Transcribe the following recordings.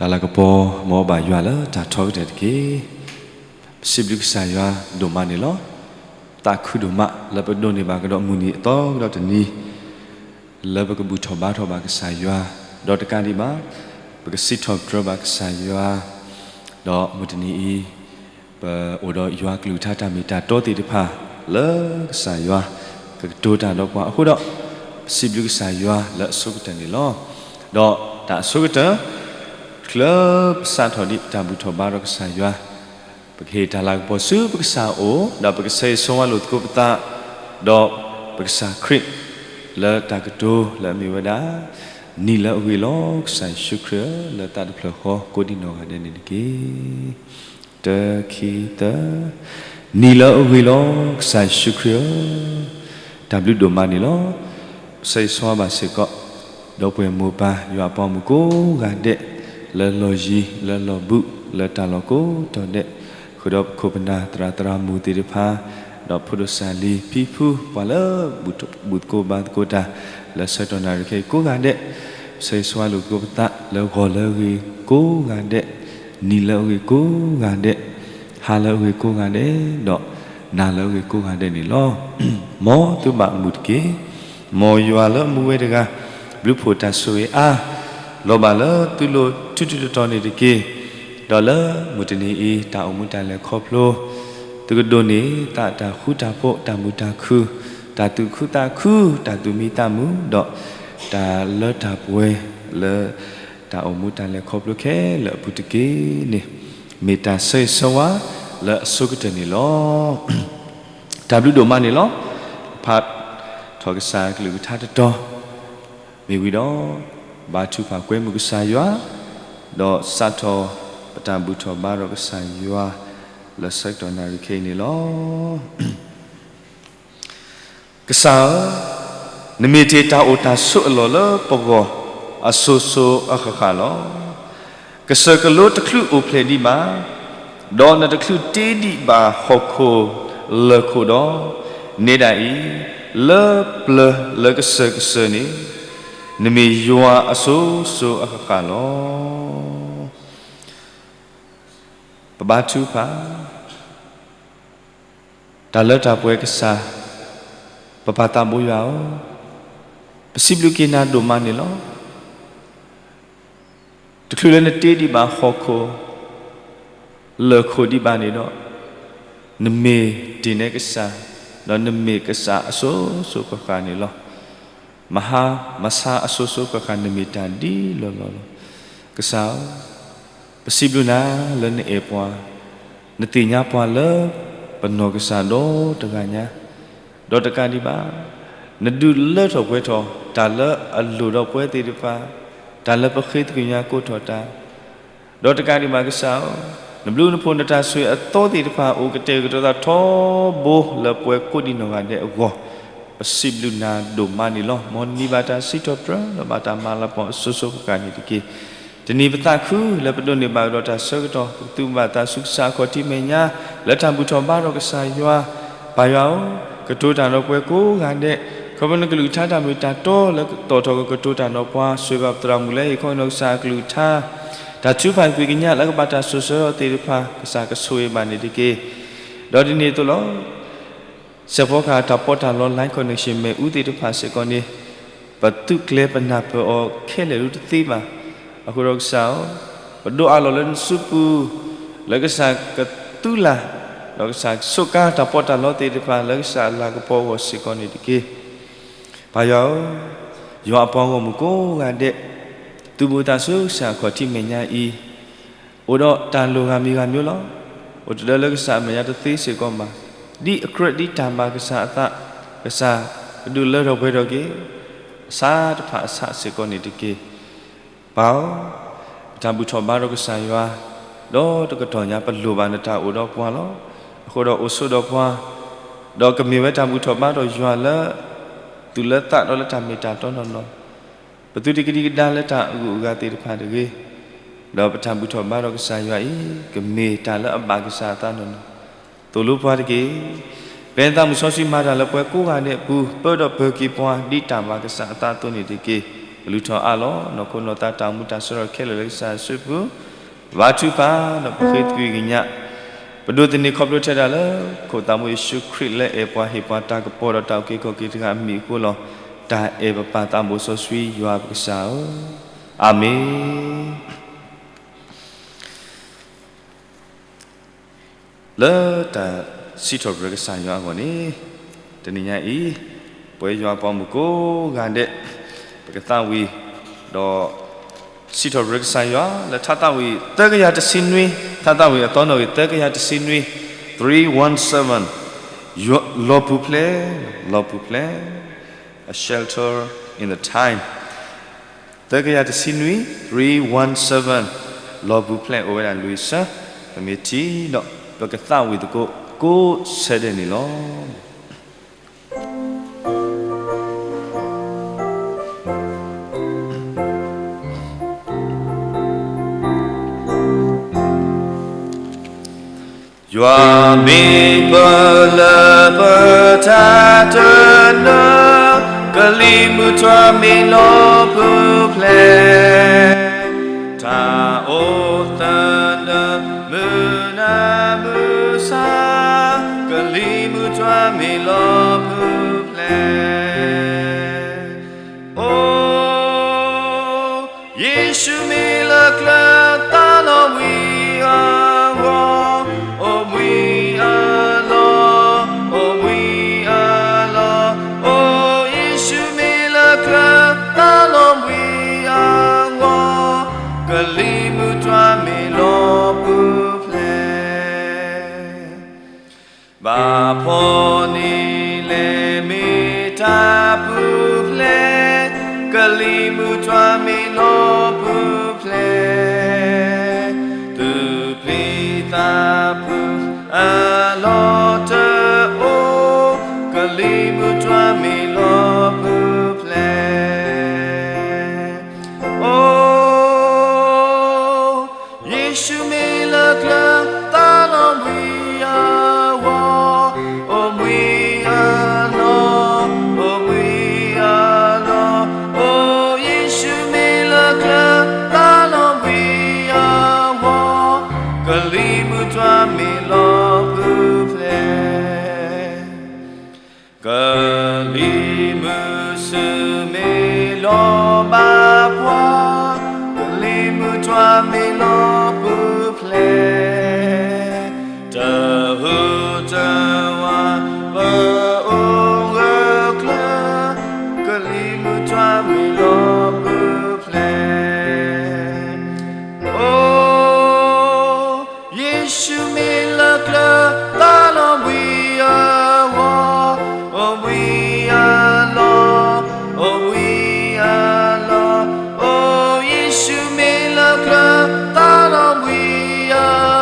တၢ်လၤကပီၤ မ်အဘၣ်ယွၤလၢတၢ်ထီကတၢၢ်တက့ၢ်. ပစံးဘျုးကစၢ်ယွၤဒိၣ်မးန့ၣ်လီၤ. သးခုဒိၣ်မး လၢပဒိးန့ၢ်ဘၣ်ကဒီးမုၢ်နံၤအသီကဒီးတနံၤ လၢပကဘူၣ်ထီၣ်ဘါထီၣ်ဘၣ်ကစၢ်ယွၤ, ဒီးတကးဒံးဘၣ် ပကစံးထီၣ်ပတြၢၤဘၣ်ကစၢ်ယွၤ, ဒီးမုၢ်တနံၤအံၤ ပအိၣ်ဒီးယွၤကလုၢ်ကထါတၢ်မ့ၢ်တၢ်တီသ့ၣ်တဖၣ် လၢကစၢ်ယွၤကကတိၤတၢ်ဒီးပှၤအဃိဒီး ပစံးဘျုးကစၢ်ယွၤလၢအဆိကတၢၢ်န့ၣ်လီၤ. ဒီးတၢ်အဆိကတၢၢ် လၢပစးထီၣ်ဒံးပတၢ်ဘူၣ်ထီၣ်ဘါထီၣ်ကစၢ်ယွၤ, ပကဟ့ၣ်တၢ်လၤကပီၤဆူပကစၢ်အအိၣ် ဒီးပကဆၢဂ့ၤဆၢဝါလိာ်သကိးပသး ဒီးပကစၢ်ခရံာ် လၢတၢ်ကတိၤလၢအမ့ၢ်ဝဲဒၣ် နံၤလၢအဂ့ၤလီၤ ကစၢ်ယ့ၣ်ၡူးခရံာ်ဧၢ, လၢသးတဖျၢၣ်ဃီကိးဒံနီၢ်ဂၤဒဲးန့ၣ်တက့ၢ်. တၢ ခံ သၢ, နံၤလၢအဂ့ၤလီၤ ကစၢ်ယ့ၣ်ၡူးခရံာ်ဧၢ, တၢ်ဘျုးဒိၣ်မးန့ၣ်လီၤ. ပဆၢဂ့ၤဆၢဝါဘၣ်စ့ၢ်ကီး ဒီပုၢ်ဝဲၢ်မိၢ်ပၢ်ယွၤအပှၤဂီၢ်မုၢ်ကိးဂၤဒဲး လၢလီၢ်ယံၤ လၢလီၢ်ဘူး လၢတၢ်လီၢ်ကိးတီၤဒဲး, ဃုာ်ဒီးပခိၣ်ပနၢ်သရၣ်သရၣ်မုၣ်သ့ၣ်တဖၣ်, ဒီးဖိဒိၣ်စၢ်လံၤဖံဖု ပှၤလၢဘူၣ်သကိးဘါသကိးတၢ် လၢဆၢကတီၢ်နၣ်ရံၣ်ခဲအံၤကိးဂၤဒဲး, ပဆၢဂ့ၤဆၢဝါလိာ်သကိးပသး လၢဂီၤလၢအဂ့ၤကိးဂၤဒဲး, နံၤလၢအဂ့ၤကိးဂၤဒဲး, ဟါလၢအဂ့ၤကိးဂၤဒဲး, ဒီးနၤလၢအဂ့ၤကိးဂၤဒဲးန့ၣ်လီၤ. မ်သုဘၣ်မုာ်တက့ၢ်. မ်ယွၤလၢအမူဝဲတဂၤ ဘျုးဖှိၣ်တၢ်ဆိၣ်ဂ့ၤအါ လီၤဘၣ်လၢသုလိၤထူထူတီတီန့ၣ်တက့ၢ်. ဒီးလၢမုၢ်တနံၤအံၤ တၢ်အိၣ်မူတၢ်လဲၤခီဖျိ သုကဒိးန့ၢ်သးတၢ်ဃူတၢ်ဖိး တၢ်မုာ်တၢ်ခုၣ် တၢ်သူၣ်ခုသးခု တၢ်သူၣ်မံသးမုာ် ဒီးတၢ်လၢတၢ်ပှဲၤလၢ တၢ်အိၣ်မူတၢ်လဲၤခီဖျိခဲလၢာ်အပူၤတက့ၢ်န့ၣ် မ့ၢ်တၢ်ဆၢဂ့ၤဆၢဝါလၢအဆိကတၢၢ်န့ၣ်လီၤ. တၢ်ဘျုးဒိၣ်မးန့ၣ်လီၤ. ဖးထီၣ်ကစၢ်ကလုၢ်ကထါတတီၤ မ့ၢ်ဝံၤဒီး ဘါထုကဖၣ်ကွဲမုာ်ကစၢ်ယွၤ, ဒီးစးထီၣ်ပတၢ်ဘူၣ်ထီၣ်ဘါထီၣ်ကစၢ်ယွၤ လၢဆၢကတီၢ်နၣ်ရံၣ်ခဲအံၤန့ၣ်လီၤ. ကစၢ်ဧၢ, နမ့ၢ်တ့ၢ်တၢ်အိၣ်တၢ်ဆိးအလီၢ်လၢပဂီၢ် အစိၤစိၤအဃၣ်ဃၣ်လီၤ. ကစၢၢ်ကလိတချုးအိၣ်ဖျဲၣ်ဒံးဘၣ်, ဒီးနတချုးတ့ဒံးဘၣ်ဟီၣ်ခိၣ်လၢၢ်ခိၣ်ဒီး, နဲဒၣ်အံၤ, လၢပျၢၤလၢကစၢၢ်ကစၢၢ်န့ၣ်, နမ့ၢ်ယွၤအစိၤစိၤအဃၣ်ဃၣ်လီၤ. ပဘါထုကဖၣ် တၢ်လၢတၢ်ပှဲၤကစၢ်, ပပၢ်သးဘိယွၤဧၢ, ပစံးဘျုးက့ၤနၤဒိၣ်မးန့ၣ်လီၤ. တချုးလၢနတ့ဒံးဘၣ်ဟီၣ်ခိၣ် လၢၢ်ခိၣ်ဒံးဘၣ်န့ၣ်ဒီး, နမ့ၢ်တ့ၢ်နဲကစၢ်, ဒီးနမ့ၢ်ကစၢ်အစိၤစိၤဃၣ်ဃၣ်န့ၣ်လီၤ. မဟါမဆါအစိၤစိၤဃၣ်ဃၣ် နမ့ၢ်တၢ်ဒ်လီၢ်လီၢ်လီၤ. ကစၢ်ဧၢ, ပစံးဘျုးနၤလၢနအဲၣ်ပှၤ, နသ့ၣ်ညါပှၤလၢပနီၢ်ကစၢ်ဒီတဂၤညါ, ဒီးတကးဒံးဘၣ်, နဒုးလၢထီၣ်ပှဲၤထီၣ် တၢ်လၢအလိၣ်ဒီးပဝဲသ့ၣ်တဖၣ်, တၢ်လၢပဃ့သကွံာ်ညါကိးထီၣ်တၢ်, ဒီးတကးဒံးဘၣ်ကစၢ်ဧၢ, နဘျုးနဖှိၣ်နတၢ်ဆိၣ်ဂ့ၤအသီသ့ၣ်တဖၣ် အိၣ်ကတဲာ်ကတီၤသးထီဘိလၢပဝဲကိးဒံးနီၢ်ဂၤဒဲးအဂီၢ်, ပစံးဘျုးနၤဒိၣ်မးန့ၣ်လီၤ. မ်နံၤဘၣ်တၢ်စံးထီၣ်ပတြၢၤ ဒီးဘၣ်တၢ်မၤလၤကပီၤအစိၤစိၤဃၣ်ဃၣ်န့ၣ်တက့ၢ်. တနံၤပသးခုလၢပဒိးန့ၢ်ဘၣ်ကဒီးတၢ်ဆၢကတီၢ် ပကသူၣ်ဘၣ်သးဆူကစၢ်အခီၣ်ထံးမဲာ်ညါ လၢတၢ်ဘူၣ်ထီၣ်ဘါထီၣ်ကစၢ်ယွၤ, ပၢ်ယွၤဧၢ, ကတိၤတၢ်ဒီးပှၤကိးဂၤဒဲး, ခီဖျိနကလုၢ်ကထါတၢ်မ့ၢ်တၢ်တီလၢကတီၤထီၣ်ကကတိၤတၢ်ဒီးပှၤ, ဆိၣ်ဂ့ၤဘၣ်ပသရၣ်မုၣ်လၢဟ့ၣ်ခီနီၢ်ကစၢ်အကလုၢ်ကထါ, တၢ်ထုကဖၣ်ကွံာ်ကညးလၢကဘၣ်တၢ်စိၤဆၢသ့ၣ်တဖၣ် ကစၢ်ကဆိၣ်ဂ့ၤဘၣ်န့ၣ်တက့ၢ်. ဒီးဒ်န့ၣ်အသိးလီၤ. စဲးဖီကဟၣ်တၢ်ပီးတၢ်လီ line connection မ့ၣ်အူသ့ၣ်တဖၣ်စ့ၢ်ကီးန့ၣ်, ပသုးကျဲၤပနၢ်ပၢၢ်အီၤခဲလၢာ်ဒၣ်တသ့ဘၣ်. အဃိဒီးကစၢ်ဧၢ, ပဒိးအးလီၤလၢနစုပူၤ, လၢကစၢ်ကသူလၢ်, ဒီးကစၢ်ကဆိးကါတၢ်ပီးတၢ်လီသ့ၣ်တဖၣ် လၢကစၢ်အလၤကပီၤအဂီၢ်စ့ၢ်ကီးန့ၣ်တက့ၢ်. ပၢ်ယွၤဧၢ, ယွၤအပှၤဂီၢ်မုၢ်ကိးဂၤဒဲး, သူၣ်ဘီၣ်သးဆူကစၢ်အခီၣ်ထံးမဲာ်ညါအံၤ, အိၣ်ဒီးတၢ်လိၣ်ဂၤမံၤဂၤမံၤလီၤ. အိၣ်တဒၢလၢကစၢ်အမဲာ်ညါ တသ့စ့ၢ်ကီးမး, ဒ်အကြၢးဒ်တၢ်ဘၣ်ကစၢ်အသး, ကစၢ်ကဒုးလၢထီၣ်ပှဲၤထီၣ်က့ၤ အဆၢတဖၣ်အဆၢစ့ၢ်ကီးန့ၣ်တက့ၢ်. ပၢ်ဧၢ, ပတၢ်ဘူၣ်ထီၣ်ဘါထီၣ်ကစၢ်ယွၤ, ဒီးတကတီၢ်ညါပလိၣ်ဘၣ်နတၢ်အိၣ်ဒီးပှၤလီၤ. အဃိဒီးအိၣ်ဆိးဒီးပှၤ, ဒီးကမ့ၢ်ဝဲတၢ်ဘူၣ်ထီၣ်ဘါထီၣ်ယွၤလၢ သူၣ်လၢသးဒီးလၢတၢ်မ့ၢ်တၢ်တီနီၢ်နီၢ်, ပသုတကဒံကဒါလၢတၢ်အဂုၤအဂၤသ့ၣ်တဖၣ်တဂ့ၤ, ဒီးပတၢ်ဘူၣ်ထီၣ်ဘါထီၣ်ကစၢ်ယွၤအံၤ ကမ့ၢ်တၢ်လၢအဘၣ်ကစၢ်အသးနီၢ်နီၢ်, သိၣ်လိပှၤတက့ၢ်. ပသးမုၢ်စီဆှံမၤတၢ်လၢပှၤကိးဂၤဒဲးအပူၤ, ပၢဒီးပၢၤက့ၤပှၤ ဒ်တၢ်ဘၣ်ကစၢ်အသးအသိးန့ၣ်တက့ၢ်. ကလုၢ်ထီၣ်အးလီၤ နီၢ်ခိနီၢ်သးတၢ်အိၣ်မူတၢ်ဆၢထၢၣ်ခဲလၢာ်လၢကစၢ်ယွၤစုပူၤ, ဘါထုကဖၣ်ဒီးပဃ့သကွံာ်ကညး, ပဒိးသန့ၤခီဖျိထဲဒၣ်လၢ ခိၣ်သးမူယ့ၣ်ၡူးခရံာ်လၢအဲၣ်ပှၤဟ့ၣ်ပှၤတၢ်ကပီၤဒီးတၢ်အုၣ်က့ၤခီၣ်က့ၤတဂၤအမံၤအဃိလီၤ. တၢ်အဲၣ်ပပၢ်သးဘိစီဆှံယွၤပကစၢ်ဧၢ, အၤမ့ၣ်. လၢတၢ်စံးထီၣ်ပတြၢၤကစၢ်ယွၤအဂီၢ်န့ၣ်, တနံၤညါအံၤ, ပဝဲယွၤပှၤမုၣ်ကိးဂၤဒဲး, ပကသးဝံၣ်, ဒီးစံးထီၣ်ပတြၢၤကစၢ်ယွၤ လၢထါသးဝံၣ်သၢကယၤတဆံနွံ, ထါသးဝံၣ်အသီနီၣ်ဂံၢ်သၢကယၤတဆံနွံ, three one seven, လီၤပူၤဖျဲး, လီၤပူၤဖျဲး, a shelter in the time. သၢကယၤတဆံနွံ, three one seven, လီၤပူၤဖျဲးအိၣ်ဝဲဒၣ်လွံၢ်ဆၢ, ပမ့ၢ်ထံၣ်ဒီး ပကသးဝံၣ်သကိးကိးဆၢဒဲးန့ၣ်လီၤ. ယွၤမ့ၢ်ပၢၤလၢပတၢ်တနၢၤ, ကလံၤမုၢ်တွၤမ့ၢ်လီၤပူၤဖျဲး, တၢ်အိၣ်သနၢၣ်မုၢ်နၤမုၢ်ဆါ, ကလံၤမုၢ်တွၤမ့ၢ်လီၤပူၤဖျဲး. အိ, ယ့ၣ်ၡူးမ့ၢ်လၢကျၢၤသးလီၤဘှံးအဂီၢ်, အိၣ်ဘှံးအလီၢ်, အိၣ်ဘှံးအလီၢ်, အိ, ယ့ၣ်ၡူးမ့ၢ်လၢကျၢၤသးလီၤဘှံးအဂီၢ်, ကလံၤမုၢ်တွၤမ့ၢ်လီၤပူၤဖျဲး. ဘၣ်ဖီၣ်န့ၢ်လဲၣ်မ့ၢ်တၢ်ပူၤဖျဲး, ကလံၤမုၢ်တွၤမ့ၢ်လီၤပူၤဖျဲး, သူၣ်ပျံၤသးဖုးအလီၢ်တအိၣ်, ကလံၤမုၢ်တွၤမ့ၢ်လီၤပူၤဖျဲး. အိ, ယ့ၣ်ၡူးမ့ၢ်လၢကျၢၤသးလီၤဘှံးအဂီၢ်, အိၣ်ဘှံးအလီၢ်, အိၣ်ဘှံးအလီၢ်, အိ, ယ့ၣ်ၡူးမ့ၢ်လၢကျၢၤသးလီၤဘှံးအဂီၢ်, ကလံၤမုၢ်တွၤမ့ၢ်လီၤပူၤဖျဲး. ကလံၤမုၢ်ဆူၣ်မ့ၢ်လီၤဘၣ်ပှၤ, ကလံၤမုၢ်တွၤမ့ၢ်လီၤပူၤဖျဲး, တဟူးတဝးပအိၣ်ဂၢၢ်ကျၢၤ, ကလံၤမုၢ်တွၤမ့ၢ်လီၤပူၤဖျဲး. အိ, ယ့ၣ်ၡူးမ့ၢ်လၢကျၢၤသးလီၤဘှံးအဂီၢ်, အိၣ်ဘှံးအလီၢ်, အိၣ်ဘှံးအလီၢ်, အိ, ယ့ၣ်ၡူးမ့ၢ်လၢကျၢၤသးလီၤဘှံးအဂီၢ်,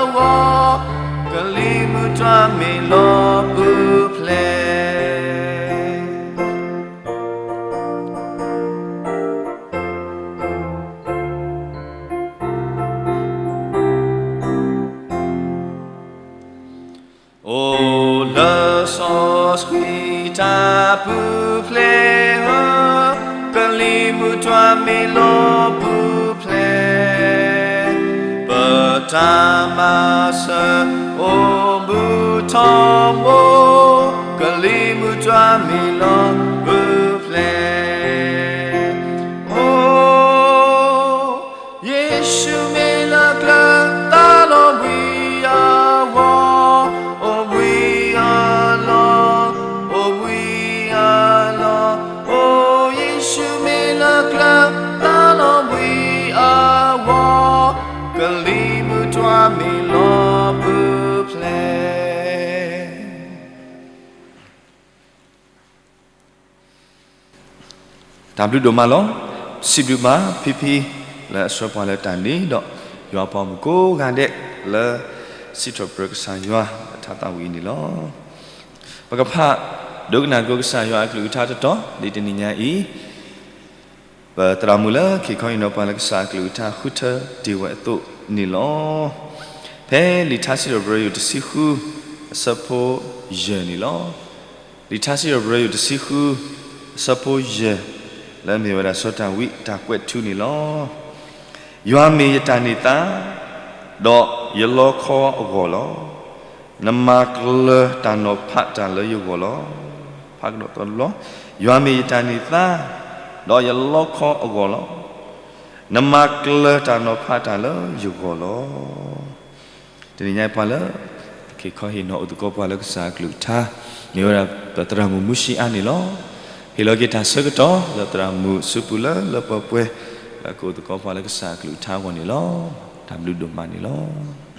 ကလံၤမုၢ်တွၤမ့ၢ်လီၤပူၤဖျဲး. အိၣ်လၢစီဆှံတၢ်ပူၤဖျဲးဧၢ, ကလံၤမုၢ်တွၤမ့ၢ်လီၤပူၤဖျဲး, ပတၢ်မၤစၢၤအိၣ်ဘူးထီဘိ, ကလံၤမုၢ်တွၤမ့ၢ်လီၤပူၤဖျဲး. အိ, ယ့ၣ်ၡူးမ့ၢ်လၢကျၢၤသးလီၤဘှံးအဂီၢ်, အိၣ်ဘှံးအလီၢ်, အိၣ်ဘှံးအလီၢ်, အိ, ယ့ၣ်ၡူးမ့ၢ်လၢကျၢၤသးလီၤဘှံးအဂီၢ်, ကလံၤမုၢ်တွၤမ့ၢ်လီၤပူၤဖျဲး. တၢ်ဘျုးဒိၣ်မးလီၤ. စံးဘျုးဘၣ်ဖံဖံ လၢအဆှၢပှၤလၢတၢ်န့ၣ်ဒီး ယွၤပှၤမုၣ်ကိးဂၤဒဲး လၢစံးထီၣ်ပတြၢၤကစၢ်ယွၤ လၢထါသးဝံၣ်အံၤန့ၣ်လီၤ. ပကဖးဒိကနၣ်သကိးကစၢ်ယွၤအကလုၢ်ကထါတတီၤ ဒ်တနံၤညါအံၤ ပသရၣ်မုၣ်လၢခံခီအံၤဒီးပှၤလၢကစၢ်အကလုၢ်ကထါဃုထၢတ့ၢ်ဝဲအသိးန့ၣ်လီၤ. ဖဲလံာ်ထါစံးထီၣ်ပတြၢၤယိၤတဆံဃု အဆၢဖိယဲၢ်န့ၣ်လီၤ. လံာ်ထါစံးထီၣ်ပတြၢၤယိၤတဆံဃု အဆၢဖိယဲၢ် လၢအမ့ၢ်ဝဲဒၣ်စီၤဒၤဝံးတၢ်ကွဲးထုးန့ၣ်လီၤ. ယွၤမ့ၢ်ယတၢ်န့ၢ်သါ, ဒီးယလီခီအဂီၢ်လီၤ. နမၤကျၢၤတၢ်နီၤဖးတၢ်လၢယဂီၢ်လီၤ. ဖးကဒီးသီတဘျီ, ယွၤမ့ၢ်ယတၢ်န့ၢ်သါ, ဒီးယလီခီအဂီၢ်လီၤ. နမၤကျၢၤတၢ်နီၤဖးတၢ်လၢယဂီၢ်လီၤ. တနံၤညါအံၤပှၤလၢ က့ၤခီဟ့ၣ်နီၤအိၣ်သကိးပှၤလၢကစၢ်အကလုၢ်ကထါ, မ့ၢ်ဝဲဒၣ်ပသရၣ်မုၣ်မူၡံအါန့ၣ်လီၤ. ဟ့ၣ်လီၤက့ၤတၢ်ဆၢကတီၢ် လၢသရၣ်မုၣ်စုပူၤလၢလၢပှဲၤပှဲၤ လၢကအိၣ်သကိးပှၤလၢကစၢ်အကလုၢ်ကထါအဂီၢ်န့ၣ်လီၤ. တၢ်ဘျုးဒိၣ်မးန့ၣ်လီၤ.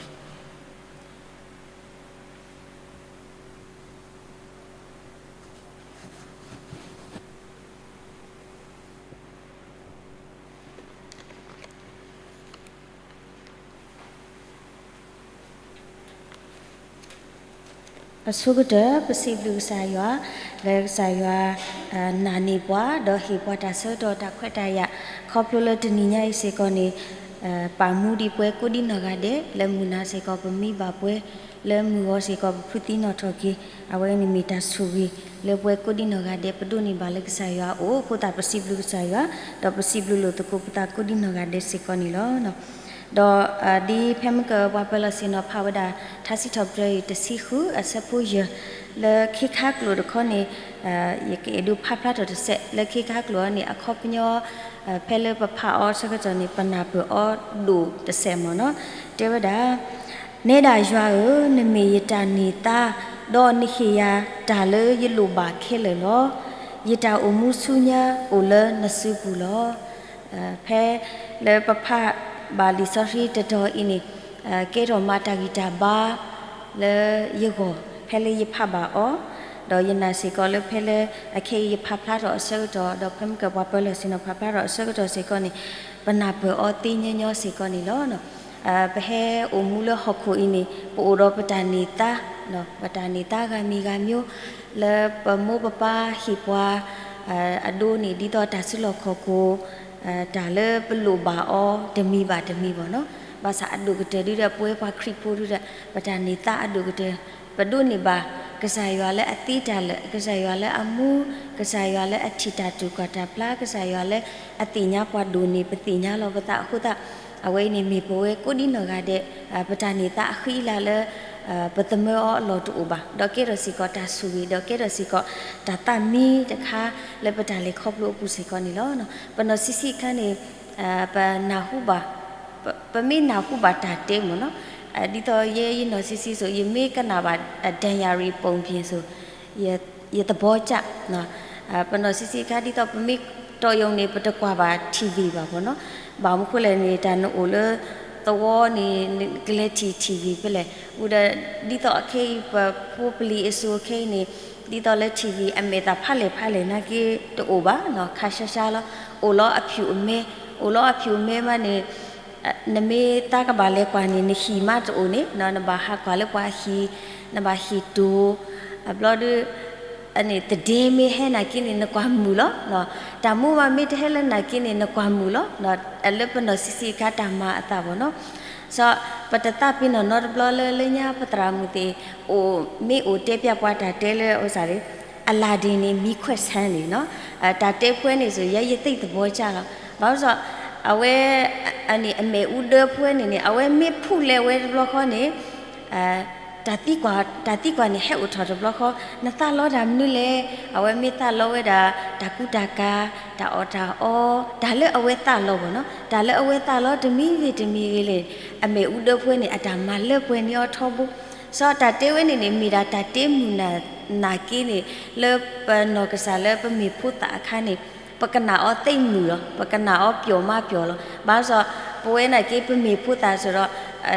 အဆိကတၢၢ် ပစံးဘျုးကစၢ်ယွၤ လၢကစၢ်ယွၤ နာ်န့ၢ်ပှၤ ဒီးဟ့ၣ်ပှၤတၢ်ဆၢကတီၢ်တၢ်ခွဲးတၢ်ယာ် ခီဖျိလၢတနံၤညါအံၤစ့ၢ်ကီးန့ၣ် ပာ်မူဒံးပှၤကိးဒံနီၢ်ဂၤဒဲး လၢမုၢ်နၤစ့ၢ်ကီး ပမံဘၣ်ပှဲၤ လၢမုၢ်ဂီၤစ့ၢ်ကီး ပဖုသံနီၣ်ထီၣ်က့ၤ အဝဲန့ၣ်မ့ၢ်တၢ်ဆိၣ်ဂ့ၤ လၢပှၤကိးဒံနီၢ်ဂၤဒဲး ပဒိးန့ၢ်ဘၣ်လၢကစၢ်ယွၤအအိၣ် အဃိသတးပစံးဘျုးကစၢ်ယွၤ ဒီးပစံးဘျုးလိာ်သကိးပသးကိးဒံနီၢ်ဂၤဒဲးစ့ၢ်ကီးန့ၣ်လီၤ. ဒီးဒ်ဖဲမုၢ်ကၢပှၤပၢၤလီၢ်ဆ့ၣ်နီၤဖးဝဲဒၣ် ထါစံးထီၣ်ပတြၢၤအံၤ တဆံဃု အဆၢဖိယဲၢ် လၢခ့ခါကျိာ်တခီန့ၣ် ယကအဲၣ်ဒိးဖးဖျါထီၣ်တစဲး လၢခ့ခါကျိာ်အံၤန့ၣ် အခီပညီ ဖဲလၢပဖးအီၤဆၢကတီၢ်န့ၣ် ပနၢ်ပၢၢ်အီၤဒိၣ်တစဲးမ့ၢ်နီၤ တဲဝဲဒၣ် နဲဒၣ်ယွၤဧၢ, နမ့ၢ်ယတၢ်န့ၢ်သါ, ဒီးနဟ့ၣ်ယၤတၢ်လၢယလိၣ်ဘၣ်ခဲလၢာ်လီၤ. ယတၢ်အိၣ်မူဆူညါအိၣ်လၢနစုပူၤလီၤ. ဖဲလၢပဖးဘၣ်လံာ်စီဆှံတတီၤအံၤန့ၣ် ကဲထီၣ်မးတၢ်ဂံၢ်တၢ်ဘါလၢယဂီၢ် ဖဲလၢယဖးဘၣ်အီၤ, ဒီးယနာ်စ့ၢ်ကီးလၢဖဲလၢအခဲအံၤယဖးဖျါထီၣ်အဆၢကတီၢ် ဒီးဖဲမုၢ်ကၢပှၤပၢၤလီၢ်ဆ့ၣ်နီၤဖးဖျါထီၣ်အဆၢကတီၢ်စ့ၢ်ကီးန့ၣ် ပနၢ်ပၢၢ်အီၤသ့ညီညီစ့ၢ်ကီးန့ၣ်လီၤ. ပဟဲအိၣ်မူလၢဟီၣ်ခိၣ်အံၤန့ၣ် ပအိၣ်ဒီးပတၢ်န့ၢ်သါ, ပတၢ်န့ၢ်သါဂၤမံၤဂၤမံၤ လၢပမိၢ်ပပၢ်ဟ့ၣ်ပှၤ အဒိန့ၣ် ဒ်သိးတၢ်စုလီၢ်ခီၣ်ခိၣ် တၢ်လၢပလိၣ်ဘၣ်အီၤတမံၤဘၣ်တမံၤဘၣ်နီၤ, ဘၣ်ဆၣ်အဒိၣ်ကတၢၢ်ဒုဒီး ပဝဲပှၤခရံာ်ဖိဒုဒီး ပတၢ်န့ၢ်သါအဒိၣ်ကတၢၢ် ပဒိးန့ၢ်ဘၣ် ကစၢ်ယွၤလၢအသ့တၢ်လၢာ်, ကစၢ်ယွၤလၢအမူ, ကစၢ်ယွၤလၢအထံၣ်တၢ်တူၢ်ကွၢ်တၢ်ဖျါ, ကစၢ်ယွၤလၢအသ့ၣ်ညါပှၤဒိၣ်န့ၢ် ပသ့ၣ်ညါလီၤပသးအဃိသတး, အဝဲအံၤန့ၣ်မ့ၢ်ပဝဲကိးဒံနီၢ်ဂၤဒဲး ပတၢ်န့ၢ်သါအဃံအလၤလၢ ပသမၢအီၤအလီၢ်တအိၣ်ဘၣ်, ဒီးကဲထီၣ်စ့ၢ်ကီးတၢ်ဆိၣ်ဂ့ၤ, ဒီးကဲထီၣ်စ့ၢ်ကီးတၢ်သးမံတခါ လၢပတၢ်လဲၤခီဖျိအပူၤစ့ၢ်ကီးန့ၣ်လီၤ. ပနီၢ်ဆံးဆံးအခါန့ၣ် ပနၢ်ဟူဘၣ်, ပမ့ၢ်နၢ်ဟူဘၣ်တၢ်တဲမ့ၢ်နီၤ, ဒ်သိးယဲယနီၢ်ဆံးဆံးစိၤ ယမ့ၢ်ကနၣ်ဘၣ် ဒၣ်ယၤရံၤပိာ်ဖျဲးစိၤ ယသဘီကၢ်, ပနီၢ်ဆံးဆံးအခါ ဒ်သိးပမ့ၢ်တီၢ်ယိာ်န့ၣ် ပတကွၢ်ဘၣ် ထံၣ်ဝံၤ ဘၣ်မ့ၢ်နီၤ, ဘၣ်မနုၤဃိလဲၣ်န့ၣ် တၢ်နအိၣ်လၢသဝီန့ၣ် နကလဲၤထံၣ်ထံၣ်ဝံၤဖဲလဲၣ်, ဝံၤဒီး ဒ်သိးအခဲအံၤ ပဖိပလံၤအစိၤခဲအံၤန့ၣ် ဒ်သိးလၢထံၣ်ဝံၤ အမဲာ်သၣ်ဖးလဲၢ်ဖးလဲၢ်နာ်က့တအိၣ်ဘၣ်နီၤ, ခါဆါဆါလီၤ, အိၣ်လီၤအဖၠူၣ်အမဲ, အိၣ်လီၤအဖၠူၣ်အမဲမးန့ၣ် နမ့ၢ်သးကဘၣ်လဲၤကွၢ်န့ၣ် နဟံၣ်မးတအိၣ်န့ၣ် နဘၣ်ဟးကွၢ်လၢပှၤဟံၣ်, နဘၣ်ဟံၣ်တိၤ, အဘျီဒီး သဒ့မ့ၢ်ဟဲနာ်က့န့ၣ် နကွၢ်မုာ်လီၤ, တၢ်မူဘၣ်မ့ၢ်တဟဲလၢနာ်က့န့ၣ် နကွၢ်မုာ်လီၤ, လၢပနီၢ်ဆံးဆံးအခါတၢ်မၤအသးဘၣ်နီၤ, စီၤ ပတသးပ့ၤနီၣ်နီတဘျီလၢ လၢညါပသရၣ်မုၣ်သ့ၣ် အိၣ်မ့ၢ်အိၣ်တဲပျၢ်ပှၤတၢ်တဲလၢအဝဲသ့ၣ် အလၣ်ဒ့ၣ်န့ၣ် မံခွဲးဆၢန့ၣ်နီၤ, တၢ်တဲဖဲန့ၣ်စိၤ ယဲယသ့ၣ်သဘီကၢ်လီၤ, ဘၣ်ဆၣ် အဝဲ အန့ၣ်အမဲာ်အူဒၢဖဲန့ၣ်န့ၣ် အဝဲမ့ၢ်ဖူးလဲၤဝဲတဘျီဃီန့ၣ် တၢ်သံကွၢ် တၢ်သံကွၢ်န့ၣ် ဟဲအိၣ်ထီၣ်တဘျီဃီ, နသးလီတၢ်မနုၤလဲၣ်, အဝဲမ့ၢ်သးလီဝဲဒၣ် တၢ်ကူတၢ်ကၤ, တၢ်အီၣ်တၢ်အီ, တၢ်လၢအဝဲသးလီဘၣ်နီၤ, တၢ်လၢအဝဲသးလီတမံၤဂ့ၤတမံၤဂ့ၤလဲၣ်, အမဲာ်အူဒၢဖဲန့ၣ် အတၢ်မၤလၢပှဲၤန့ၢ်အီၤထီဘိ, စီၤ တၢ်တဲဝဲန့ၣ်န့ၣ် မ့ၢ်ဒၣ်တၢ်တဲမုာ်နာ်က့န့ၣ် လၢပနီၢ်ကစၢ်လၢပမ့ၢ်ဖိသၣ်အခါန့ၣ် ပကနၣ်အီၤသ့မုာ်လီၤ, ပကနၣ်အီၤပျီမးပျီလီၤ, ဘၣ်ဆၣ် ပဝဲနာ်က့ ပမ့ၢ်ဖိသၣ်စ့ၢ်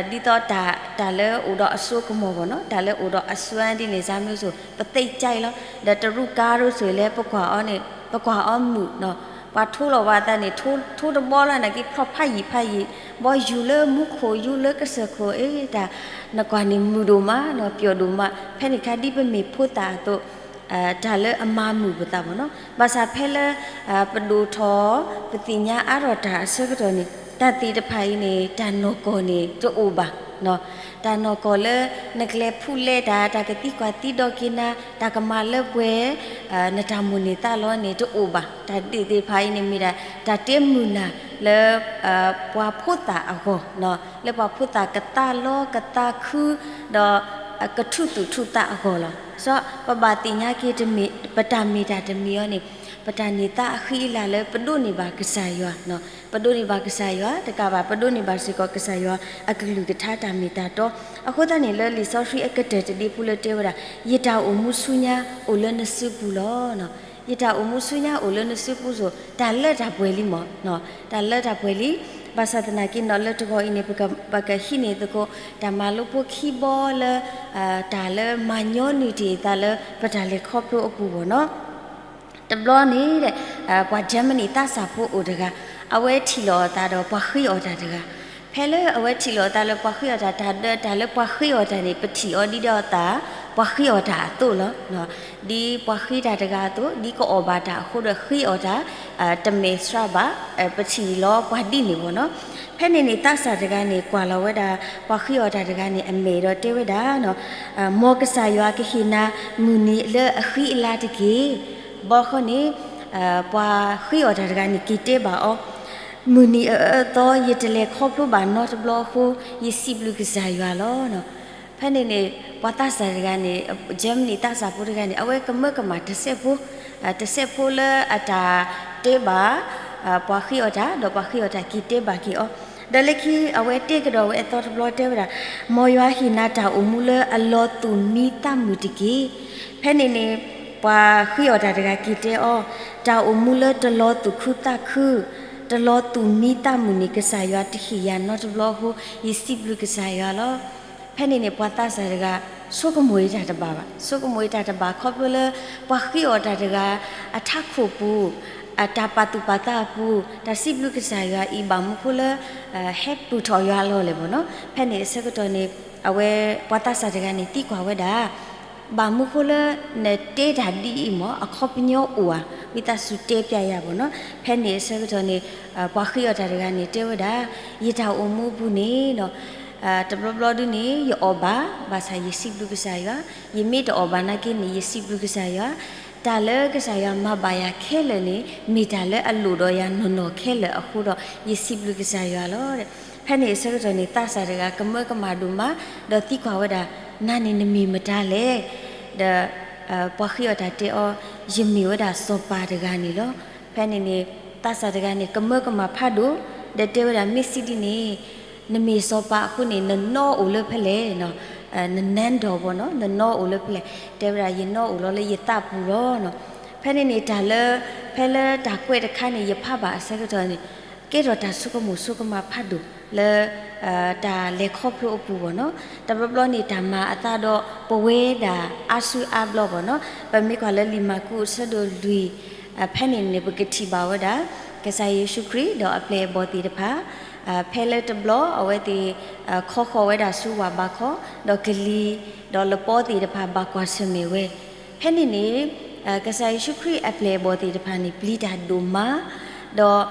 ဒီး ဒ်သိးတၢ် တၢ်လၢအိၣ်ဒီးအစိကမီၤဘၣ်နီၤ, တၢ်လၢအိၣ်ဒီးအစွဲဒ်န့ၣ် စၢ်မုၢ်စိၤ ပသ့ၣ်ကၢ်လီၤ, ဒီးတရူးကါရိစိၤလဲၣ် ပကွၢ်အီၤန့ၣ် ပကွၢ်အီၤမုာ်နီၤ, ပှၤထိလီၤဝဲအသးန့ၣ် ထိ ထိတဘီလၢနာ်က့ ဖျီၣ်ဖးယံာ်ဖးယံာ်, ဘီယူၤလၢမူခိၣ် ယူၤလၢကစၢၢ်ခိၣ် အ့ တၢ် နကွၢ်န့ၣ်မုာ်ဒိၣ်မးနီၤ, ပျီဒိၣ်မး, ဖဲန့ၣ်ခါ ဒ်ပမ့ၢ်ဖိသၣ်အသိး တၢ်လၢအမၤမုာ်ပသးဘၣ်နီၤ, ဘၣ်ဆၣ်ဖဲလၢ ပဒိၣ်ထီၣ် ပသ့ၣ်ညါအါထီၣ်တၢ်အဆၢကတီၢ်န့ၣ် တၢ်သ့ၣ်တဖၣ်အံၤန့ၣ် တၢ်နီၢ်ကီၢ်န့ၣ် တအိၣ်ဘၣ် တၢ်နီၢ်ကီၢ်လၢ နကလဲၤဖူးလဲၤတၢ်, တၢ်ကသံကွၢ်သံဒိးက့ၤနၤ, တၢ်ကမၤလၢပှဲၤ နတၢ်မိၣ်န့ၢ်သးလီန့ၣ် တအိၣ်ဘၣ်. တၢ်ဒုးသ့ၣ်တဖၣ်အံၤန့ၣ် မ့ၢ်ဒၣ်တၢ်တဲမုာ်နၢ်လၢ ပှၤဖိသၣ်အဂီၢ်, လၢပှၤဖိသၣ်ကသးလီကသးခု ဒီးကထူးသူၣ်ထူးသးအဂီၢ်လီၤ. စီၤပဘၣ်သ့ၣ်ညါက့ၤ ပတၢ်မ့ၢ်တၢ်တမံၤအံၤန့ၣ် ပတၢ်န့ၢ်သါအဃံအလၤလၢပဒိးန့ၢ်ဘၣ်ကစၢ်ယွၤ, ပဒိးန့ၢ်ဘၣ်ကစၢ်ယွၤတကးဘၣ် ပဒိးန့ၢ်ဘၣ်စ့ၢ်ကီးကစၢ်ယွၤအကလုၢ်ကထါတၢ်မ့ၢ်တၢ်တီ. အဃိသတးန့ၣ် လၢလံာ်စီဆှံအကတၢၢ်တဒ့ဖိလၢတဲဝဲဒၣ် ယတၢ်အိၣ်မူဆူညါအိၣ်လၢနစုပူၤလီၤ. ယတၢ်အိၣ်မူဆူညါအိၣ်လၢနစုပူၤစိၤ တၢ်လၢတၢ်ပှဲၤလံမၢ်, တၢ်လၢတၢ်ပှဲၤလံ. ဘၣ်ဆၣ်သနာ်က့နီၤ လၢတဂီၤအံၤန့ၣ် ပကဟံးန့ၢ်သကိး တၢ်မၤလိဖိခံဘီလၢ တၢ်လၢမၤညီနုၢ်တ့ၢ်အသးလၢ ပတၢ်လဲၤခီဖျိအပူၤမၢ်နီၤ. တဘျီန့ၣ် ပှၤ Germany သးစၢ်ဖိအိၣ်တဂၤ အဝဲထံၣ်လိာ်အသးဒီးပှၤဃ့အီၣ်တၢ်တဂၤ. ဖဲလၢအဝဲထံၣ်လိာ်အသးလၢပှၤဃ့အီၣ်တၢ် တၢ်ဒၢတၢ်လၢပှၤဃ့အီၣ်တၢ်န့ၣ် ပထံၣ်အီၤဒ်ဒီးအသး ပှၤဃ့အီၣ်တၢ်အသိးလီၤ. ဒ်ပှၤဃ့တၢ်တဂၤအသိး ဒ်ကအီၣ်ဘၣ်တၢ်အဃိဒီးဃ့အီၣ်တၢ် တမဲာ်ဆှးဘၣ် ပထံၣ်လီၤပှၤဒ်န့ၣ်မၢ်နီၤ. ဖဲန့ၣ်န့ၣ် သးစၢ်တဂၤန့ၣ် ကွၢ်လီၤဝဲဒၣ် ပှၤဃ့အီၣ်တၢ်တဂၤန့ၣ် အမဲာ်ဒီးတဲဝဲဒၣ် မ်ကစၢ်ယွၤကဟ့ၣ်နၤ မုၢ်နံၤလၢအဃံအလၤတက့ၢ်. ဘီဃီန့ၣ် ပှၤဃ့အီၣ်တၢ်တဂၤန့ၣ် က့ၤတဲဘၣ်အီၤ, မုၢ်နံၤအအၢအသီ ယတလဲၤခီဖျိဘၣ်နီတဘျီအဃိ ယစံးဘျုးကစၢ်ယွၤလီၤ. ဖဲန့ၣ်န့ၣ် ပှၤသးစၢ်တဂၤန့ၣ် Germany သးစၢ်ဖိတဂၤန့ၣ် အဝဲကမၢကမၣ်တစဲးဖိ, တစဲးဖိလၢအတၢ်တဲဘၣ် ပှၤဃ့အီၣ်တၢ် ဒီးပှၤဃ့အီၣ်တၢ်က့ၤတဲဘၣ်က့ၤအီၤ. ဒီးလၢခံအဝဲတဲကဒီးဝဲအသီတဘျီတဲဝဲဒၣ်, မ်ယွၤဟ့ၣ်နၤတၢ်အိၣ်မူလၢအလီၤသူၣ်မံသးမုာ်တက့ၢ်. ဖဲန့ၣ်န့ၣ် ပှၤဃ့အီၣ်တၢ်တဂၤက့ၤတဲအီၤ, တၢ်အိၣ်မူလၢတလီၤသူၣ်ခုသးခု တလီၤသူၣ်မံသးမုာ်န့ၣ် ကစၢ်ယွၤတဟ့ၣ်ယၤနီတဘျီအဃိ ယစံးဘျုးကစၢ်ယွၤလီၤ. ဖဲန့ၣ်န့ၣ် ပှၤသးစၢ်တဂၤ ဆိကမိၣ်အံၤတၢ်တဘၣ်ဘၣ်, ဆိကမိၣ်အံၤတၢ်တဘၣ်ခီဖျိလၢ ပှၤဃ့အီၣ်တၢ်တဂၤ အထးခိၣ်ပူၤ တၢ်ပာ်သူၣ်ပာ်သးအပူၤ တၢ်စံးဘျုးကစၢ်ယွၤအံၤ ဘၣ်မနုၤဃိလၢ ဟဲပၢၢ်ထီၣ်ယွၤလီၤလဲၣ်မၢ်နီၤ. ဖဲန့ၣ်အဆၢကတီၢ်န့ၣ် အဝဲပှၤသးစၢ်တဂၤန့ၣ် သံကွၢ်ဝဲဒၣ် ဘၣ်မနုၤဃိလၢ နတဲတၢ်ဒ်အံၤမၢ် အခီပညီအိၣ်ဧါ, ဝံသးစူၤတဲပျဲယၤမၢ်နီၤ. ဖဲန့ၣ်အဆၢကတီၢ်န့ၣ် ပှၤဃ့အီၣ်တၢ်တဂၤန့ၣ် တဲဝဲဒၣ် ယတၢ်အိၣ်မူအပူၤန့ၣ် တဘျီဘျီဒုန့ၣ် ယအီၣ်ဘၣ် ဘၣ်ဆၣ်ယစံးဘျုးကစၢ်ယွၤ, ယမ့ၢ်တအီၣ်ဘၣ်နာ်က့န့ၣ် ယစံးဘျုးကစၢ်ယွၤ, တၢ်လၢကစၢ်ယွၤမၤဘၣ်ယၤခဲလၢာ်န့ၣ် မ့ၢ်တၢ်လၢအလိၣ်ဒီးယၤနီၢ်နီၢ်ခဲလၢာ်အဃိဒီး ယစံးဘျုးကစၢ်ယွၤလီၤ. ဖဲန့ၣ်အဆၢကတီၢ်န့ၣ် သးစၢ်တဂၤ ကမၢကမၣ်ဒိၣ်မး ဒီးသံကွၢ်ဝဲဒၣ် နၤန့ၣ်နမ့ၢ်မတၤလဲၣ်. ဒီး ပှၤဃ့အီၣ်တၢ်တဲအီၤ ယမ့ၢ်ဝဲဒၣ်စီၤပၤတဂၤန့ၣ်လီၤ. ဖဲန့ၣ်န့ၣ် သးစၢ်တဂၤန့ၣ် ကမၢကမၣ်ဖးဒိၣ် ဒီးတဲဝဲဒၣ် မ့ၢ်စံးဒ်န့ၣ် နမ့ၢ်စီၤပၤအဃိန့ၣ် နနီၢ်အိၣ်လၢဖဲလဲၣ်, နနၢၤဒီးဘၣ်နီၤ နနီၢ်အိၣ်လၢဖဲလဲၣ်. တဲဝဲဒၣ် ယနီၢ်အိၣ်လီၤလၢယသးပူၤလီၤ. ဖဲန့ၣ်န့ၣ် တၢ်လၢ ဖဲလၢတၢ်ကွဲးတခါန့ၣ် ယဖးဘၣ်အဆၢကတီၢ်န့ၣ် ကဲထီၣ်တၢ်ဆိကမိၣ်ဆိကမးဖးဒိၣ်လၢ တၢ်လဲၤခီဖျိအပူၤဘၣ်နီၤ. တဘျီဘျီန့ၣ် တၢ်မၤအသးဒီးပဝဲဒၣ်အါစုအါဘျီဘၣ်နီၤ. ပမ့ၢ်ကွၢ်လၢလံာ်မၢ်ကူးအဆၢဒိၣ်လွံၢ် ဖဲန့ၣ်န့ၣ် ပကထံၣ်ဘၣ်ဝဲဒၣ် ကစၢ်ယ့ၣ်ၡူးခရံာ်ဒီးအပျဲၢ်အဘီၣ်သ့ၣ်တဖၣ် ဖဲလၢတဘျီအဝဲသ့ၣ် ခီဃီၤဝဲဒၣ်ဆူဝၣ်ဘါခီ ဒီးကလံၤ ဒီးလပီသ့ၣ်တဖၣ်ဘၣ်ကွၢ်ဆၢၣ်မဲာ်ဝဲ. ဖဲန့ၣ်န့ၣ် ကစၢ်ယ့ၣ်ၡူးခရံာ်အပျဲၢ်အဘီၣ်သ့ၣ်တဖၣ်န့ၣ် ပျံၤတၢ်ဒိၣ်မး ဒီး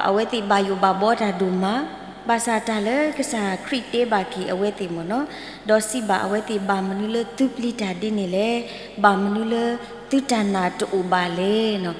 အဝဲသ့ၣ်ဘၣ်ယိၣ်ဘၣ်ဘီတၢ်ဒိၣ်မး ဘၣ်ဆၣ်တၢ်လၢကစၢ်ခရံာ်တဲဘၣ်က့ၤအဝဲသ့ၣ်မ့ၢ်နီၤ, ဒီးစံးဘၣ်အဝဲသ့ၣ် ဘၣ်မနုၤလၢသုပျံၤတၢ်ဒ်န့ၣ်လဲၣ်, ဘၣ်မနုၤလၢသုတၢ်နာ်တအိၣ်ဘၣ်လဲၣ်နီၤ.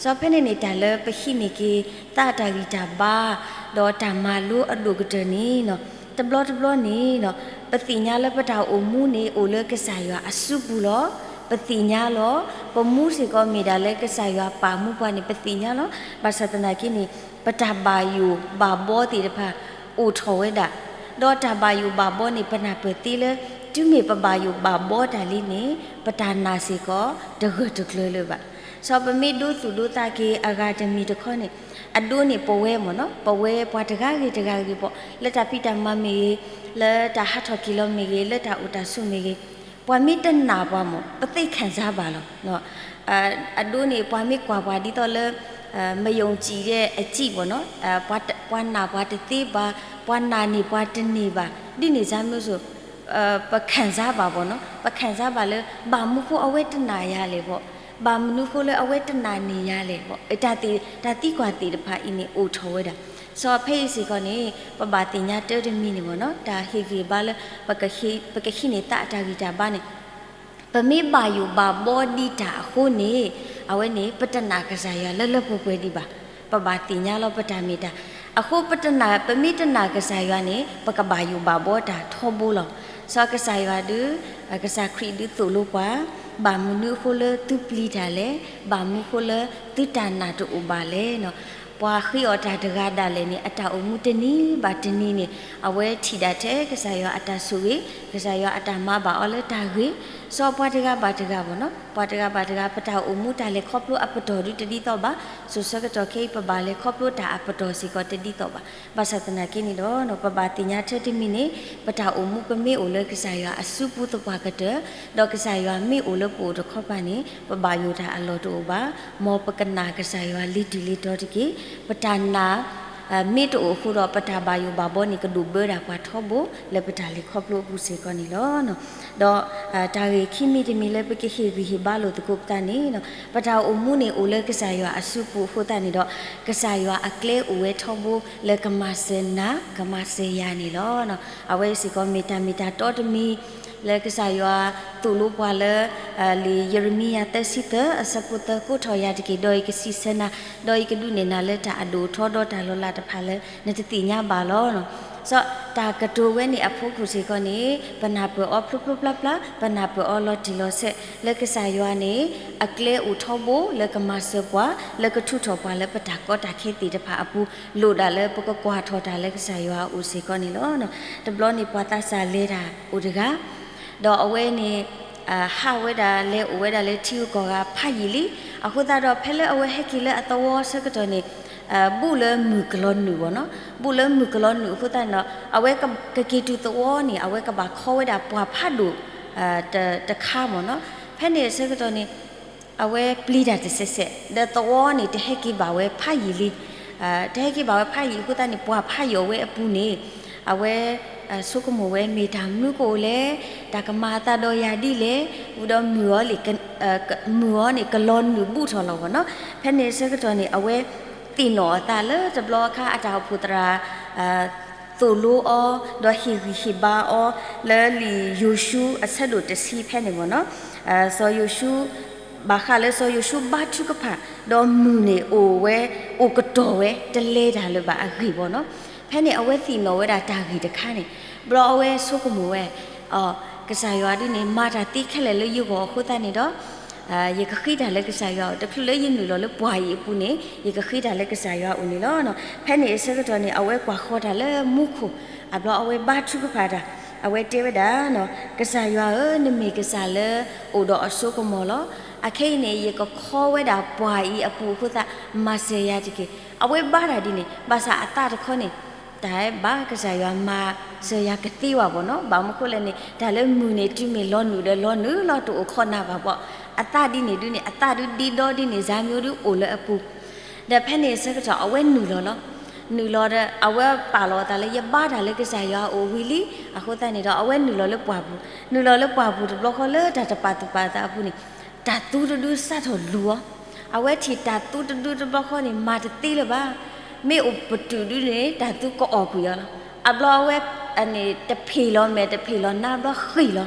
စီၤဖဲန့ၣ်န့ၣ် တၢ်လၢပဟံးန့ၢ်က့ၤ သးအတၢ်ဂံၢ်တၢ်ဘါ ဒီးတၢ်မၤလိအဒိၣ်ကတၢၢ်န့ၣ်နီၤ, တဘျီတဘျီန့ၣ်နီၤ ပသ့ၣ်ညါလၢပတၢ်အိၣ်မူန့ၣ် အိၣ်လၢကစၢ်ယွၤအစုပူၤလီၤ. ပသ့ၣ်ညါလီၤ. ပမူစ့ၢ်ကီးမ့ၢ်ဒၣ်လၢကစၢ်ယွၤပာ်မူပှၤန့ၣ် ပသ့ၣ်ညါလီၤ. ဘၣ်ဆၣ်သနာ်က့န့ၣ် ပတၢ်ဘၣ်ယိၣ်ဘၣ်ဘီသ့ၣ်တဖၣ် အိၣ်ထီၣ်ဝဲဒၣ်, ဒီးတၢ်ဘၣ်ယိၣ်ဘၣ်ဘီန့ၣ် ပနၢ်ပၢၢ်သ့လၢ တုၤမ့ၢ်ပဘၣ်ယိၣ်ဘၣ်ဘီတၢ်လံန့ၣ် ပတၢ်နာ်စ့ၢ်ကီး တဂၢၢ်တကျၢၤလၢၤဘၣ်. စီၤပမ့ၢ်ဒိသူၣ်ဒိသးက့ၤအဂၤတမံၤတခီန့ၣ် အဒိန့ၣ်ပဝဲမ့ၢ်နီၤ, ပဝဲပှၤတဂၤဂ့ၤတဂၤဂ့ၤဘၣ် လၢတၢ်ဖံးတၢ်မၤမ့ၢ်ဂ့ၤ, လၢတၢ်ဟးထီၣ်က့ၤလီၤမ့ၢ်ဂ့ၤ, လၢတၢ်အိၣ်တၢ်ဆိးမ့ၢ်ဂ့ၤ, ပှၤမ့ၢ်တနာ်ပှၤမ့ၢ် ပသ့ၣ်ခံစားဘၣ်လီၤ. အဒိန့ၣ် ပှၤမ့ၢ်ကွၢ်ပှၤဒ်သိးလၢ မယုံကြည်တဲ့အကျင့်ဘၣ်နီၤ, ပှၤနာ်ပှၤတသ့ဘၣ်, ပှၤနာ်န့ၢ်ပှၤတန့ၢ်ဘၣ်, ဒ်န့ၣ်စ့ၢ်မ့ၢ်စိ ပခံစားဘၣ်ဘၣ်နီၤ, ပခံစားဘၣ်လၢ ဘၣ်မနုၤဃိအဝဲတနာ်ယၤလဲၣ်ဘၣ်, ဘၣ်မနုၤဃိလၢအဝဲတနာ်န့ၢ်ယၤလဲၣ်ဘၣ်, တၢ်သံကွၢ်သ့ၣ်တဖၣ်အံၤန့ၣ်အိၣ်ထီၣ်ဝဲဒၣ်. စီၤဖဲအံၤစ့ၢ်ကီးန့ၣ် ပဘၣ်သ့ၣ်ညါတၢ်တမံၤန့ၣ်မ့ၢ်နီၤ တၢ်ဟ့ၣ်ဂံၢ်ဘါလၢ ပကဟံးန့ၢ်သးအတၢ်ဂံၢ်တၢ်ဘါန့ၣ် ပမ့ၢ်ဘၣ်ယိၣ်ဘၣ်ဘီဒံးတၢ်အဃိန့ၣ် အဝဲန့ၣ် ပတနာ်ကစၢ်ယွၤလၢလၢပှဲၤပှဲၤဒံးဘၣ်. ပဘၣ်သ့ၣ်ညါလီၤပတၢ်မ့ၢ်တၢ်. အဃိပတနာ် ပမ့ၢ်တနာ်ကစၢ်ယွၤန့ၣ် ပကဘၣ်ယိၣ်ဘၣ်ဘီတၢ်ထီဘိလီၤ. စီၤကစၢ်ယွၤဒုး ကစၢ်ခရံာ်ဒုးသိၣ်လိပှၤ, ဘၣ်မနုၤအဃိလၢသုပျံၤတၢ်လဲၣ်, ဘၣ်မနုၤအဃိလၢသုတၢ်နာ်တအိၣ်ဘၣ်လဲၣ်နီၤ. ပှၤဃ့အီၣ်တၢ်တဂၤဒၣ်လဲာ်န့ၣ် အတၢ်အိၣ်မူတနံၤဘၣ်တနံၤန့ၣ် အဝဲထံၣ်ဒၣ်ထဲကစၢ်ယွၤအတၢ်ဆိၣ်ဂ့ၤ, ကစၢ်ယွၤအတၢ်မၤဘၣ်အီၤလၢတၢ်ဂ့ၤ, စီၤပှၤတဂၤဘၣ်တဂၤဘၣ်နီၤ, ပှၤတဂၤဘၣ်တဂၤ ပတၢ်အိၣ်မူတၢ်လဲၤခီဖျိအပတီၢ်ဒုးတဒ်သိးဘၣ်, စိၤဆၢကတီၢ်ခဲအံၤ ပဘၣ်လဲၤခီဖျိတၢ်အပတီၢ်စ့ၢ်ကီးတဒ်သိးဘၣ်. ဘၣ်ဆၣ်သနာ်က့န့ၣ်ဒီး ပဘၣ်သ့ၣ်ညါထဲတမံၤန့ၣ် ပတၢ်အိၣ်မူပမ့ၢ်အိၣ်လၢကစၢ်ယွၤအစုပူၤသပှၢ်ကတၢၢ်, ဒီးကစၢ်ယွၤမ့ၢ်အိၣ်လၢပအိၣ်တခီပၤန့ၣ် ပဘၣ်ယိၣ်တၢ်အလီၢ်တအိၣ်ဘၣ်, မ်ပကနာ်ကစၢ်ယွၤလံၤတံၢ်လံၤတီၤတက့ၢ်. ပတၢ်နာ် မ့ၢ်တအိၣ်အဃိဒီး ပတၢ်ဘၣ်ယိၣ်ဘၣ်ဘီန့ၣ် ကဒိၣ်ဘၢဒၣ်ပှၤထီဘိလၢပတၢ်လဲၤခီဖျိအပူၤစ့ၢ်ကီးန့ၣ်လီၤ. ဒီးတၢ်ဂ့ၢ်ခံမံၤတမံၤလၢပကဟ့ၣ်ဂံၢ်ဟ့ၣ်ဘါလိာ်သကိးပသးန့ၣ် ပတၢ်အိၣ်မူန့ၣ်အိၣ်လၢကစၢ်ယွၤအစုပူၤအဃိသတးန့ၣ်ဒီး ကစၢ်ယွၤအကျဲအိၣ်ဝဲထီဘိလၢကမၤစၢၤနၤ ကမၤစၢၤယၤန့ၣ်လီၤ. အဝဲစ့ၢ်ကီးမ့ၢ်တၢ်မ့ၢ်တၢ်တီတမံၤ လၢကစၢ်ယွၤသိၣ်လိပှၤလၢ လံာ်ယရမံယၤသၢဆံသၢ အဆၢဖိသၢ ကိးထီၣ်ယၤတက့ၢ် ဒီးယကစံးဆၢနၤ, ဒီးယကဒုးနဲၣ်နၤလၢတၢ်အဒိၣ်အထီဒီးတၢ်လီၤလးတဖၣ်လၢနတသ့ၣ်ညါဘၣ်လီၤ. စီၤတၢ်ကတိၤဝဲန့ၣ်အဖီခိၣ်စ့ၢ်ကီးန့ၣ် ပနၢ်ပၢၢ်အီၤဖျိဖျိဖျါဖျါ, ပနၢ်ပၢၢ်အီၤလီၤတံၢ်လီၤဆဲး လၢကစၢ်ယွၤန့ၣ် အကျဲအိၣ်ထီဘိလၢကမၤစၢၤပှၤ လၢကထုးထီၣ်ပှၤလၢပတၢ်ကီတၢ်ခဲသ့ၣ်တဖၣ်အပူၤ လိၣ်ဒၣ်လၢပကကွၢ်ထီၣ်တၢ်လၢကစၢ်ယွၤအအိၣ်စ့ၢ်ကီးန့ၣ်လီၤ. တဘျီန့ၣ် ပှၤသးစၢ်လဲၤတၢ်အိၣ်တဂၤ ဒီးအဝဲန့ၣ် ဟးဝဲဒၣ်လဲၤအိၣ်ဝဲဒၣ်လၢထံဂုၤကီၢ်ဂၤဖးယံာ်လံ. အဃိသတးဒီး ဖဲလၢအဝဲဟဲက့ၤလၢအသဝီဆၢကတီၢ်န့ၣ် ဘူးလၢမုၢ်ကလီၤနုာ်ဘၣ်နီၤ, ဘူးလၢမုၢ်ကလီၤနုာ်အဃိသတးန့ၣ်ဒီး အဝဲကက့ၤတုၤသဝီန့ၣ် အဝဲကဘၣ်ခီဝဲဒၣ်ပှၢ်ဖးဒိၣ် တခါမ့ၢ်နီၤ. ဖဲန့ၣ်အဆၢကတီၢ်န့ၣ် အဝဲပျံၤတၢ်တစဲးစဲး ဒီးသဝီန့ၣ် တဟဲက့ၤဘၣ်ဝဲဖးယံာ်လံ. တဟဲက့ၤဘၣ်ဝဲဖးယံာ်အဃိသတးန့ၣ် ပှၢ်ဖးယံာ်အဝဲအပူၤန့ၣ် အဝဲ ဆိကမိၣ်ဝဲ မ့ၢ်တၢ်မနုၤကအိၣ်လဲၣ်, တၢ်ကမၤအသးဒီးယၤဒ်လဲၣ်, ဝံၤဒီးမုၢ်အီၤန့ၣ် ကလီၤနုာ်ဘူးထီၣ်လီၤဘၣ်နီၤ. ဖဲန့ၣ်အဆၢကတီၢ်န့ၣ် အဝဲသ့ၣ်နီၣ်အသးလၢတဘျီအခါအတၢ်အိၣ်ဖှိၣ်သရၣ် သိၣ်လိအီၤ ဒီးဟ့ၣ်ဂံၢ်ဟ့ၣ်ဘါအီၤ လၢလံာ်ယိၤၡူအဆၢဒိၣ်တဆံဖဲန့ၣ်မ့ၢ်နီၤ. စီၤယိၤၡူ ဘၣ်ဃးလၢစီၤယိၤၡူဘါထုကဖၣ် ဒီးမုၢ်န့ၣ်အိၣ်ဝဲ အိၣ်ကတီၢ်ဝဲ တလဲၤတၢ်လၢၤဘၣ်အဂ့ၢ်ဘၣ်နီၤ. ဖဲန့ၣ်အဝဲသ့ၣ်နီၣ်ဝဲဒၣ်တၢ်ဂ့ၢ်တခါန့ၣ် ဘျီအဝဲဆိကမိၣ်ဝဲ အ ကစၢ်ယွၤဒ်န့ၣ် မၤတၢ်သ့ခဲလၢာ်လၢယဂီၢ်အဃိသတးန့ၣ်ဒီး ယကဃ့တၢ်လၢကစၢ်ယွၤအအိၣ် တချုးလၢယနုာ်လီၤလၢပှၢ်အံၤအပူၤန့ၣ် ယကဃ့တၢ်လၢကစၢ်ယွၤအအိၣ်န့ၣ်လီၤ. ဖဲန့ၣ်အဆၢကတီၢ်န့ၣ် အဝဲကွၢ်ဃီၤတၢ်လၢမူခိၣ် အဘျီအဝဲဘါထုကဖၣ်တၢ် အဝဲတဲဝဲဒၣ် ကစၢ်ယွၤဧၢ, နမ့ၢ်ကစၢ်လၢအိၣ်ဒီးအစိကမီၤလီၤ. အခဲအံၤန့ၣ် ယကခီဝဲဒၣ်ပှၢ်အံၤအပူၤအဃိသတး မၤစၢၤယၤတက့ၢ်. အဝဲဘါတၢ်ဒ်န့ၣ် ဘၣ်ဆၣ်အသးတခီန့ၣ် တၢ်ဘၣ်ကစၢ်ယွၤမၤစၢၤယၤကသ့ဘၣ်ဘၣ်နီၤ. ဘၣ်မနုၤဃိလဲၣ်န့ၣ် တၢ်လၢမုၢ်န့ၣ်တုၤမ့ၢ်လီၤနုာ်ဒီးလီၤနုာ်လီၤတအိၣ်ခိးနၤဘၣ်ဘၣ်. အသးဒ်န့ၣ်ဒ်န့ၣ် အသးဒ်ဒ့ဒီဒ်န့ၣ် စၢ်မံၤဒ်အိၣ်လၢအပူၤ ဒီးဖဲန့ၣ်အဆၢကတီၢ် အဝဲနုာ်လီၤလီၤ. နုာ်လီၤဒီး အဝဲပာ်လီၤအသးလၢယဘါတၢ်လၢကစၢ်ယွၤအအိၣ်ဝံၤလံ. အဃိသတးန့ၣ်ဒီး အဝဲနုာ်လီၤလၢပှၢ်ပူၤ. နုာ်လီၤလၢပှၢ်ပူၤတဘျီဃီလၢတၢ်တပာ်သူၣ်ပာ်သးအပူၤန့ၣ် တၢ်သူတဒုစးထီၣ်လူၤအီၤ. အဝဲထံၣ်တၢ်သူတဒုတဘျီဃီန့ၣ် မၤတသ့လၢၤဘၣ်. မ့ၢ်အိၣ်ပတုာ်ဒုန့ၣ် တၢ်သူကအီၣ်ကွံာ်အီၤလီၤ. အဘျီအဝဲ တဖံးလီၤမဲာ်တဖံးလီၤနါဘျီဃ့ၢ်လီၤ.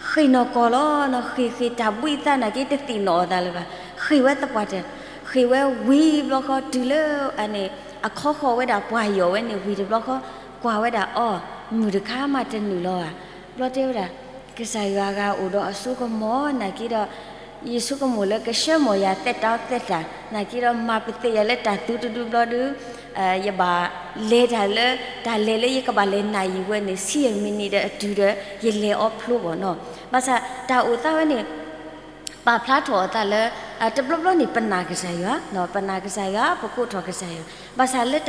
ဃ့ၢ်နီၢ်ကီၢ်လီၤနီၤ. ဃ့ၢ်ဃ့ၢ်တၢ်ဘှံးသးနာ်က့ တသ့ၣ်နီၣ်အသးလၢၤဘၣ်. ဃ့ၢ်ဝဲသပှၢ်တၢၢ် ဃ့ၢ်ဝဲဝံၤဘျီဃီတုၤလၢ အခီဃီၤဝဲဒၣ်ပှၢ်ယီၤဝဲန့ၣ်ဝံၤတဘျီဃီ ကွၢ်ဝဲဒၣ်အီၤ မုၢ်တခါမးတနုာ်လီၤဘၣ်. ဘျီတဲဝဲဒၣ် ကစၢ်ယွၤဂၤအိၣ်ဒီးအစိကမီၤနာ်က့ဒီး ယဆိကမိၣ်လၢကဆှၢမီၢ်ယၤသဲးတၢ်သဲးတၢ် နာ်က့ဒီး မၤပသ့ၣ်ယၤလၢတၢ်သူတဒုဘျီဒု ယဘၣ်လဲၤတၢ်လၢ တၢ်လဲၤလၢယကဘၣ်လဲၤနၣ်ယံၤဝဲန့ၣ် ဆံယဲၢ်မံးနံးဒီးအတုၤဒီး ယလဲၤအီၤဖျိဘၣ်နီၤ. ဘၣ်ဆၣ်တၢ်အိၣ်သးဝဲန့ၣ် ပာ်ဖျါထီၣ်အသးလၢ တဘျီဘျီန့ၣ် ပနာ်ကစၢ်ယွၤ, ပနာ်ကစၢ်ယွၤ ပကိးထီၣ်ကစၢ်ယွၤ, ဘၣ်ဆၣ်လၢ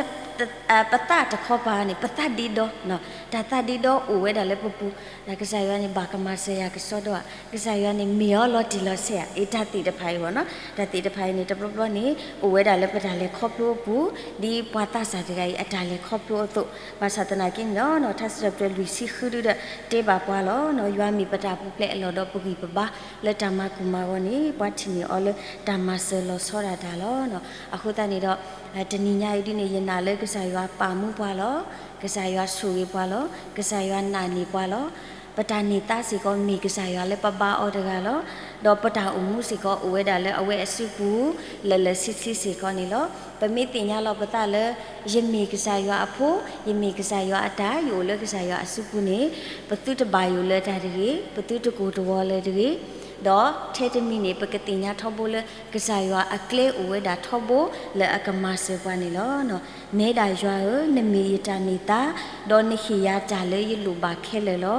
ပသးတခီပၤန့ၣ် ပသးဒ့ဒီ, တၢ်သးဒ့ဒီအိၣ်ဝဲဒၣ်လၢပပူၤ, ဒီးကစၢ်ယွၤန့ၣ် ဘၣ်ကမၤစၢၤယၤကစီဒီဧါ, ကစၢ်ယွၤန့ၣ် မ့ၢ်အီၤလီၤတံၢ်လီၤဆဲးဧါ, အတၢ်သ့ၣ်တဖၣ်အံၤဘၣ်နီၤ, တၢ်သ့ၣ်တဖၣ်အံၤန့ၣ် တဘျီဘျီန့ၣ် အိၣ်ဝဲဒၣ်လၢပတၢ်လဲၤခီဖျိအပူၤ, ဒ်ပှၤသးစၢ်တဂၤအံၤ အတၢ်လဲၤခီဖျိအသိး, ဘၣ်ဆၣ်သနာ်က့န့ၣ်ဒီး ထါစံးထီၣ်ပတြၢၤလွံၢ်ဆံဃုဒုဒီး တဲဘၣ်ပှၤလီၤ, ယွၤမ့ၢ်ပတၢ်ပူၤဖျဲးအလီၢ်ဒီးပဂံၢ်ပဘါ လၢတၢ်မၤကိၢ်မၤဂီၤန့ၣ် ပှၤထံၣ်န့ၢ်အီၤလၢတၢ်မၤစၢၤလီၤဆီဒၣ်တၢ်လီၤ. အဃိသတးန့ၣ်ဒီး တနံၤညါအံၤဒ်န့ၣ် ယနာ်လၢ ကစၢ်ယွၤပာ်မူပှၤလီၤ. ကစၢ်ယွၤဆိၣ်ဂ့ၤပှၤလီၤ. ကစၢ်ယွၤနာ်န့ၢ်ပှၤလီၤ. ပတၢ်န့ၢ်သါစ့ၢ်ကီးမ့ၢ်ကစၢ်ယွၤလၢပဘါအီၤတဂၤလီၤ. ဒီးပတၢ်အိၣ်မူစ့ၢ်ကီးအိၣ်ဝဲဒၣ်လၢအဝဲအစုပူၤ လၢာ်လၢာ်ဆ့ဆ့စ့ၢ်ကီးန့ၣ်လီၤ. ပမ့ၢ်သ့ၣ်ညါလီၤပသးလၢ ယမ့ၢ်ကစၢ်ယွၤအဖိ, ယမ့ၢ်ကစၢ်ယွၤအတၢ်, ယအိၣ်လၢကစၢ်ယွၤအစုပူၤန့ၣ် ပသုတဘၣ်ယိၣ်လၢၤတၢ်တဂ့ၤ, ပသုတကိၢ်တဂီၤလၢၤတဂ့ၤ. ဒီးထဲတမံၤန့ၣ် ပကသ့ၣ်ညါထီဘိလၢ ကစၢ်ယွၤအကျဲအိၣ်ဝဲဒၣ်ထီဘိလၢအကမၤစၢၤပှၤန့ၣ်လီၤ. နဲဒၣ်ယွၤဧၢ, နမ့ၢ်ယတၢ်န့ၢ်သါ, ဒီးနဟ့ၣ်ယၤတၢ်လၢယလိၣ်ဘၣ်ခဲလၢာ်လီၤ.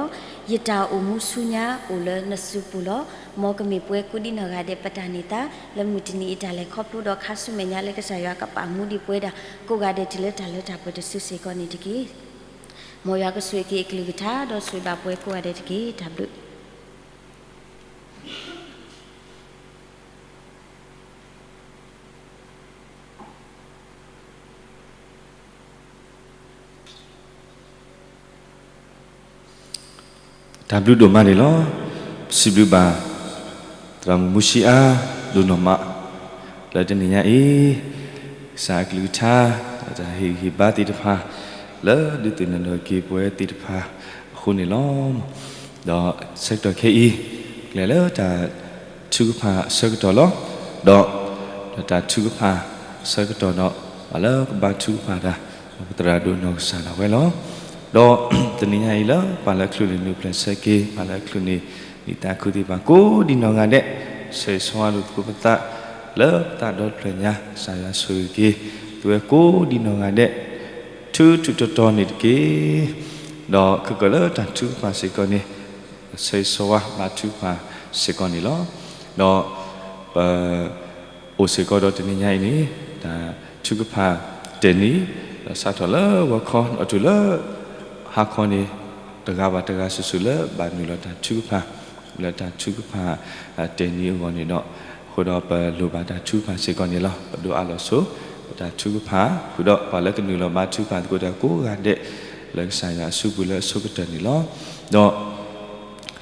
ယတၢ်အိၣ်မူဆူညါအိၣ်လၢနစုပူၤလီၤ. မ်ကမ့ၢ်ပှၤကိးဒံနီၢ်ဂၤဒဲးပတၢ်န့ၢ်သါ လၢမုၢ်တနံၤအံၤတၢ်လဲၤခီဖျိဒီးခါဆူမဲာ်ညါလၢကစၢ်ယွၤကပာ်မူဒံးပဝဲဒၣ်ကိးဂၤဒဲးတုၤလၢတၢ်လၢတၢ်ပှဲၤတစုစ့ၢ်ကီးန့ၣ်တက့ၢ်. မ်ယွၤကဆိၣ်ဂ့ၤက့ၤအကလုၢ်ကထါ ဒီးဆိၣ်ဂ့ၤဘၣ်ပဝဲကိးဂၤဒဲးတက့ၢ်. တၢ်ဘျုး တၢ်ဘျုးဒိၣ်မးန့ၣ်လီၤ. ပစံးဘျုးဘၣ် သရၣ်မုၣ်မူဆံအါ ဒိၣ်နီၢ်မး လၢတနံၤညါအံၤ ကစၢ်အကလုၢ်ကထါ တၢ်ဟ့ၣ်ဂံၢ်ဟ့ၣ်ဘါသ့ၣ်တဖၣ် လၢဒုးသ့ၣ်နီၣ်ထီၣ်က့ၤပဝဲသ့ၣ်တဖၣ်အဃိန့ၣ်လီၤ. ဒီးဆၢကတီၢ်ခဲအံၤ ကျဲၤလၢတၢ်ထုကဖၣ်အဆၢကတီၢ်လီၤ. ဒီး ဒီးတၢ်ထုကဖၣ်အဆၢကတီၢ်ဒီး ပှၤလၢကဘါထုကဖၣ်တၢ် ပသရၣ်ဒိၣ်နီၢ်ကစၢ်ဒၣ်ဝဲလီၤ. ဒီးတနံၤညါအံၤလၢ ပှၤလၢအချုးန့ၢ်နုာ်ပျဲၢ်ဆၢက့ၤ ပှၤလၢအချုးန့ၢ်နံၣ်သးခုသ့ၣ်တဖၣ် ကိးဒံနီၢ်ဂၤဒဲး ဆၢဂ့ၤဆၢဝါလိာ်သကိးပသး လၢပသးဒီဖျၢၣ်ညါ ကစၢ်ယွၤဆိၣ်ဂ့ၤက့ၤ သုဝဲကိးဒံနီၢ်ဂၤဒဲး ထူထူတီတီန့ၣ်တက့ၢ်. ဒီးခဲကၢၣ်လၢတၢ်ထုကဖၣ်စ့ၢ်ကီးန့ၣ် ဆၢဂ့ၤဆၢဝါဘါထုကဖၣ်စ့ၢ်ကီးန့ၣ်လီၤ. ဒီး ပ အိၣ်စ့ၢ်ကီးဒီးတနံၤညါအံၤန့ၣ် တၢ်ထုကဖၣ်တ့ၢ်နံၤ ဒီးစးထီၣ်လၢဂီၤခီ ဒီးတုၤလၢ ဟါခီန့ၣ် တဂၤဘၣ်တဂၤစုာ်စုာ်လၢဘၣ်နုာ်လီၤတၢ်ထုကဖၣ် လၢတၢ်ထုကဖၣ်တ့ၢ်နံၤအဂီၢ်န့ၣ်ဒီး အဃိဒီးပလိၣ်ဘၣ်တၢ်ထုကဖၣ်စ့ၢ်ကီးန့ၣ်လီၤ. ပဒိးအးလီၤဆိ ပတၢ်ထုကဖၣ်ဃုာ်ဒီး ပှၤလၢကနုာ်လီၤဘါထုကဖၣ်သကိးတၢ်ကိးဂၤဒဲး လၢကစၢ်ယွၤအစုပူၤလၢအဆိကတၢၢ်န့ၣ်လီၤ. ဒီး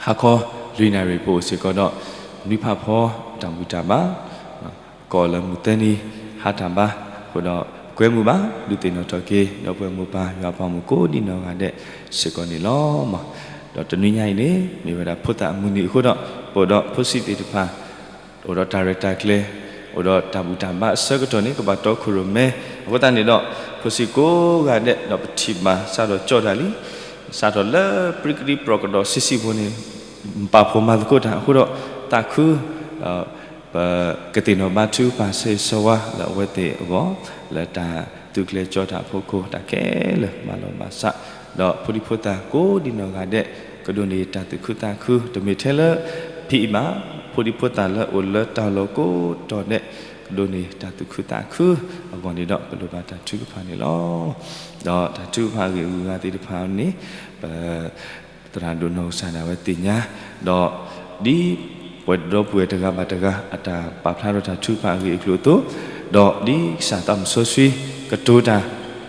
ဟါခီလွံၢ်နၣ်ရံၣ်ပအိၣ်စ့ၢ်ကီးဒီး နွံဖးဖီတၢ်ဘူၣ်တၢ်ဘါ ကိးလၢမုၢ်သၢနံၤ ဟါတၢ်ဘါ အဃိဒီး ကွဲမုာ်ဘၣ် ဒုးသ့ၣ်နီၣ်ထီၣ်က့ၤ ဒီပုၢ်ဝဲၢ်မိၢ်ပၢ်ယွၤအပှၤမုၣ်ကိးဒံနီၢ်ဂၤဒဲးစ့ၢ်ကီးန့ၣ်လီၤ. ဒီးတနွံညါအံၤန့ၣ် မ့ၢ်ဝဲဒၣ်ဖိသၣ်အမုၢ်နံၤအဃိဒီး ပအိၣ်ဒီးဖိဆံးသ့ၣ်တဖၣ် အိၣ်ဒီးတၢ်ရဲၣ်တၢ်ကျဲၤ အိၣ်ဒီးတၢ်ဘူၣ်တၢ်ဘါအဆၢကတီၢ်န့ၣ် ကဘၣ်တီခိၣ်ရိၣ်မဲ အဃိသတးန့ၣ်ဒီး ဖိဆံးကိးဂၤဒဲးဒီးပထံၣ်ဘၣ်စးထီၣ်ကၠီတၢ်လံ စးထီၣ်လၢပြံကဒံပြီကဒီးဆံးဆံးဖိန့ၣ် ပာ်ဖှိၣ်မၤသကိးတၢ်အဃိဒီး သးခု ပကသ့ၣ်နီၣ်ဘါထုကဖၣ်ဆၢဂ့ၤဆၢဝါလၢအဝဲသ့ၣ်အဂီၢ် လၢတၢ်သုးကျဲၤကၠီတၢ်အဖီခိၣ် တၢ်ခဲလၢာ်ဘၣ်လီၤဘၣ်စး ဒီးဖိဒံဖိသၣ်ကိးဒံနီၢ်ဂၤဒဲး ကဒိးန့ၢ်တၢ်သူၣ်ခုသးခု တမ့ၢ်ထဲလၢဖံအံၤဘၣ် ဖိဒံဖိသၣ်လၢအိၣ်လၢတၢ်လီၢ်ကိးတီၤဒဲး ကဒိးန့ၢ်တၢ်သူၣ်ခုသးခုအဂီၢ်န့ၣ်ဒီး ပလိၣ်ဘၣ်တၢ်ထုကဖၣ်န့ၣ်လီၤ. ဒီးတၢ်ထုကဖၣ်အဂ့ၢ်အဂုၤအဂၤသ့ၣ်တဖၣ်န့ၣ် ပ သရၣ်ဒိၣ်နီၢ်ကစၢ်ဒၣ်ဝဲသ့ၣ်ညါ ဒီးဒ်ပှၤဒီပုၢ်ဝဲၢ်တဂၤဘၣ်တဂၤ အတၢ်ပာ်ဖျါထီၣ်တၢ်ထုကဖၣ်အဂ့ၢ်အကျိၤအသိး ဒီးဒ်ကစၢ်သးစီဆှံကတိၤတၢ်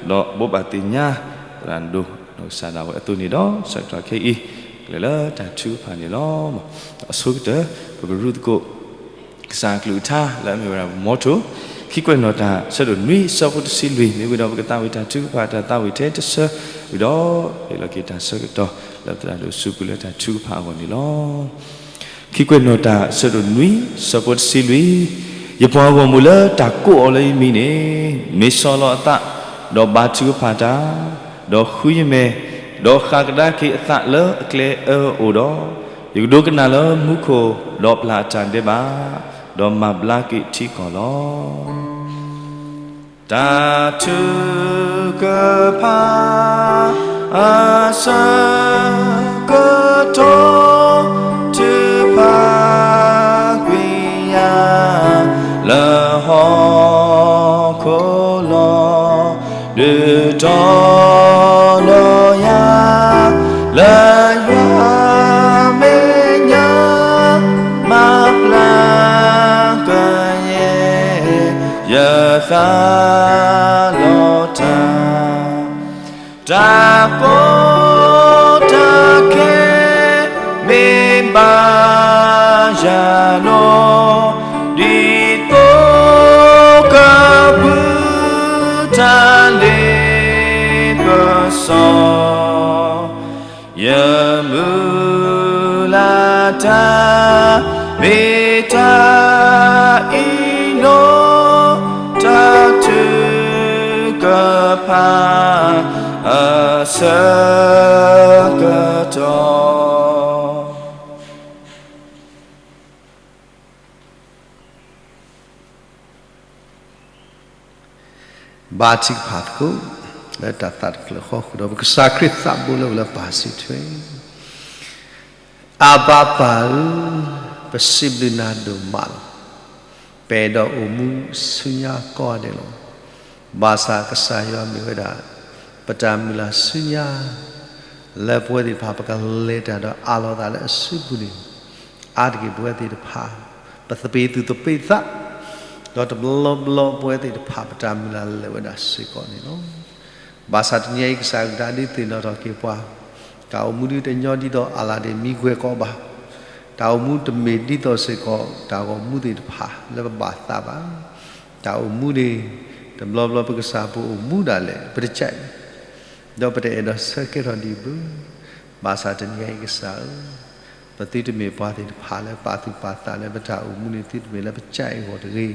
ဒီးဘိးဘၣ်သ့ၣ်ညါ သရၣ်ဒိၣ်နီၢ်ကစၢ်ဒၣ်ဝဲအသိးန့ၣ်ဒီး ဆၢကတီၢ်ခဲအံၤ ကျဲၤလၢတၢ်ထုကဖၣ်န့ၣ်လီၤ. အဆိကတၢၢ် ပကရူၢ်သကိး ကစၢ်အကလုၢ်ကထါလၢအမ့ၢ်ဝဲဒၣ် မီထိ ခံကွဲးနီၣ်တၢ် ဆၢဒိၣ်နွံ ဆၢဖိတဆံလွံၢ် မ့ၢ်ဝံၤဒီးပကသးဝံၣ်တၢ်ထုကဖၣ်တၢ်သးဝံၣ်ထဲတဆၢ ဝံၤဒီး ဟ့ၣ်လီၤက့ၤတၢ်ဆၢကတီၢ် လၢသရၣ်ဒိၣ်စုပူၤလၢတၢ်ထုကဖၣ်အဂီၢ်န့ၣ်လီၤ. ခံကွဲးနီၣ်တၢ် ဆၢဒိၣ်နွံ ဆၢဖိတဆံလွံၢ် ယပှၤဂီၢ်မုၢ်လၢတၢ်ကိးအီၤလၢယမံၤန့ၣ် မ့ၢ်ဆီၣ်လီၤအသး ဒီးဘါထုကဖၣ်တၢ် ဒီးဃုယမဲာ် ဒီးဃၣ်ကဒါက့ၤအသးလၢအကျဲအၢအအိၣ်ဒီး ယကဒိကနၣ်လၢမူခိၣ် ဒီးပျၢ်အတၢ်ဒဲးဘး ဒီးမၤဘျါက့ၤထံကီၢ်လီၤ. တၢ်ထုကဖၣ် အဆၢကတီၢ် ထုကဖၣ်ကွံာ်ယၤ လၢဟီၣ်ခိၣ်လီၤ. ဒုးတီၤလီၤယၤ လၢယွၤမဲာ်ညါ မၤပျၢ်ကယဲၢ် ယသးလီၤတၢ် တၢ်ကီတၢ်ခဲ မ့ၢ်ဘၣ်ယၤလီၤ ဒ်သိးကပုၢ်တၢ်လ့ၤ စီၤ ယမုၢ်လၢ်တၢ် မ့ၢ်တၢ်အ့ၣ်လိာ် တၢ်ထုကဖၣ် အဆၢကတီၢ် ဘါထုကဖၣ်သကိး လၢတၢ်သးတဖျၢၣ်ဃီဃုာ်ဒီး ပကစၢ်ခရံာ်သးဘိလၢအိၣ်လၢပၢ်စုထွဲ, အဘၤပၢ်ဧၢ, ပစံးဘျုးနၤဒိၣ်မးလီၤ. ပအဲၣ်ဒိးအိၣ်မူဆူညါကိးဂၤဒဲးလီၤ. ဘၣ်ဆၣ်ကစၢ်ယွၤမ့ၢ်ဝဲဒၣ် ပတၢ်မုၢ်လၢ်ဆူညါ လၢပဝဲသ့ၣ်တဖၣ် ပကလဲၤတၢ်ဒီးအးလီၤသးလၢအစုပူၤန့ၣ် အါတက့ၢ်ပဝဲသ့ၣ်တဖၣ် ပသပ့ၤသူၣ်သပ့ၤသး, ဒီးတဘျီဘျီပဝဲသ့ၣ်တဖၣ် ပတၢ်မုၢ်လၢ်လဲၤဝဲဒၣ်စ့ၢ်ကီးန့ၣ်လီၤ. ဘၣ်ဆၣ်တနံၤအံၤ ကစၢ်ကဒါဒုးသ့ၣ်နီၣ်ထီၣ်က့ၤပှၤ, တၢ်အိၣ်မူဒုးတညီဒ်သိးအလၤဒ့ၣ်မံကွဲၤကီးဘၣ်. တၢ်အိၣ်မူတမ့ၢ်ဒ်သိးစ့ၢ်ကီး တၢ်ဂီၤမူသ့ၣ်တဖၣ်လၢပဘၣ်သးဘၣ်. တၢ်အိၣ်မူန့ၣ် တဘျီဘျီပကစၢ်ပအိၣ်မူဒၣ်လဲာ် ပတကးအံၤ ဒီးပတအဲၣ်ဒိးဆၢကဲထီၣ်ဒံးဘၣ်. ဘၣ်ဆၣ်တနံၤအံၤကစၢ်ဧၢ, ပသုတမ့ၢ်ပှၤသ့ၣ်တဖၣ်လၢပာ်သူၣ်ပာ်သးလၢပတၢ်အိၣ်မူန့ၣ် သုတမ့ၢ်လၢပကးအံၤအဂီၢ်တဂ့ၤ.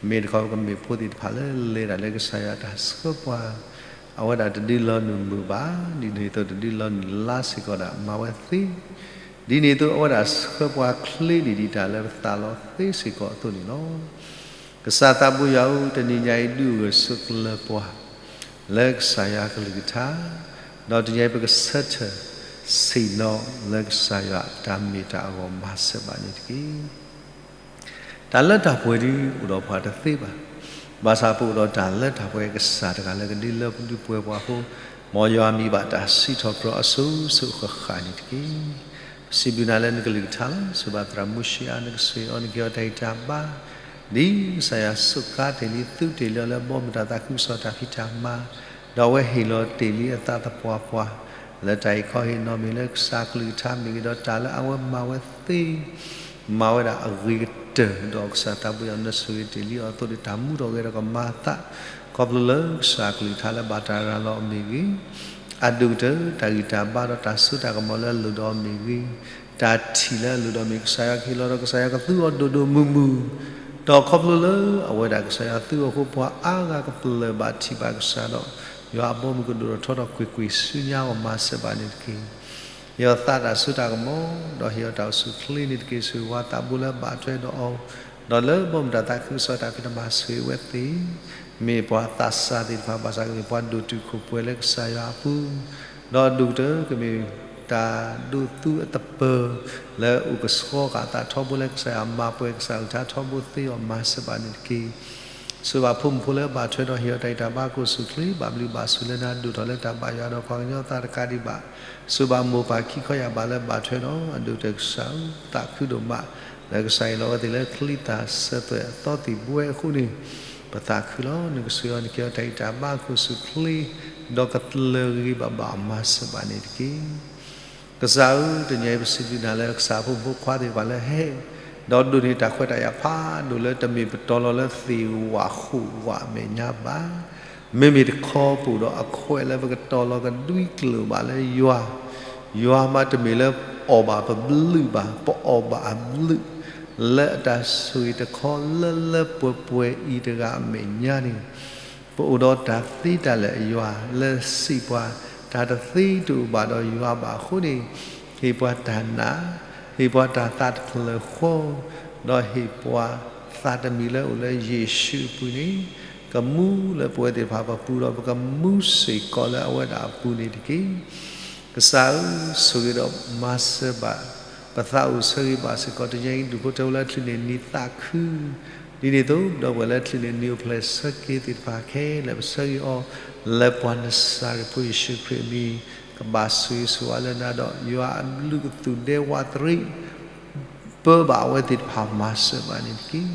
မ့ၢ်တခီပကမ့ၢ်ဖိသ့ၣ်တဖၣ်လၢလဲၤတၢ်လၢကစၢ်ယွၤအတၢ်ဆှၢပှၤ, အဝဲဒၣ်တဒုးလီၤနုာ်မုာ်ဘၣ်, ဒ်န့ၣ်အသိးတဒုးလီၤနုာ်လါစ့ၢ်ကီးဒၣ်မၤဝဲသ့ ဒ်န့ၣ်အသိးအဝဲဒၣ်ဆှၢပှၤချ့ဒံးဒံးတၢ်လၢပသးလီၤသ့စ့ၢ်ကီးအသိးန့ၣ်လီၤ. ကစၢ်သးဘိယွၤဧၢ, တနံၤညါအံၤဒုးဂဲၤဆိးကျၢၤပှၤ လၢကစၢ်ယွၤအကလုၢ်ကထါ, ဒီးတနံၤအံၤပကဆၢထၢၣ် ဆ့ၣ်နီၤလၢကစၢ်ယွၤအတၢ်မ့ၢ်တၢ်အဂီၢ်မၤစၢၤဘၣ်န့ၣ်တက့ၢ်. တၢ်လၢတၢ်ပှဲၤဒုးအိၣ်ဒီးပှၤတသ့ဘၣ်. ဘၣ်ဆၣ်ပအိၣ်ဒီးတၢ်လၢတၢ်ပှဲၤကစၢ်တဂၤလၢကဒုးလၢပဒုးပှဲၤပှၤအဃိ, မ်ယွၤမံၤဘၣ်တၢ်စံးထီၣ်ပတြၢၤအစိၤစိၤဃၣ်ဃၣ်န့ၣ်တက့ၢ်. ပစံးဘျုးနၤလၢနကလုၢ်ကထါလီၤ. စံးဘၣ်သရၣ်မုၢ်ၡံအၤ နကစၢ်အီၤ နက့ၤအီၤတၢ်ဂံၢ်တၢ်ဘါ, ဒ်ကစၢ်ယွၤစူးကါတ့ၢ်လံ သုးတ့ၢ်လံအီၤလၢဘီမုၢ်တၢ်သးခုကစီၣ်တၢ်ဖံးတၢ်မၤ, ဒီးအဝဲဟ့ၣ်လီၤတ့ၢ်လံအသးသပှၢ်ပှၢ် လၢတၢ်အံၤခီဟ့ၣ်နီၤမ့ၢ်လၢကစၢ်ကလုၢ်ကထါမ့ၢ်ဂ့ၤ ဒီးတၢ်လၢအဝဲမၤဝဲသ့ မၤဝဲဒၣ်အဂ့ၤကတၢၢ် ဒီးကစၢ်သးဘိယွၤနဆိၣ်ဂ့ၤတ့ၢ်လံအီၤအသိးန့ၣ် တၢ်မူထီၣ်ဂဲၤဒီးကမၤအသး ခီဖျိလၢကစၢ်ကလုၢ်ကထါလၢဘၣ်တၢ်ရၤလီၤအီၤမ့ၢ်ဂ့ၤ, အဒိၣ်ကတၢၢ်တၢ်ဂံၢ်တၢ်ဘါဒီးတၢ်စိတၢ်ကမီၤလၢအလိၣ်ဒီးအီၤမ့ၢ်ဂ့ၤ, တၢ်ထံၣ်လၢအလိၣ်ဒီးမ့ၢ်ကစၢ်ယွၤကဟ့ၣ်လီၤဒီးကစၢ်ယွၤကသူအီၤဒိၣ်ဒိၣ်မုၢ်မုၢ်, ဒီးခီဖျိလၢအဝဲဒၣ်ကစၢ်ယွၤသူအီၤအဃိ ပှၤအါဂၤကပလၢၢ်ဘၣ်ထံၣ်ဘၣ်ကစၢ်ဒီး ယွၤအဘီအမုၢ်ကဒိၣ်ထီၣ်ထီထီၣ်ကွ့ၢ်ကွ့ၢ်ဆူညါအဂီၢ်မၤစၢၤဘၣ်န့ၣ်တက့ၢ်. ဟ့ၣ်အီၤသးတၢ်စိတၢ်ကမီၤ, ဒီးဟ့ၣ်အီၤတၢ်အိၣ်ဆူၣ်ချ့န့ၣ်တက့ၢ်. ဆိၣ်ဂ့ၤပှၤသးဘိလၢအဘၣ်ထွဲဒီးအီၤ, ဒီးလၢဘီမုၢ်တၢ်သးခုကစီၣ်တၢ်ဖံးတၢ်မၤဆိၣ်ဂ့ၤဝဲသ့, မ့ၢ်ပှၤသးစၢ်သ့ၣ်တဖၣ် ဘၣ်ဆၣ်ကမ့ၢ်ပှၤဒိၣ်တုာ်ခိၣ်ပှဲၤလၢကစၢ်ယွၤအပူၤ, ဒီးအဒိၣ်ကတၢၢ်ကမ့ၢ်တၢ်ဒိးသူအသပၢၤ လၢအိၣ်ကဆှီဃာ်အသးထီဘိလၢကစၢ်ယွၤမၤပှဲၤကစၢ်ကလုၢ်ကထါထီဘိသ့အီၤ မၤစၢၤဘၣ်န့ၣ်တက့ၢ်. ဆိၣ်ဂ့ၤဘၣ်ဖိမုၣ်ဖိလၢအဘၣ်ထွဲဒီးဟ့ၣ်အီၤတၢ်ဂံၢ်တၢ်ဘါ ကအိၣ်ဆူၣ်ချ့ ဘၣ်ဘျုးဘၣ်ဆိၣ်လၢနၤ ဒိၣ်ထီၣ်လၢတၢ်ဘၣ်ယွၤဒီးပှၤကညီသးတကးဒံးဘၣ်. ဆိၣ်ဂ့ၤဘၣ်မိၢ်ပၢ်ခံခီယၢ်ဘးလၢအဘၣ်ထွဲဒီး အဒိၣ်ကတၢၢ်ကစၢ်ဧၢ, သးခုဒိၣ်မး လၢကစၢ်ဟ့ၣ်လီၤဝဲသ့ၣ်လၢချံသၣ်စၢၤသွဲၣ်အသီသံၣ်ဘှဲအဃိန့ၣ် ပသးခုလီၤ. နကဆိၣ်ဂ့ၤအီၤ နကဟ့ၣ်အီၤတၢ်ဂံၢ်တၢ်ဘါ ကအိၣ်ဆူၣ်ချ့ ဒီးကတြၢၤဂ့ၤဂ့ၤဘၣ်ဘၣ်အီၤ မၤစၢၤဘၣ်န့ၣ်တက့ၢ်. ကစၢ်ဧၢ, တနံၤအံၤပစံးဘျုးနၤလၢကစၢ်ဖိမုၣ်ဖိခွါသ့ၣ်တဖၣ်လၢဟဲ ဒီးဒိးန့ၢ်တၢ်ခွဲးတၢ်ယာ်ဖးဒိၣ်လၢတမ့ၢ်ပတီၤလီၤလၢသ့ၣ်ဝးဃိၣ်ဝးအမဲာ်ညါဘၣ်. မ့မ့ၢ်တခီပအိၣ်ဒီးအခွဲးလၢပကတီၤလီၤကဒွံကျိာ်ဘၣ်လၢယွၤ, ယွၤမးတမ့ၢ်လၢအီၣ်ဘၣ်ပဘျုးဘၣ်, ပအီၣ်ဘၣ်အဘျုး လၢအတၢ်ဆိၣ်ဂ့ၤတခီလၢလၢပှဲၤပှဲၤအံၤတဂၤအမဲာ်ညါန့ၣ် ပအိၣ်ဒီးတၢ်သ့တၢ်လၢာ်အယွၤ လၢစံးပှၤ တၢ်တသ့တအိၣ်ဘၣ်ဒီးယွၤဘၣ်အဃိန့ၣ်, ဟ့ၣ်ပှၤတၢ်နာ်, ဟ့ၣ်ပှၤတၢ်သးတဖျၢၣ်ဃီ, ဒီးဟ့ၣ်ပှၤသးတမံၤလၢအိၣ်လၢယ့ၣ်ၡူးအပူၤန့ၣ်, ကမူလၢပဝဲသ့ၣ်တဖၣ်ပပူၤဒီး ပကမူစ့ၢ်ကီးလၢအဝဲဒၣ်အပူၤန့ၣ်တက့ၢ်. ကစၢ်ဧၢ, ဆိၣ်ဂ့ၤဒီးမၤစၢၤဘၣ် ပသးအိၣ်ဆၢဂ့ၤဘၣ်စ့ၢ်ကီး တနံၤအံၤ ဒူၣ်ဖိထၢဖိလၢအချုးန့ၢ်နံၤသးခု ဒ်န့ၣ်အသိး ဒီပုၢ်ဝဲၢ်လၢအချုးန့ၢ်နံၤအိၣ်ဖျဲၣ်ဆၢက့ၤသ့ၣ်တဖၣ်ခဲလၢာ် ပဆၢဂ့ၤအီၤ လၢပှၤနစၤရ့းဖိယ့ၣ်ၡူးခရံာ်အမံၤ, ကဘၣ်ဆိၣ်ဂ့ၤဆိၣ်ဝါလၢနၤဒီး ယွၤအဘျုးကသူၣ်ဒဲဝးတရံး ပၢဘၣ်အဝဲသ့ၣ်တဖၣ်မၤစၢၤဘၣ်န့ၣ်တက့ၢ်.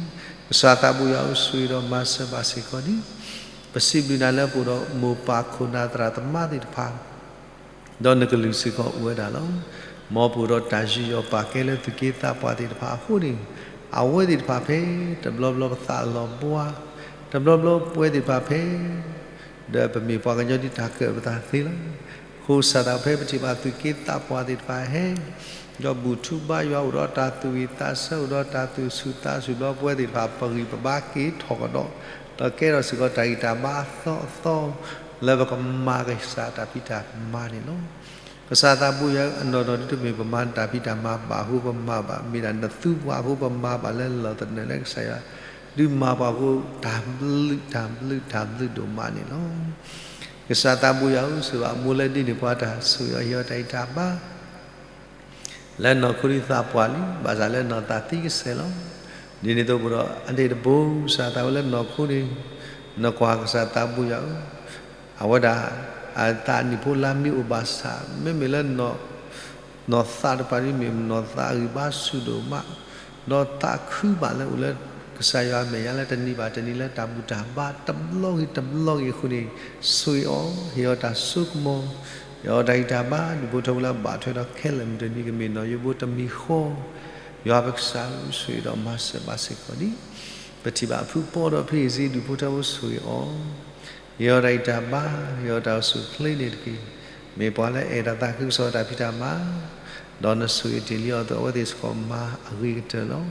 ကစၢ်သးဘိယွၤဧၢ, ဆိၣ်ဂ့ၤဒီးမၤစၢၤဘၣ်စ့ၢ်ကီးန့ၣ်, ပစံးဘျုးနၤလၢပအိၣ်ဒီးမိၢ်ပၢ်ခိၣ်နၢ်သရၣ်သမါသ့ၣ်တဖၣ် ဒီးနကလုၢ်စ့ၢ်ကီးအိၣ်ဝဲဒၣ်လီၤ. မ်ပအိၣ်ဒီးတၢ်ယူးယီၣ်ပာ်ကဲလၢသူၣ်က့သးပှၢ်သ့ၣ်တဖၣ်အဃိန့ၣ်, အဝဲသ့ၣ်တဖၣ်ဖဲ တဘျီဘျီပသးလီၤဘှါ, တဘျီဘျီပဝဲသ့ၣ်တဖၣ်ဖဲ ဒီးပမ့ၢ်ပှၤကညီဒ်တၢ်ကၢၣ်ပသးသ့လီၤ. အဃိစးထီၣ်ဖဲပထံၣ်ဘၣ်သုးက့သးပှၢ်သ့ၣ်တဖၣ်ဟဲ ဒီးဘူၣ်ထူဘါယွၤအိၣ်ဒီးတၢ်သူၣ်ဝံၣ်သးဆၢ အိၣ်ဒီးတၢ်သူၣ်ဆူၣ်သးဆူၣ်ဘျီပဝဲသ့ၣ်တဖၣ် ပဂံၢ်ပဘါက့ၤထီၣ်ကဒီး ဒီးကဲထီၣ်စ့ၢ်ကီးတၢ်ဂံၢ်တၢ်ဘါအသီအသီ လၢပကမၤကစၢ်တၢ်ဖံးတၢ်မၤန့ၣ်လီၤ. ကစၢ်သးဘိယွၤဧၢ, အနီၢ်နီၢ်ဒ်တမ့ၢ်ပမၤနတၢ်ဖံးတၢ်မၤဘၣ်အဃိပမၤဘၣ်, မ့ၢ်ဒၣ်နသူပှၤအဃိပမၤဘၣ်လၢလီၢ်သနၢၣ်လၢကစၢ်ယွၤ ဒုးမၤပှၤအဃိ တၢ်ဘျုး တၢ်ဘျုး တၢ်ဘျုးဒိၣ်မးန့ၣ်လီၤ. ကစၢ်သးဘိယွၤဧၢ, ဆိၣ်ဂ့ၤဘၣ်အမိၢ်လၢဒ်န့ၣ်ပှၤတၢ်ဆိၣ်ဂ့ၤအီၤ ဟ့ၣ်အီၤတၢ်ဂံၢ်တၢ်ဘါ လၢနီၢ်ခိဒ်သးပှၢ်လံ, ဘၣ်ဆၣ်လၢနီၢ်သးသံကစဲးလီၤ. ဒ်န့ၣ်အသိးဒီး အန့ၣ်တဘိ ကစၢ်သးဝဲလၢနီၢ်ခိန့ၣ် နကွၢ်ကစၢ်သးဘိယွၤဧၢ, အဝဲဒၣ် အသးနံၣ်ဖိလါမ့ၢ်အိၣ်ဘၣ်ဆၣ် မ့မ့ၢ်လၢ နီၢ်သးတဖၣ်ဒ်မ့ၢ်နီၢ်သးအဂံၢ်ဘါဆူၣ်ဒိၣ်မး, ဒီးသးခုဘၣ်လၢအိၣ်လၢကစၢ်ယွၤအမဲာ်ညါလၢတနံၤဘၣ်တနံၤလၢတၢ်ဘူၣ်တၢ်ဘါ တဘျီဂ့ၤတဘျီဂ့ၤအဃိန့ၣ် ဆိၣ်ဂ့ၤအီၤ, ဟ့ၣ်အီၤတၢ်စိကမီၤ, ဟ့ၣ်အီၤတၢ်ဂံၢ်တၢ်ဘါ ဒူၣ်ဖိထၢဖိလၢအဘၣ်ထွဲဒီးခဲလၢာ်မုၢ်တနံၤကမ့ၢ်နီၢ်ယိဘိတမံၤဃီ, ယွၤပကစၢ်ဧၢ, ဆိၣ်ဂ့ၤဒီးမၤစၢၤဘၣ်စ့ၢ်ကီးဒံး, ပထံၣ်ဘၣ်အဖုပီဒီးဖံအံၤစ့ဒူၣ်ဖိထၢဖိဆိၣ်ဂ့ၤအီၤ ဟ့ၣ်အီၤတၢ်ဂံၢ်တၢ်ဘါ, ဟ့ၣ်အီၤတၢ်အိၣ်ဆူၣ်အိၣ်ချ့န့ၣ်တက့ၢ်. မ့ၢ်ပှၤလၢအဲၣ်တၢ်သးခုကစီၣ်တၢ်ဖံးတၢ်မၤ, ဒီးနဆိၣ်ဂ့ၤတ့ၢ်လံအီၤအသိး အဝဲသ့ၣ်စ့ၢ်ကီးမၤအဂ့ၤကတၢၢ်လီၤ.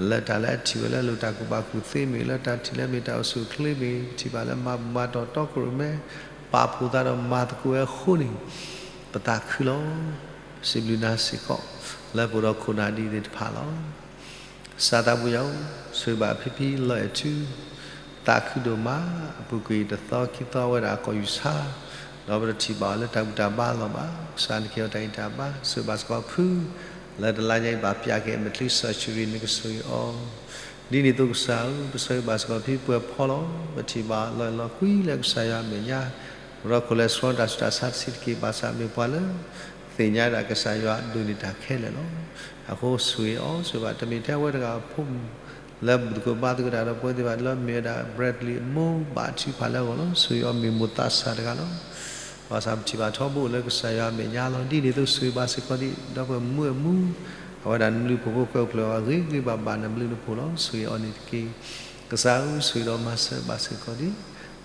လၢတၢ်လၢအထံၣ်ဝဲလၢအလိၣ်တၢ်ကူၣ်ဘၣ်ကူၣ်သ့မ့ၢ်ဂ့ၤ, လၢတၢ်ထံၣ်လၢမ့ၢ်တၢ်အိၣ်ဆူၣ်အိၣ်ချ့မ့ၢ်ဂ့ၤ, ပထံၣ်ဘၣ်လၢမၤဘူၣ်မၤတီၢ်တီခိၣ်ရိၣ်မဲ, ပာ်ဖှိၣ်သးဒီးမၤသကိးဝဲအဃိန့ၣ်, ပသးခုလီၤ. စံးဘျုးနၤစ့ၢ်ကီး လၢပအိၣ်ဒီးခိၣ်နၢ်ဒ်သ့ၣ်တဖၣ်လီၤ. ကစၢ်သးဘိယွၤဧၢ, ဆိၣ်ဂ့ၤဘၣ်ဖံဖံလီၤအဲၣ်ထူ, သးခုဒိၣ်မး, အပူၤကွံာ်တသီခံသီအဝဲဒၣ်အကိာ်ယူၢ်ဆါ, ဒီးပတထံၣ်ဘၣ်အီၤလၢတၢ်ဘူၣ်တၢ်ဘါအလီၢ်ဘၣ်. ကစၢ်နကဟ့ၣ်အီၤတၢ်ဂံၢ်တၢ်ဘါ, ဆိၣ်ဂ့ၤဘၣ်စ့ၢ်ကီးဖု, လၢတလါညါအံၤဘၣ်ပၠးက့ၤအမဲာ်ချံ surgery နကဆိၣ်ဂ့ၤအီၤ ဒ်န့ၣ်အသိးကစၢ်ဧၢ, ပဆိၣ်ဂ့ၤဘၣ်စ့ၢ်ကီးဖံပှဲၤဖီလီၤ. ပထံၣ်ဘၣ်လီၤအဲၣ်လီၤကွံလၢကစၢ်ယွၤအမဲာ်ညါ, ဒီး cholesterol တၢ်ဆူးတၢ်ဆါတဆံးတက့ၢ်, ဘၣ်ဆၣ်မ့ၢ်ပှၤလၢ သ့ၣ်ညါဒၣ်ကစၢ်ယွၤဒိၣ်န့ၢ်တၢ်ခဲလၢာ်လီၤ. အဃိဆိၣ်ဂ့ၤအီၤ, ဆိၣ်ဂ့ၤဘၣ်တမ့ၢ်ထဲအဝဲတဂၤအဖိမုၣ် လၢဘူၣ်သကိးဘါသကိးတၢ်ဒီးပဝဲသ့ၣ်တဖၣ်လၢမ့ၢ်ဝဲဒၣ် Bradley အမိၢ်ဘၣ်ထုကဖၣ်လၢအဂီၢ်လီၤ. ဆိၣ်ဂ့ၤအီၤမ့ၢ်မိၢ်သးစၢ်တဂၤလီၤ. ဘၣ်ဆၣ်ပထံၣ်ဘၣ်ထီဘိလၢကစၢ်ယွၤအမဲာ်ညါလီၤ. ဒ်န့ၣ်အသိးဆိၣ်ဂ့ၤဘၣ်စ့ၢ်ကီးဒံး ဒီပုၢ်ဝဲၢ်မုၣ်အမူ, အဝဲဒၣ်နဘျုးဖှိၣ်ဖိကွဲအိၣ်ဖျဲၣ်အီၤအဂ့ၤဂ့ၤဘၣ်ဘၣ် နဘျုးနဖှိၣ်လီၤ. ဆိၣ်ဂ့ၤအီၤန့ၣ်တက့ၢ်. ကစၢ်ဧၢ, ဆိၣ်ဂ့ၤဒီးမၤစၢၤဘၣ်စ့ၢ်ကီးဒံး,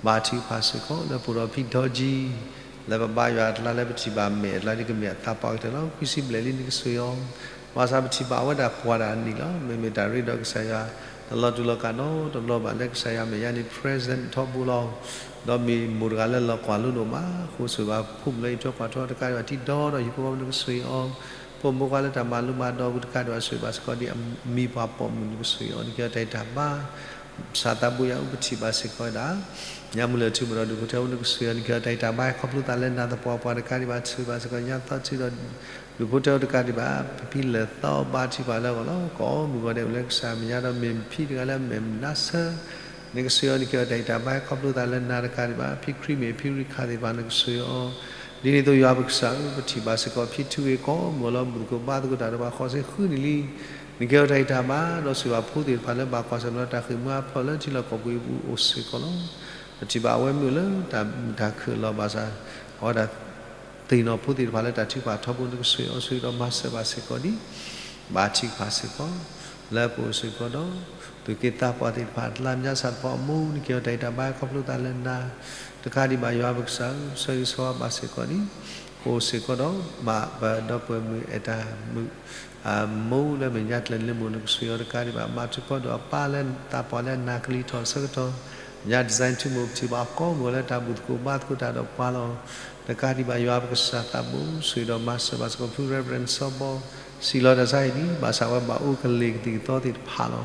ဘၣ်ထုကဖၣ်စ့ၢ်ကီး လၢပအိၣ်ဒီးဖံဒီကံ လၢပဘါယွၤအကျါ လၢပထံၣ်ဘၣ်အမဲာ်အကျါဒ်ကမ့ၢ်အသးပှၢ်ကတၢၢ်လီၤ. ခွံဆံဘျဲၣ်လံနကဆိၣ်ဂ့ၤအီၤ, ဘၣ်ဆၣ်ပထံၣ်ဘၣ်အဝဲဒၣ်ပှၤဒၣ်အနံၣ်လီၤ. မ့မ့ၢ်တၢ်ရ့ဒီးကစၢ်ယွၤ တလီၤတူာ်လီၤကာ်နီတဘျီဘၣ် လၢကစၢ်ယွၤအမဲာ်ညါန့ၣ် present ထီဘိလီၤ. ဒီးမ့ၢ်မိၢ်တဂၤလၢလီၤကွၢ်လိဒိၣ်မး, အဃိဆိၣ်ဂ့ၤဘၣ်ဖိမုၣ်လၢအံးထွဲကွၢ်ထွဲတကးဒံးဘၣ် ထံဒီဒီးဟံၣ်ဖိဃီဖိနကဆိၣ်ဂ့ၤအီၤ, ဖိမုၣ်ဖိခွါလၢတၢ်မၤလိမၤဒိးအပူၤတကးဒံးဘၣ် ဆိၣ်ဂ့ၤဘၣ်စ့ၢ်ကီးဒံး အမံၤပှၤပိာ်မုၣ်နကဆိၣ်ဂ့ၤအီၤ နကဟ့ၣ်အီၤတၢ်ဂံၢ်တၢ်ဘါ ကစၢ်သးဘိယွၤဧၢ, ပထံၣ်ဘၣ်စ့ၢ်ကီးဝဲဒၣ် ညါမုၢ်လၢၢ်ထူမုၢ်ဒီးဒူၣ်ဖိထၢဖိနကဆိၣ်ဂ့ၤအီၤ နကဟ့ၣ်အီၤတၢ်ဂံၢ်တၢ်ဘါ ခီဖျိသးလၢနၤသပှၢ်ပှၢ်တကးဒံးဘၣ် ဆိၣ်ဂ့ၤဘၣ်စ့ၢ်ကီးညါသီထံဒီး ဒူၣ်ဖိထၢဖိတကးဒံးဘၣ် ပဖံလၢာ်သီဘါထုကဖၣ်လၢအဂီၢ်လီၤ. ကိးမုၢ်ဂီၤဒဲးအိၣ်လၢကစၢ်မဲာ်ညါဒီးမ့ၢ်ဖံတဂၤလၢအမဲာ်မနၤစၢၤ နကဆိၣ်ဂ့ၤအီၤ နကဟ့ၣ်အီၤတၢ်ဂံၢ်တၢ်ဘါ ခီဖျိသးလၢနၤတကးဒံးဘၣ် ဖံခရံာ်မ့ၢ်ဖံရံခါသ့ၣ်တဖၣ်နကဆိၣ်ဂ့ၤအီၤ ဒ်န့ၣ်အသိးယွၤပကစၢ်ဧၢ, ပထံၣ်ဘၣ်စ့ၢ်ကီးဖံထူဝ့ၤကိးမုၢ်ဂီၤလီၤ ဘူၣ်သကိးဘါသကိးတၢ်ဒီးပှၤဃီၤစ့ဃုနံၣ်လံ. နကဟ့ၣ်အီၤတၢ်ဂံၢ်တၢ်ဘါ ဒီးဆိၣ်ဂ့ၤဘၣ်ဖိသ့ၣ်တဖၣ်လၢဘၣ်ကွၢ်ဆၢၣ်မဲာ်လၢတၢ်ဃ့ၢ်မှံဟးဖျိးလၢထံလီၢ်ကီၢ်ပူၤအပူၤအိၣ်စ့ၢ်ကီးလီၤ. ပထံၣ်ဘၣ်အဝဲမ့ၢ်အိၣ်လၢတၢ်မုာ်တၢ်ခုၣ်အလီၢ်ဘၣ်ဆၣ် အဝဲဒၣ် သ့ၣ်နီၣ်ဖိသ့ၣ်တဖၣ်လၢတၢ်ထုကဖၣ်ထီဘိနကဆိၣ်ဂ့ၤအီၤ ဆိၣ်ဂ့ၤဒီးမၤစၢၤဘၣ်စ့ၢ်ကီးဒံး ဘၣ်ထုကဖၣ်စ့ၢ်ကီး လၢပအိၣ်စ့ၢ်ကီးဒီး သူၣ်က့သးပှၢ်သ့ၣ်တဖၣ် တလါမညါဆၣ်တဖီအမိၢ် နကဟ့ၣ်အီၤတၢ်ဂံၢ်တၢ်ဘါခီဖျိသးလၢနၤ တကးဒံးဘၣ်ယွၤပကစၢ်ဧၢ, ဆၢဂ့ၤဆၢဝါဘၣ်စ့ၢ်ကီးဒံး ပအိၣ်စ့ၢ်ကီးဒီး မ့ၢ်ပဒီပုၢ်ဝဲၢ်မုၣ်အဲၣ်တၢ်မုၣ် အမိၢ်လၢမဲာ်ညါကျဲၤလ့မိၢ် နကဆိၣ်ဂ့ၤအီၤတကးဒံးဘၣ် မၤထူၣ်ဖီဒီးအပၢ်လၢသးပှၢ်လၢအနၢ်ကလံၤထီၣ်အဆၢကတီၢ် ညါ Design ထူမိၢ် ပထံၣ်ဘၣ်ကိးမုၢ်ဂီၤလၢတၢ်ဘူၣ်သကိးဘါသကိးတၢ်ဒီးပှၤလီၤ. တကးဒံးဘၣ်ယွၤပကစၢ်သးဘိ ဆိၣ်ဂ့ၤဒီးမၤစၢၤဘၣ်စ့ၢ်ကီးဖု Reverend စီၤဘီ စံးလီၤတၢ်ဆါဟံၣ်လံ ဘၣ်ဆၣ်ဝဲဘၣ်အိၣ်ကလ့ၢ်ကသံၣ်ကသီသ့ၣ်တဖၣ်လီၤ.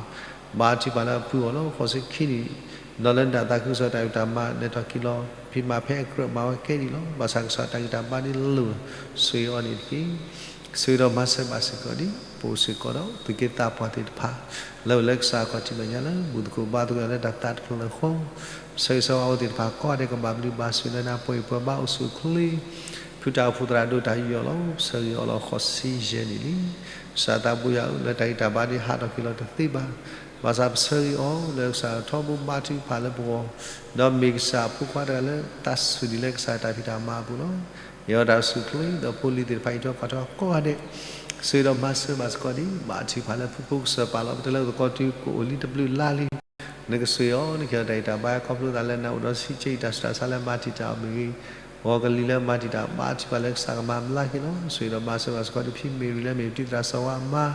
ဘါထုကဖၣ်လၢအဖုအီၤလီၤ. ဃိးဆံခံနံၣ် ဒီးလၢနတၢ်သးခုကစီၣ်တၢ်ဖံးတၢ်မၤလဲၤထီၣ်က့ၤလီၤ ဖံးမၤဖဲအကြၢးမၤဝဲကဲဒံးလီၤ. ဘၣ်ဆၣ်ကစၢ်တၢ်ဂံၢ်တၢ်ဘါန့ၣ်လိၣ် ဆိၣ်ဂ့ၤအီၤန့ၣ်တက့ၢ်. ဆိၣ်ဂ့ၤဒီးမၤစၢၤဘၣ်စ့ၢ်ကီးဒံး ပအိၣ်စ့ၢ်ကီးဒီး သူၣ်က့သးပှၢ်သ့ၣ်တဖၣ် လၢအိၣ်လၢကစၢ်အခီၣ်ထံးမဲာ်ညါလၢ ဘူၣ်သကိးဘါသကိးလၢတၢ်သးတဖျၢၣ်ဃီ ဆၢဂ့ၤဆၢဝါအဝဲသ့ၣ်တဖၣ်ကိးဂၤဒဲး ကဘၣ်ဘျုးဘၣ်ဆိၣ်လၢနၤ ပှဲၤအံၤပှဲၤဘါအိၣ်ဆူၣ်အိၣ်ချ့ ဖုတၢ်အိၣ်ဖှိၣ်သရၣ်ဒိၣ်တၢ်ယူးယီၣ်လီၤ. ဆၢဂ့ၤအီၤလီၤဃိးဆံယဲၢ်နံၣ်လံ. ကစၢ်သးဘိယွၤဧၢ လၢတၢ်ဂံၢ်တၢ်ဘါဒ်ဟးထီၣ်က့ၤလီၤတသ့ဘၣ်. ဘၣ်ဆၣ်ပဆၢဂ့ၤအီၤလၢကစၢ်ထီဘိဘါထုကဖၣ်လၢပဂီၢ်, ဒီးမ့ၢ်ကစၢ်အဖိခွါတဂၤလၢတၢ်ဆိၣ်ဒံးလၢကစၢ်တၢ်ဖံးတၢ်မၤအပူၤလီၤ. ဟ့ၣ်အီၤတၢ်အိၣ်ဆူၣ်အိၣ်ချ့ ဒီးဖိလံၤသ့ၣ်တဖၣ်အံးထွဲကွၢ်ထွဲကိးဂၤဒဲး, ဆၢဂ့ၤဒီးမၤစၢၤဘၣ်စ့ၢ်ကီးဒံး ဘါထုကဖၣ်လၢဖုဖိကစၢၢ်ပာ်လီၤ ပတၢ်လၢသကိးတုၤကအိၣ်လံတဘျုးလါလံ. နကဆိၣ်ဂ့ၤအီၤ နကဟ့ၣ်အီၤတၢ်ဂံၢ်တၢ်ဘါ ခီဖျိသးလၢနအိၣ်ဒီးဆံးကဲအံၤ တၢ်ဆူးတၢ်ဆါလၢမၤတံာ်တာ်အီၤမ့ၢ်ဂ့ၤ, ဂီၤကလံၤလၢမၤတံာ်တာ် ဘါထုကဖၣ်လၢကစၢ်ကမၤဘျါက့ၤလီၤ. ဆိၣ်ဂ့ၤဒီးမၤစၢၤဘၣ်စ့ၢ်ကီး ဒဖံမ့ၢ်ရံလၢမ့ၢ်ပတံၤသရၣ်စီၤဝါအမါ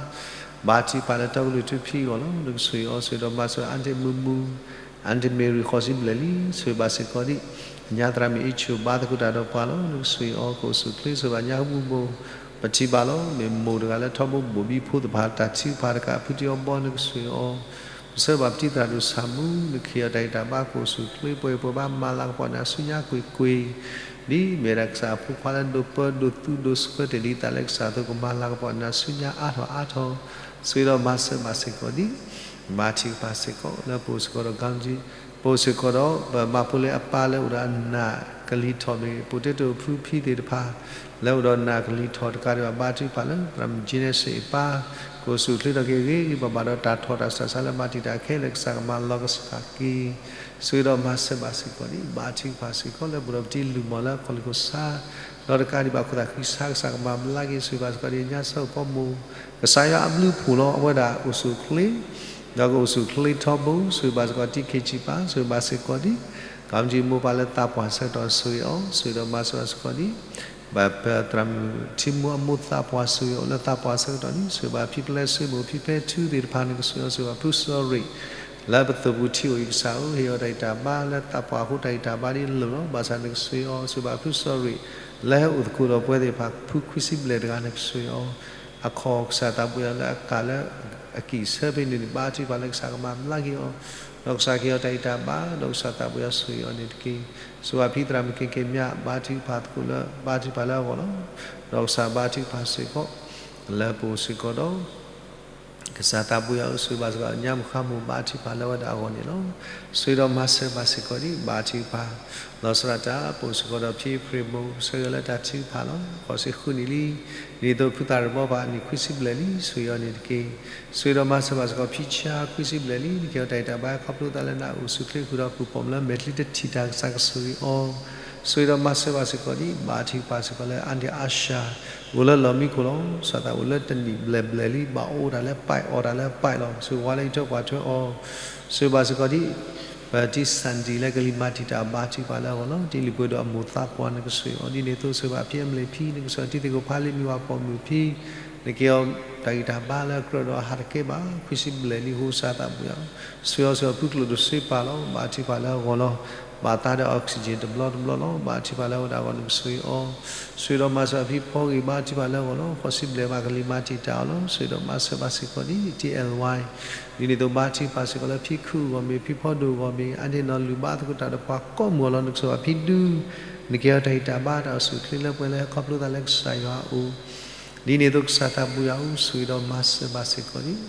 ဘါထုကဖၣ်လၢတီကလုာ်ထူဖံအဂီၢ်လီၤ. နကဆိၣ်ဂ့ၤအီၤ ဆိၣ်ဂ့ၤဒီးမၤစၢၤအါတ့ၢ်မုၢ်မုၢ် အါတ့ၢ်မ့ၢ်ရံ ဃီးဆံဘျဲၣ်လံ. ဆိၣ်ဂ့ၤဘၣ်စ့ၢ်ကီးဒံး အညါသရၣ်မုၣ်အ့ၣ်ဆိၣ် ဘါသကိးတၢ်ဒီးပှၤလီၤ. နကဆိၣ်ဂ့ၤအီၤ ကအိၣ်ဆူၣ်အိၣ်ချ့ ဆိၣ်ဂ့ၤဘၣ်ညါဟူမူၢ်ဘိ ပထံၣ်ဘၣ်လီၤ. မ့ၢ်မိၢ်တဂၤလၢထီဘိဘိၣ်ဘံဖိသ့ၣ်တဖၣ် တၢ်ထုကဖၣ်တကး ဖုတံၤအီဘီ နကဆိၣ်ဂ့ၤအီၤ ပဆၢဘၣ်ပတံၤသရၣ်ဒိၣ်ဆၣ်မူ နကဟ့ၣ်အီၤတၢ်ဂံၢ်တၢ်ဘါ ကအိၣ်ဆူၣ်အိၣ်ချ့ ပှဲၤပှဲၤဘၣ် မၤလၤကပီၤနၤဆူညါကွ့ၢ်ကွ့ၢ် ဒ်မ့ၢ်ဒၣ်ကစၢ်အဖိခွါလၢဒိးပၢဒိးသူဒိးဆှၢတ့ၢ်လံသးလၢကစၢ်အသိး ကမၤလၤကပီၤနၤဆူညါအါထီၣ်အါထီၣ် ဆိၣ်ဂ့ၤဒီးမၤစၢၤဘၣ်စ့ၢ်ကီးဒံး ဘါထုကဖၣ်စ့ၢ်ကီး လၢပအိၣ်စ့ၢ်ကီးဒီး ကမ်ကၠံ ပအိၣ်စ့ၢ်ကီးဒီး ပမၤဖိလ့အပၢ်လၢအိၣ်ဒီးအနၢ်ကလံၤထီၣ်မ့ၢ်ဂ့ၤ ပအိၣ်တ့ၢ်တအိၣ်ဖုဖံသ့ၣ်တဖၣ် လၢအိၣ်ဒီးနၢ်ကလံၤထီၣ်တကးဒံးဘၣ် ဘါထုကဖၣ်လၢ သရၣ်မုၣ်ကၠံနဲစ့ၣ်အပၢ် ကအိၣ်ဆူၣ်အိၣ်ချ့ထီၣ်က့ၤဂ့ၤဂ့ၤဘၣ်ဘၣ်ဒီး တၢ်ထီၣ်တၢ်ဆူးတၢ်ဆါလၢမၤတံာ်တာ်ခဲလၢာ် ကစၢ်ကမၤလီၤကဆှၣ်က့ၤ ဆိၣ်ဂ့ၤဒီးမၤစၢၤဘၣ်စ့ၢ်ကီးဒံး ဘါထုကဖၣ်စ့ၢ်ကီး လၢပအိၣ်ဒီးပတံၤလုၢ်မီၢ်လၢအခီၣ်လံၢ်ခိၣ်ဆါ ဒီးတကးဒံးဘၣ်ခိၣ်သးဃံဆါ ကစၢ်ကမၤဘျါက့ၤ ဆိၣ်ဂ့ၤဘၣ်စ့ၢ်ကီးဒံး ညါဆၢဖိမိၢ် ကစၢ်ယွၤအဘျုးအဖှိၣ်လီၤ အဝဲဒၣ်အိၣ်ဆူၣ်အိၣ်ချ့ ဒီးကအိၣ်ဆူၣ်အိၣ်ချ့ထီဘိ ဆိၣ်ဂ့ၤဘၣ်စ့ၢ်ကီး တံၤခ့ၣ်ကၠံပၢ် ဆိၣ်ဂ့ၤဘၣ်စ့ၢ်ကီးဒံး ကမ်ကၠံမိၢ်ပၢ်လၢသးပှၢ်ဆၢကတီၢ် ဆိၣ်ဂ့ၤအီၤ ဆိၣ်ဂ့ၤဒီးမၤစၢၤဘၣ်စ့ၢ်ကီးဒံး ဘၣ်ပသရၣ်မုၣ်ထံမူအမိၢ်သးပှၢ် ဆိၣ်ဂ့ၤအီၤလၢသးပှၢ်ဆၢကတီၢ်န့ၣ် ဆိၣ်ဂ့ၤဘၣ်ဖံပလဲဆှၢမိၢ် ဖံဖဲထူသ့ၣ်တဖၣ် နကဆိၣ်ဂ့ၤအီၤ ဆိၣ်ဂ့ၤဘၣ်ဖုစီၤရ့ၣ် လၢပသိၣ်ပူၤထံအိၣ်အံၤ ကစၢ်ဧၢ ဟ့ၣ်အီၤတၢ်ဂံၢ်တၢ်ဘါ လၢသးပှၢ်အဃိ တၢ်ဂံၢ်တၢ်ဘါဒ်အလိၤလီၤ. ဘၣ်ဆၣ်နကဆိၣ်ဂ့ၤအီၤ ဆိၣ်ဂ့ၤဘၣ်ဖုစီၤရ့ၣ် လၢဟဲအိၣ်သကိးဒီးပဝဲသ့ၣ်တဖၣ် ဖုခွံဆံဘျဲၣ်တဂၤ နကဆိၣ်ဂ့ၤအီၤ အခီၣ် ကစၢ်သးပှၢ်ယွၤလၢအကးလၢ အကံၢ်ဆၢဖဲန့ၣ်န့ၣ် ဘါထုကဖၣ်လၢကစၢ်ကမၤဘျါက့ၤအီၤ ဒီးကစၢ်ကဟ့ၣ်အီၤတၢ်ဂံၢ်တၢ်ဘါ ဒီးကစၢ်သးပှၢ်ယွၤဆိၣ်ဂ့ၤအီၤန့ၣ်တက့ၢ်. ဆိၣ်ဂ့ၤဘၣ်ဖံသရၣ်မုၣ်က့ၤက့ၤမၠး ဘါထုကဖၣ်သကိးလၢ ဘါထုကဖၣ်လၢအဂီၢ်လီၤ. ဒီးကစၢ်ဘါထုကဖၣ်စ့ၢ်ကီး လၢပအိၣ်စ့ၢ်ကီးဒီး ကစၢ်သးပှၢ်ယွၤဧၢ ဆိၣ်ဂ့ၤဘၣ်စ့ၢ်ကီး ညါမုၢ်ဃါမုၢ် ဘါထုကဖၣ်လၢဝဲဒၣ်အဂီၢ်န့ၣ်လီၤ. ဆိၣ်ဂ့ၤဒီးမၤစၢၤဘၣ်စ့ၢ်ကီးဒံး ဘါထုကဖၣ် လီၤဆီဒၣ်တၢ် ပအိၣ်စ့ၢ်ကီးဒီးဖံဖရ့ၣ်မိၢ် ဆၢဂ့ၤလၢတၢ်ထုကဖၣ်လီၤ. ဃိးဆံဃုနံၣ်လံ ဒ်သိးဖုသၣ်ရ့ၣ်ဘီပၤ နံၣ်ခွံဆံဘျဲၣ်လံ ဆိၣ်ဂ့ၤအီၤန့ၣ်တက့ၢ်. ဆိၣ်ဂ့ၤဒီးမၤစၢၤဘၣ်စ့ၢ်ကီး ဖံဆါ ခွံဆံဘျဲၣ်လံ နကဟ့ၣ်အီၤတၢ်ဂံၢ်တၢ်ဘါ ခီဖျိသးလၢနအိၣ်ဆူၣ်အိၣ်ချ့ဃုာ်ဒီး ပူၤဖီၣ်မုၢ်လၢမဲာ်ချံတထံၣ်တၢ် ကစၢ်ကဆိၣ်ဂ့ၤအီၤ ဆိၣ်ဂ့ၤဒီးမၤစၢၤဘၣ်စ့ၢ်ကီးဒံး ဘါထုကဖၣ်စ့ၢ်ကီးလၢ အါဒံအါရှါ အိၣ်လၢလီၢ်မံခိၣ်လီၤ. ကစၢ်သးအိၣ်လၢတနံၣ်ဘျဲၣ်ဘျဲၣ်လံ ဘၣ်အိၣ်တၢ်လၢပၢ် အီၣ်တၢ်လၢပၢ်လီၤ. ဆိၣ်ဂ့ၤဝဲလၢယထၢပှၤထၢအီၤ ဆိၣ်ဂ့ၤဘၣ်စ့ၢ်ကီးဒံး ပတံၤစၣ်ဒံၣ်လၢကလံၤမၤတံာ်တာ် ဘါထုကဖၣ်လၢအဂီၢ်လီၤ. တံၤလံၤပှဲၤဒိၣ်အမိၢ်သးပှၢ် နကဆိၣ်ဂ့ၤအီၤဒ်န့ၣ်အသိး ဆိၣ်ဂ့ၤဘၣ်ဖံအမလ့ၣ်ဖံ နကဆိၣ်ဂ့ၤတံၤသကိးဖးလံ မံၤဝၤပိာ်မုၣ်ဖံ နကဟ့ၣ်အီၤတၢ်ဂံၢ်တၢ်ဘါလၢအကြၢးဒီးအဟးတကဲဘၣ် ခွံဆံဘျဲၣ်လံ ဟိၣ်ကစၢ်သးပှၢ်ယွၤ ဆိၣ်ဂ့ၤအီၤ ဆိၣ်ဂ့ၤအီၤဖုကျိၣ်ဒိၣ်စ့ပာ်လီၤ. ဘါထုကဖၣ်လၢအဂီၢ်လီၤ. ဘၣ်သးဒီး oxygen တဘျီတဘျီလီၤ. ဘါထုကဖၣ်လၢအဝဲဒၣ်အဂီၢ် နကဆိၣ်ဂ့ၤအီၤ ဆိၣ်ဂ့ၤဒီးမၤစၢၤဖံဖီဂ့ၤ ဘါထုကဖၣ်လၢအဂီၢ်လီၤ. ဃိးဆံဘျဲၣ်ဘၣ်ကလံၤမၤတံာ်တာ်အီၤလီၤ. ဆိၣ်ဂ့ၤဒီးမၤစၢၤဘၣ်စ့ၢ်ကီးဒ် တံၤအဲၣ်ဝါ ဒ်န့ၣ်အသိးဘါထုကဖၣ်စ့ၢ်ကီးလၢဖံခူအဂီၢ်မ့ၢ် ဖံဖီဒိၣ်အဂီၢ်မ့ၢ် အါန့ၢ်နီၢ်လုၢ်ဘါသကိးတၢ်ဒီးပှၤကိးမုၢ်အလီၢ် နကဆိၣ်ဂ့ၤဘၣ်ဖံဒူ နကဟ့ၣ်အီၤတၢ်ဂံၢ်တၢ်ဘါ တၢ်အိၣ်ဆူၣ်အိၣ်ချ့လၢပှဲၤလၢဟဲခီဖျိသးလၢကစၢ်ယွၤအအိၣ် ဒ်န့ၣ်အသိးကစၢ်သးပှၢ်ယွၤဧၢ ဆိၣ်ဂ့ၤဒီးမၤစၢၤဘၣ်စ့ၢ်ကီးန့ၣ်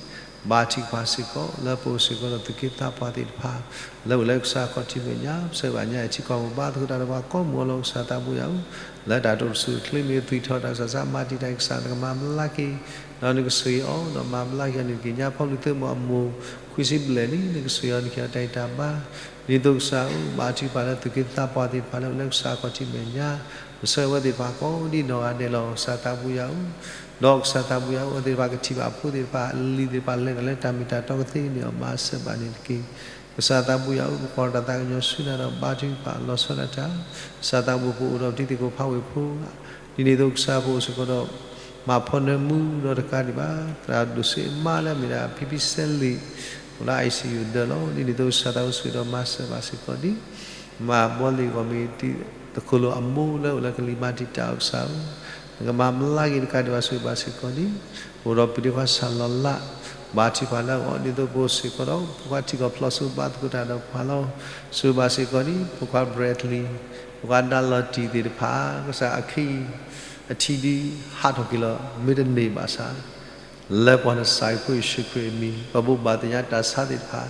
ဘါထုကဖၣ်စ့ၢ်ကီး လၢပအိၣ်စ့ၢ်ကီးဒီးသူၣ်က့သးပှၢ်သ့ၣ်တဖၣ် လၢအိၣ်လၢကစၢ်ခီၣ်ထံးမဲာ်ညါ ပဆၢဂ့ၤဘၣ်ညါအံၤထံကီၢ်မ့ၢ်ဘါသကိးတၢ်ဒီးပှၤကိးမုၢ်အလီၢ် ကစၢ်သးပှၢ်ယွၤဧၢ လၢတၢ်တအိၣ်ဆူၣ်အိၣ်ချ့မ့ၢ်ဂ့ၤ သွံၣ်ထီၣ်တၢ်ဆူးတၢ်ဆါ မၤတံာ်တာ်အံၤ ကစၢ်နကမၤဘျါက့ၤ ဒီးနကဆိၣ်ဂ့ၤအီၤ ဒီးမၤဘျါက့ၤအီၤန့ၣ်တက့ၢ်. ညါဖီလူၤသၢမုၢ်အမိၢ် ခွံဆံဘျဲၣ်လံ နကဆိၣ်ဂ့ၤအီၤ နကဟ့ၣ်အီၤတၢ်ဂံၢ်တၢ်ဘါ ဒ်သိးကစၢ်ဧၢ ဘါထုကဖၣ်လၢသူၣ်က့သးပှၢ်သ့ၣ်တဖၣ်လၢအိၣ်လၢကစၢ်ခီၣ်ထံးမဲာ်ညါ ပဆၢဂ့ၤဝဲသ့ၣ်တဖၣ်ကိးဒ်နီၢ်ဂၤဒဲးလီၤ. ကစၢ်သးပှၢ်ယွၤဧၢ ဒီးကစၢ်သးပှၢ်ယွၤဧၢ အဝဲသ့ၣ်တဖၣ်ကထံၣ်ဘၣ်အဖိသ့ၣ်တဖၣ် အလံၤသ့ၣ်တဖၣ်လဲၤတၢ်လၢတၢ်မ့ၢ်တၢ်တီကသ့န့ၣ် မၤစၢၤဘၣ်န့ၣ်တက့ၢ်. ကစၢ်သးပှၢ်ယွၤဧၢ ပကွၢ်တၢ်သးကညီၤဆူနၤဒီးဘါထုကဖၣ်လီၤဆီဒၣ်တၢ် ကစၢ်သးပှၢ်ပအိၣ်ဒီးပတံၤသကိးဖးဝ့ၢ်ဖိ ဒ်န့ၣ်အသိးကစၢ်ပအိၣ်စ့ၢ်ကီးဒီး မၤဖီနၢမူဒီးတကးဒံးဘၣ် သရၣ်ဒိၣ်စ့အမါလၢအမ့ၢ်ဒၣ် ဖံဖံစဲလံး အိၣ်လၢ ICU ဒၢးလီၤ. ဒ်န့ၣ်အသိးကစၢ်သးအိၣ်ဆိၣ်ဂ့ၤဒီးမၤစၢၤဘၣ်စ့ၢ်ကီးဒ် မၤဘီလ့ၣ်ဂီၢ်မ့ၢ် တံၤသကိးလိာ်အမိၢ်လၢအိၣ်လၢကလံၤမၤတံာ်တာ်အီၤကစၢ်ဧၢ နကမၤဘျါက့ၤတကးဒံးဘၣ်ဆိၣ်ဂ့ၤဘၣ်စ့ၢ်ကီးဒ် အိၣ်ဒီးပုၢ်ဒ့ခွါဆၣ်လီၤလး ဘါထုကဖၣ်လၢအဂီၢ် ဒ်သိးပအိၣ်စ့ၢ်ကီးဒီး ဖိခွါထံကီၢ်ဖျိးစိဘါသကိးတၢ်ဒီးပှၤလီၤ. ဆိၣ်ဂ့ၤဘၣ်စ့ၢ်ကီးဒ် ဖိခွါ Bradley ဖိခွါဒါလီၤတံၢ်သ့ၣ်တဖၣ် ကစၢ်အခံ အထံဒ်ဟးထီၣ်က့ၤလီၤ မ့ၢ်တန့ၢ်ဘၣ်ဆၣ် လၢပှၤနစၢ်အံၤဖိယ့ၣ်ၡူးခရံာ်အမံၤ ပဘိးဘၣ်သ့ၣ်ညါတၢ်ဆါသ့ၣ်တဖၣ်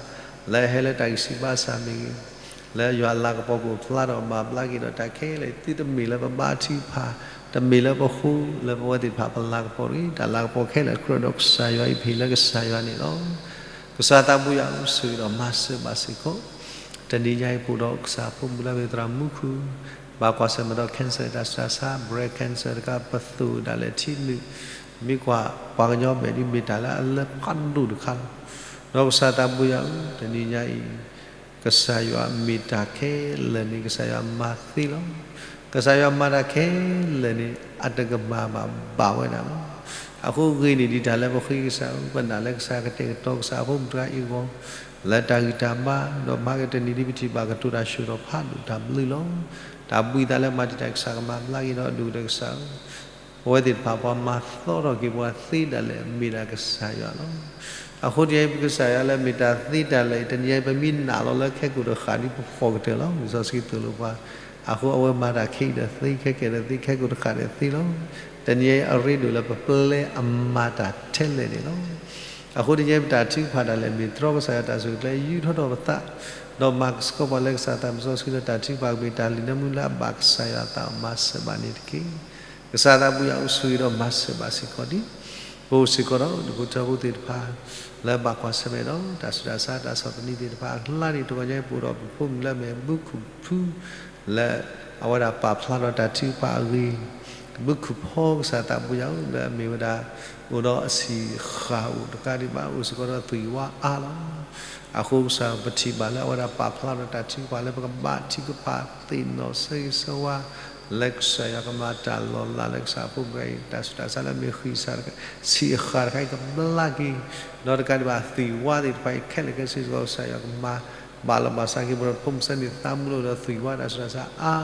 လၢအဟဲလၢတၢ်ဂံၢ်စၢ်ဘါစၢ်မ့ၢ်ဂ့ၤ လၢယွၤအလၤကပီၤကအိၣ်ဖျါထီၣ်မၤဘျါက့ၤဒီးတၢ်ခဲလၢာ် သုတမ့ၢ်လၢပဘါထုကဖၣ် တမ့ၢ်လၢပဃိ လၢပဝဲသ့ၣ်တဖၣ်ပလၤကပီၤတဂ့ၤ တၢ်လၤကပီၤခဲလၢာ်ကြၢးဒီးကစၢ်ယွၤအံၤ ပဟ့ၣ်လၢကစၢ်ယွၤန့ၣ်လီၤ. ကစၢ်သးပှၢ်ယွၤဧၢ ဆိၣ်ဂ့ၤဒီးမၤစၢၤဘၣ်စ့ၢ်ကီး တနံၤညါအံၤပအိၣ်ဒီးကစၢ်ဖိမုၣ်လၢအမ့ၢ်သရၣ်မူခိၣ် ဘၣ်ကွၢ်ဆၢၣ်မဲာ်ဒီး cancer တၢ်ဆူးတၢ်ဆါ breast cancer တခါ ပသိၣ်ဒၣ်လဲာ်ထံနုာ် မ့ၢ်ကွၢ်ပှၤကညီမဲာ်ဒ်မ့ၢ်တၢ်လၢအလၢဖးဒိၣ်တခါလီၤ. ဒီးကစၢ်သးပူၤယၤဧၢ, တနံၤညါအံၤ ကစၢ်ယွၤမ့ၢ်တၢ်ခဲလၢာ်န့ၣ် ကစၢ်ယွၤမၤသ့လီၤ. ကစၢ်ယွၤမၤတၢ်ခဲလၢာ်န့ၣ် အတကမၣ်ဘၣ်ဘၣ်ဝဲဒၣ်လီၤ. အဃိဂ့ၤန့ၢ်ဒံးတၢ်လၢပဃ့ကစၢ်ဧၢ, ပနာ်လၢကစၢ်ကတဲာ်ကတီၤကစၢ်အဖိမုၣ်တဂၤအံၤအဂီၢ် လၢတၢ်ဂံၢ်တၢ်ဘါ, ဒီးမၤက့ၤတနံၤဒ်ပထံၣ်ဘၣ်ကတိၤတၢ်ဆှၢဒီးဖးဒိၣ်တၢ်ဘျုးလီၤ. တၢ်ဘှံးသးလၢမၤတံာ်တာ်ကစၢ်ကမၤဘျါက့ၤဒီးအဒိၣ်ကတၢၢ်ကစၢ်ဧၢ, ပဝဲသ့ၣ်တဖၣ်ပှၤမၤသီထီၣ်က့ၤပှၤသ့ဒၣ်လဲာ် မ့ၢ်ဒၣ်ကစၢ်ယွၤလီၤ. အဃိတနံၤအံၤ ပကစၢ်ယွၤလၢမ့ၢ်တၢ်သ့တၢ်လဲာ်အံၤ တနံၤအံၤ ပမ့ၢ်နာ်လီၤလၢခဲကိာ်တဃၣ်ဒီး ပဖှီၣ်ကတၢၢ်လီၤ. လံာ်စီဆှံသိၣ်လိပှၤ, အဃိအဝဲမၤတၢ်ခဲအံၤဒီးသ့, ခဲကနံၣ်အံၤဒီးသ့, ခဲကိာ်တဃၣ်ဒီးသ့လီၤ. တနံၤအံၤအရ့ဒိၣ်လၢပပျဲအမၤတၢ်ထဲလဲၣ်န့ၣ်လီၤ. အဃိတနံၤအံၤ ပတၢ်ထုကဖၣ်ဒၣ်လဲာ် မ့ၢ်တြီကစၢ်ယွၤတၢ်ဆိၣ်ဂ့ၤကျဲ ယူးထီၣ်ထီၣ်ပသး, ဒီးမၤသကိးပှၤလၢကစၢ်သးစီဆှံဒီးတၢ်ထုကဖၣ် မ့ၢ်တၢ်လံာ်နၢမူလၢအဘၣ်ကစၢ်ယွၤအသးမၤစၢၤဘၣ်န့ၣ်တက့ၢ်. ကစၢ်သးပူၤယၤအိၣ်ဆိၣ်ဂ့ၤဒီးမၤစၢၤဘၣ်စ့ၢ်ကီးဒံး, ပအိၣ်စ့ၢ်ကီးဒီး နဖိထၢဖိသ့ၣ်တဖၣ် လၢဘၣ်ကွၢ်ဆၢၣ်မဲာ်ဒီး တၢ်ဆူးတၢ်ဆါ တၢ်ဆီၣ်သနံးသ့ၣ်တဖၣ်အကျါန့ၣ် တဂီၤညါအံၤ ပအိၣ်ဒီးပဖိမုၣ်လၢအမ့ၢ်ဘုခူၣ်ဖု လၢအဝဲဒၣ်ပာ်ဖျါထီၣ်တၢ်ထုကဖၣ်အဂ့ၢ်, ဘုခူၣ်ဖီကစၢ်သးပူၤယၤဧၢ လၢအမ့ၢ်ဝဲဒၣ် အိၣ်ဒီးအဆံးဃၣ်အိၣ်တကးဒံးဘၣ် အိၣ်စ့ၢ်ကီးဒီးသွံၣ်ဝါအါလီၤ. အဃိကစၢ်ပထံၣ်ဘၣ်လၢအဝဲဒၣ်ပာ်ဖျါထီၣ်တၢ်ထုကဖၣ်လၢ ပကဘၣ်ထုကဖၣ်သ့ၣ်နီၣ်ဆၢဂ့ၤဆၢဝါ လၢကစၢ်ယွၤကမၤတၢ်လီၤလးလၢကစၢ်အဖိမုၣ်တဂၤအံၤ တၢ်ဆူးတၢ်ဆါလၢအမ့ၢ်ဃံၣ်ဆံးဃၣ်တခါအံၤကဘျါက့ၤ, ဒီးတကးဒံးဘၣ်သွံၣ်ဝါသ့ၣ်တဖၣ်အံၤ ခဲလၢာ်ခဲဆ့စ့ၢ်ကီး ကစၢ်ယွၤကမၤဘၣ်လီၤဘၣ်စးက့ၤ ပဒီးဖိမုၣ်ဆၢန့ၢ်သးမူလိာ်ဒီးသွံၣ်ဝါတၢ်ဆူးတၢ်ဆါအါ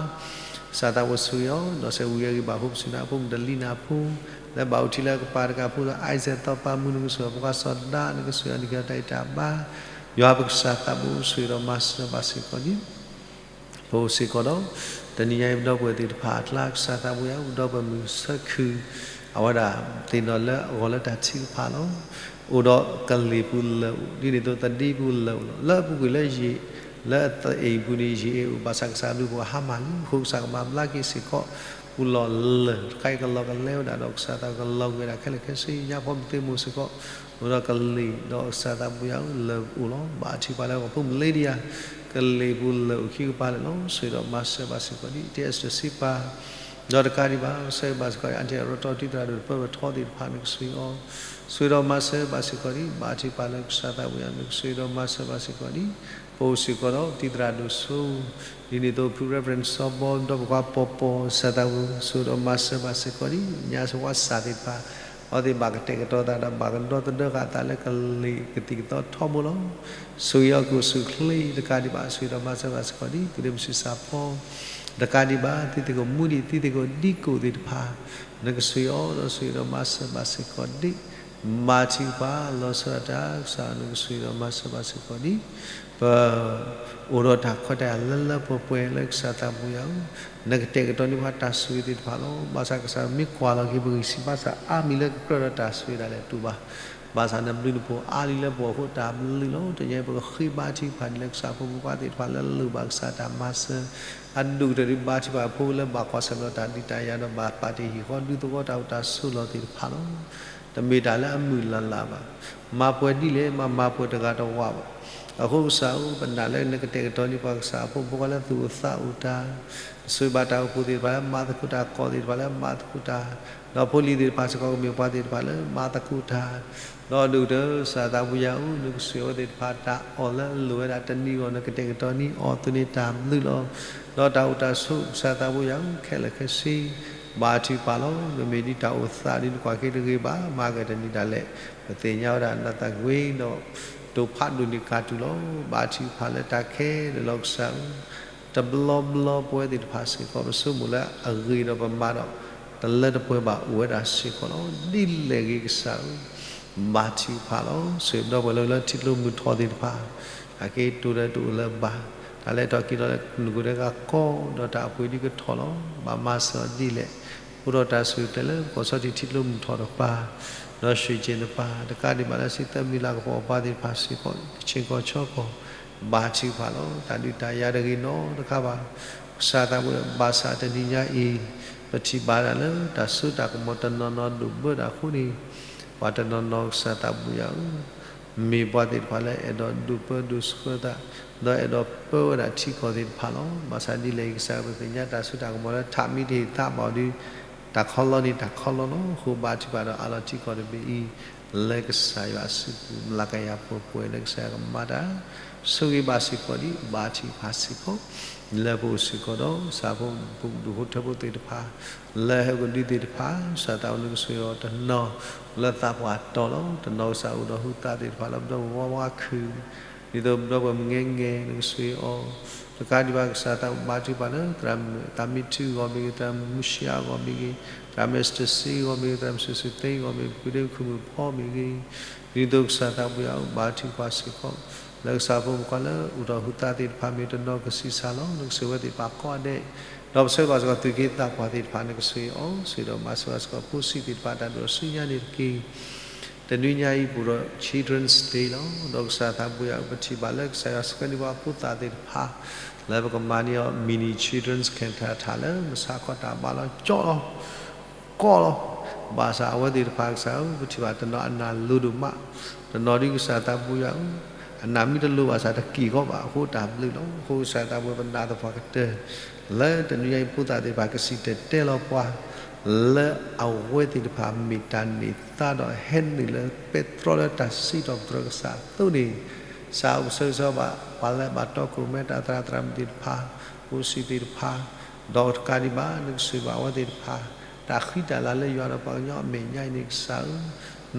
ကစၢ်သးပူၤဆိၣ်ဂ့ၤအီၤ ဒီးစဲးဝံၤအဂ့ၢ်ဘၣ် ဖိမုၣ်ဆူၣ်နၤ ဖိမုၣ်တလံနၢ်ဖိ လၢဘၣ်အိၣ်ထံလၢကပၤတကးဖိဒီး Isaac သီပၤမုၢ် နကဆိၣ်ဂ့ၤပှၤစီၤဒၤ နကဆိၣ်ဂ့ၤအီၤ နကဟ့ၣ်အီၤတၢ်ဂံၢ်တၢ်ဘါ, ယွၤပကစၢ်သးပူၤဆိၣ်ဂ့ၤဒီးမၤစၢၤဘၣ်စ့ၢ်ကီးဒံး ပအိၣ်စ့ၢ်ကီးဒီး တနံၤညါအံၤ ပဒီပုၢ်ဝဲၢ်သ့ၣ်တဖၣ်အကျါ ကစၢ်သးပူၤယၤ ပဒီပုၢ်ဝဲၢ်မုၢ်ဆၢခုၣ် အဝဲဒၣ်သ့ၣ်နီၣ်လၢအဂီၢ်လၢတၢ်ထုကဖၣ်လီၤ. အိၣ်ဒီးကလံၤပူၤလၢာ်အိၣ် ဒ်န့ၣ်အသိးသဒံပူၤလၢာ်အိၣ်လီၤ. လၢအပူၤကွံာ်လၢယံာ် လၢအသအ့ၣ်ပူၤန့ၣ် ယံာ်အ့ၣ်အိၣ် ဘၣ်ဆၣ်ကစၢ်အဘျုးအဖှိၣ်ဟါမၢ်လံ အဃိကစၢ်ကမၤဘျါက့ၤစ့ၢ်ကီး ပူၤလီၢ်လၢာ် တခါအံၤကလီၤကလဲဝဲဒၣ်ဒီး ကစၢ်သးကလီၤက့ၤဝဲဒၣ်ခဲလၢာ်ခဲဆ့ ညါဖီမုၢ်သ့ၣ်မိၢ်စ့ၢ်ကီး အိၣ်ဒီးကလံၤဒီးကစၢ်သးပူၤယၤလၢာ်အိၣ်လီၤ. ဘၣ်ထုကဖၣ်လၢပဖိမုၣ်လ့ဒံယၤ ကလံၤပူၤလၢာ်အိၣ်ခံကပၤလၢာ်လီၤ. ဆိၣ်ဂ့ၤဒီးမၤစၢၤဘၣ်စ့ၢ်ကီးဒံး တဲအစၢၢ်စ့ပၤ ဒီးတကးဒံးဘၣ် ဆၢဂ့ၤဘၣ်စ့ၢ်ကီး အၣ်ထံၣ်အရီတီ တံၤသရၣ်ဒိၣ်တပၢပထီသ့ၣ်တဖၣ် နကဆိၣ်ဂ့ၤအီၤ ဆိၣ်ဂ့ၤဒီးမၤစၢၤဘၣ်စ့ၢ်ကီးဒံး ဘၣ်ထုကဖၣ်လၢကစၢ်သးပူၤယၤ နကဆိၣ်ဂ့ၤဒီးမၤစၢၤဘၣ်စ့ၢ်ကီးဒံး ပအိၣ်စ့ၢ်ကီးဒီးတံၤသရၣ်ဒိၣ်စိ ဒ်န့ၣ်အသိး ဖု Reverend စီၤဘီ ဒီးပကွၢ်ပီၤပီၤ ကစၢ်သးပူၤ ဆိၣ်ဂ့ၤဒီးမၤစၢၤဘၣ်စ့ၢ်ကီးဒံး ညါစဝါစၢ်သ့ၣ်တဖၣ် အဝဲသ့ၣ်ဘၣ်ကတဲာ်ကတီၤသးဒီးဘၣ်ကဒီသဒၢဃာ်သးလၢကလံၤကသံၣ်ကသီထီဘိလီၤ. ဆိၣ်ဂ့ၤအီၤကိၣ်ဆူၣ်ချ့တကးဒံးဘၣ် ဆိၣ်ဂ့ၤဒီးမၤစၢၤဘၣ်စ့ၢ်ကီးဒံး ကုၢ်ဒ့မုၢ်ဆံးစၢ်ဖီ တကးဒံးဘၣ် သုသ့ၣ်ကိာ်မူဒံး သုသ့ၣ်ကိာ်ဒံကိာ်သ့ၣ်တဖၣ် နကဆိၣ်ဂ့ၤအီၤဒီးဆိၣ်ဂ့ၤဒီးမၤစၢၤဘၣ်စ့ၢ်ကီးဒံး ဘါထုကဖၣ်လီၤဆီဒၣ်တၢ် ကစၢ်နကဆိၣ်ဂ့ၤဒီးမၤစၢၤဘၣ်စ့ၢ်ကီးဒံး ပ အိၣ်ဒီးတၢ်ခွဲးတၢ်ယာ်လၢလၢပှဲၤပှဲၤလၢကစၢ်သးပူၤယၤဧၢ, နကတဲာ်ကတီၤန့ၢ်ပှၤတၢ်ဆိၣ်ဂ့ၤသ့ၣ်တဖၣ်လီၤ. ဘၣ်ဆၣ်ကစၢ်မ့ၢ်ကွၢ်လီၤက့ၤပဂံၢ်စၢ်ဘါစၢ်အါမံၤလၢကကြၢးဒီးတၢ်ဆိၣ်ဂ့ၤဒၣ်လဲာ်တူၢ်ဘၣ်. ဘၣ်ဆၣ်နဘျုးနဖှိၣ်အါလံလၢပဂီၢ်အဃိတၢ်ဘျုးလီၤ. တနံၤအံၤပကဃ့ဘါထုကဖၣ်ဒ်လဲၣ် ကစၢ်ဖိမုၣ်ဖိခွါသ့ၣ်တဖၣ်လၢလိၣ်ဘၣ်ကစၢ်တၢ်မၤစၢၤ, အဒိၣ်ကတၢၢ်ဒ်ဘါထုကဖၣ်ဖိလၢဘၣ်ကွၢ်ဆၢၣ်မဲာ်ဒီးတၢ်ဒုးတၢ်ယၤဒီးဘၣ်ပာ်တ့ၢ်ဟံၣ်ဃီဒူသဝီတၢ်အိၣ်တၢ်ဆိးလီၤသ့ၣ်တဖၣ်လီၤ. တမ့ၢ်တၢ်လၢအမုၢ်လၢ်လၢ်ဘၣ်. မၤပှဲၤဒ်လဲၣ် မၤမၤပှဲၤတဂၤတဝးဘၣ်. အဃိကစၢ်ဧၢ ပနာ်လၢနကတဲာ်ကတီၤန့ၢ်ပှၤကစၢ်အဖိမုၣ်ဖိခွါလၢသူၣ်အိၣ်သးအိၣ်တၢ်, ဆိၣ်ဂ့ၤဘၣ်တၢ်အိၣ်ဖှိၣ်သ့ၣ်တဖၣ်လၢမၤသကိးတၢ် ကီၢ်သ့ၣ်တဖၣ်လၢမၤသကိးတၢ်, ဒီးဖိလံၤသ့ၣ်တဖၣ်စ့ၢ်ကီးကမ့ၢ်ပှၤသ့ၣ်တဖၣ်လၢမၤသကိးတၢ်, ဒီးဒိၣ်ကတၢၢ်ကစၢ်သးပူၤယၤဧၢ နကဆိၣ်ဂ့ၤအဝဲသ့ၣ်တဖၣ်တၢ်အီၣ်လၢအလိၣ်ဝဲဒၣ်တနံၤအဂီၢ် နကတဲာ်ကတီၤန့ၢ်အီၤအသိးန့ၣ်တၢ်ဘျုးလီၤ. ဒီးတၢ်အိၣ်တၢ်ဆိးကစၢ်သးပူၤယၤဧၢ ခဲလၢာ်ခဲဆ့ ဘါထုကဖၣ်လီၤ. မ့မ့ၢ်ဒ်တၢ်အိၣ်သးဒ်နကွၢ်က့ၤတဂ့ၤဘၣ် မၤကတနံၤဒၣ်လဲာ် ပသ့ၣ်ညါဝဲဒၣ်နသးကွံာ်ဒီး တိာ်ဖးဒိၣ်န့ၢ်ကၤတူာ်လီၤ. ဘါထုကဖၣ်လၢတၢ်ခဲလၢာ်လီၤကစၢ်ဧၢ တဘျီဘျီပဝဲသ့ၣ်တဖၣ်စ့ၢ်ကီး ပဆိကမိၣ်လၢအဂ့ၤဒီးပမၤဒီး တလၢတပှဲၤဘၣ်အိၣ်ဝဲဒၣ်စ့ၢ်ကီးလီၤ. ဒ်လဲၣ်ဂ့ၤကစၢ်ဧၢ ဘါထုကဖၣ်လီၤ. ဆိၣ်ဂ့ၤပဒီပုၢ်ဝဲၢ်လၢထံကျိမုၢ်ထီၣ်သ့ၣ်တဖၣ် အက့ၤတိၢ်ဒီးတအိၣ်လၢၤဘၣ်, တၢ်လဲၤထီၣ်က့ၤလီၤလၢနကိးဒဲကၤကီ ဒီးတၢ်အပှ့ၤဒ်ကထီၣ်လီၤ. ဘၣ်မၤစၢၤအီၤဒ်လဲၣ်, အိၣ်ဒီးတၢ်ဆိၣ်ဂ့ၤတဲလၢ ကီၢ်ဆီထံးထံကျိမုၢ်ထီၣ်တကပၤ, ဒီးရွှ့ၣ်ကၠ့ၣ်တကပၤ, တကးဒံးဘၣ်လၢစံးသၢမံၤလၢကပီၤပှၤသ့ၣ်တဖၣ်စ့ၢ်ကီး ကဆ့ၣ်ကီၢ်ဆီကီၢ် ဘါထုကဖၣ်လီၤ. တၢ်ဒုးတၢ်ယၤတဂ့ၤနီတခါဘၣ်. ကစၢ်သးပူၤ ဘၣ်ဆၣ်တနံၤညါအံၤ ပထံၣ်ဘၣ်ဒၣ်လၢတၢ်စိတၢ်ကမီၤတနီၤနီၤဒိၣ်ဘၢတၢ်အဃိန့ၣ်, ပှၤတနီၤနီၤကစၢ်သးပူၤယၤဧၢ မ့ၢ်ပှၤသ့ၣ်တဖၣ်လၢအဲၣ်ဒိးဒိၣ်ပၢဒိၣ်ဆှၢသး, ဒီးအဲၣ်ဒိးပၢဝဲဒၣ်ထံကီၢ်သ့ၣ်တဖၣ်လီၤ. ဘၣ်ဆၣ်ဒ်လဲၣ်ဂ့ၤကစၢ်ဧၢ ပသ့ၣ်ညါတၢ်စိတၢ်ကမီၤလၢထးမ့ၢ်တဟ့ၣ်သးဘၣ်အီၤဒီး တၢ်ခီလီန့ၣ်တၢ်ခီလီလီၤ. အဃိဘါထုကဖၣ်ဒီးအးလီၤထံကီၢ်တဘ့ၣ်အံၤ, လၢကစၢ်ယွၤအစုပူၤ လၢကယၤပှဲၤပှဲၤလၢကစၢ်ယွၤကမၤတၢ် ဆိၣ်ဂ့ၤဘၣ်စ့ၢ်ကီးဒံး ဘါထုကဖၣ်စ့ၢ်ကီး လၢပအိၣ်စ့ၢ်ကီးဒီး ကစၢ်ဖိမုၣ်ဖိဒူၣ်ဖိထၢဖိသ့ၣ်တဖၣ် လၢဟဲကဒုသ့ၣ်တဖၣ် ကစၢ်သးအိၣ်နကဆိၣ်ဂ့ၤအီၤတနီၤ လၢသးပှၢ်တီၤလီၤ. တနီၤကစၢ်အိၣ်ဒီးဟုသးသ့ၣ်တဖၣ်လၢပဒီပုၢ်ဝဲၢ်ဝါခုၣ် ဒ်သိးပဒီပုၢ်ဝဲၢ်မုၣ်ငဲငဲ နကဆိၣ်ဂ့ၤအီၤ တကးဒံးဘၣ်ကစၢ်သးဘါထုကဖၣ်လၢ သရၣ်မုၣ်သးမံထူအဂီၢ်မ့ၢ်ဂ့ၤ, သရၣ်မုၣ်မူရှံအဂီၢ်မ့ၢ်ဂ့ၤ, သရၣ်မုၣ်အ့စတၢၣ်စ့အဂီၢ်မ့ၢ်ဂ့ၤ, သရၣ်မုၣ်စုစူသ့အဂီၢ်မ့ၢ်ဂ့ၤ, ဖုဒ့မုၣ်ခုၣ်မုၣ်ဖီမ့ၢ်ဂ့ၤ, ဒ်သိးကစၢ်သးဘါယွၤအိၣ်ဘါထုကဖၣ်စ့ၢ်ကီး လၢကစၢ်ဖိမုၣ်ဖိခွါလၢအိၣ်ဒီးဟုသးသ့ၣ်တဖၣ်မ့ၢ်တနီၤကဆံးစၢ်လီၤ. နကဆိၣ်ဂ့ၤဝဲသ့ၣ်တဖၣ်ကိးဂၤဒဲး, ဒီးပဆၢဘၣ်စ့ၢ်ကီးသုးက့သးပှၢ်သ့ၣ်တဖၣ် နကဆိၣ်ဂ့ၤအီၤ ဆိၣ်ဂ့ၤဒီးမၤစၢၤဘၣ်စ့ၢ်ကီး ဖိဆံးသ့ၣ်တဖၣ်တၢ်ဒိးဆူညါန့ၣ်တက့ၢ်. တနွံညါအံၤပအိၣ်ဒီး Children's Day လီၤ. ဒီးကစၢ်သးဘါယွၤပထံၣ်ဘၣ်လၢကစၢ်ယွၤဆှၢန့ၢ်ပှၤဖိသၣ်သ့ၣ်တဖၣ် လၢပကမၤန့ၢ်အီၤ Mini Children's Canton ထးလၢမုၢ်ဆါခီတၢ်ဘါလီၤ ကၠီလီၤ ကီလီၤ. ဘၣ်ဆၣ်အဝဲသ့ၣ်တဖၣ်ကစၢ်ဧၢ ပထံၣ်ဘၣ်တနီၤအနၢ်လိၤဒိၣ်မး, တနီၤဒ်ကစၢ်သးဘါယွၤဧၢ အနၢ်မ့ၢ်တလိၤဘၣ်ဆၣ်တက့ၢ်ကီးဘၣ် အဃိတၢ်ဘျုးလီၤ. အဃိကစၢ်သးဘါယွၤပနာ်သပှၢ်ကတၢၢ် လၢတနွံညါအံၤဖိသၣ်သ့ၣ်တဖၣ်ကစံၣ်တဲၤတဲလီၤပှၤ လၢအဝဲသ့ၣ်တဖၣ်မ့ၢ်တၢ်န့ၢ်သါဒီးဟဲနုာ်လၢပဲတြီလၢတၢ်စံးထီၣ်ပတြၢၤကစၢ်အသိးန့ၣ်, ကစၢ်အိၣ်ပဆၢဂ့ၤဆၢဝါဘၣ် ပှၤလၢအဘၣ်တီခိၣ်ရိၣ်မဲတၢ်သရၣ်သရၣ်မုၣ်သ့ၣ်တဖၣ်, ဖိဆံးသ့ၣ်တဖၣ်, ဒီးတကးဒံးဘၣ် နကဆိၣ်ဂ့ၤဘၣ်အဝဲသ့ၣ်တဖၣ် တၢ်ဃံတၢ်လၤလၢယွၤဒီးပှၤကညီအမဲာ်ညါအံၤန့ၣ်ကစၢ်ဧၢ,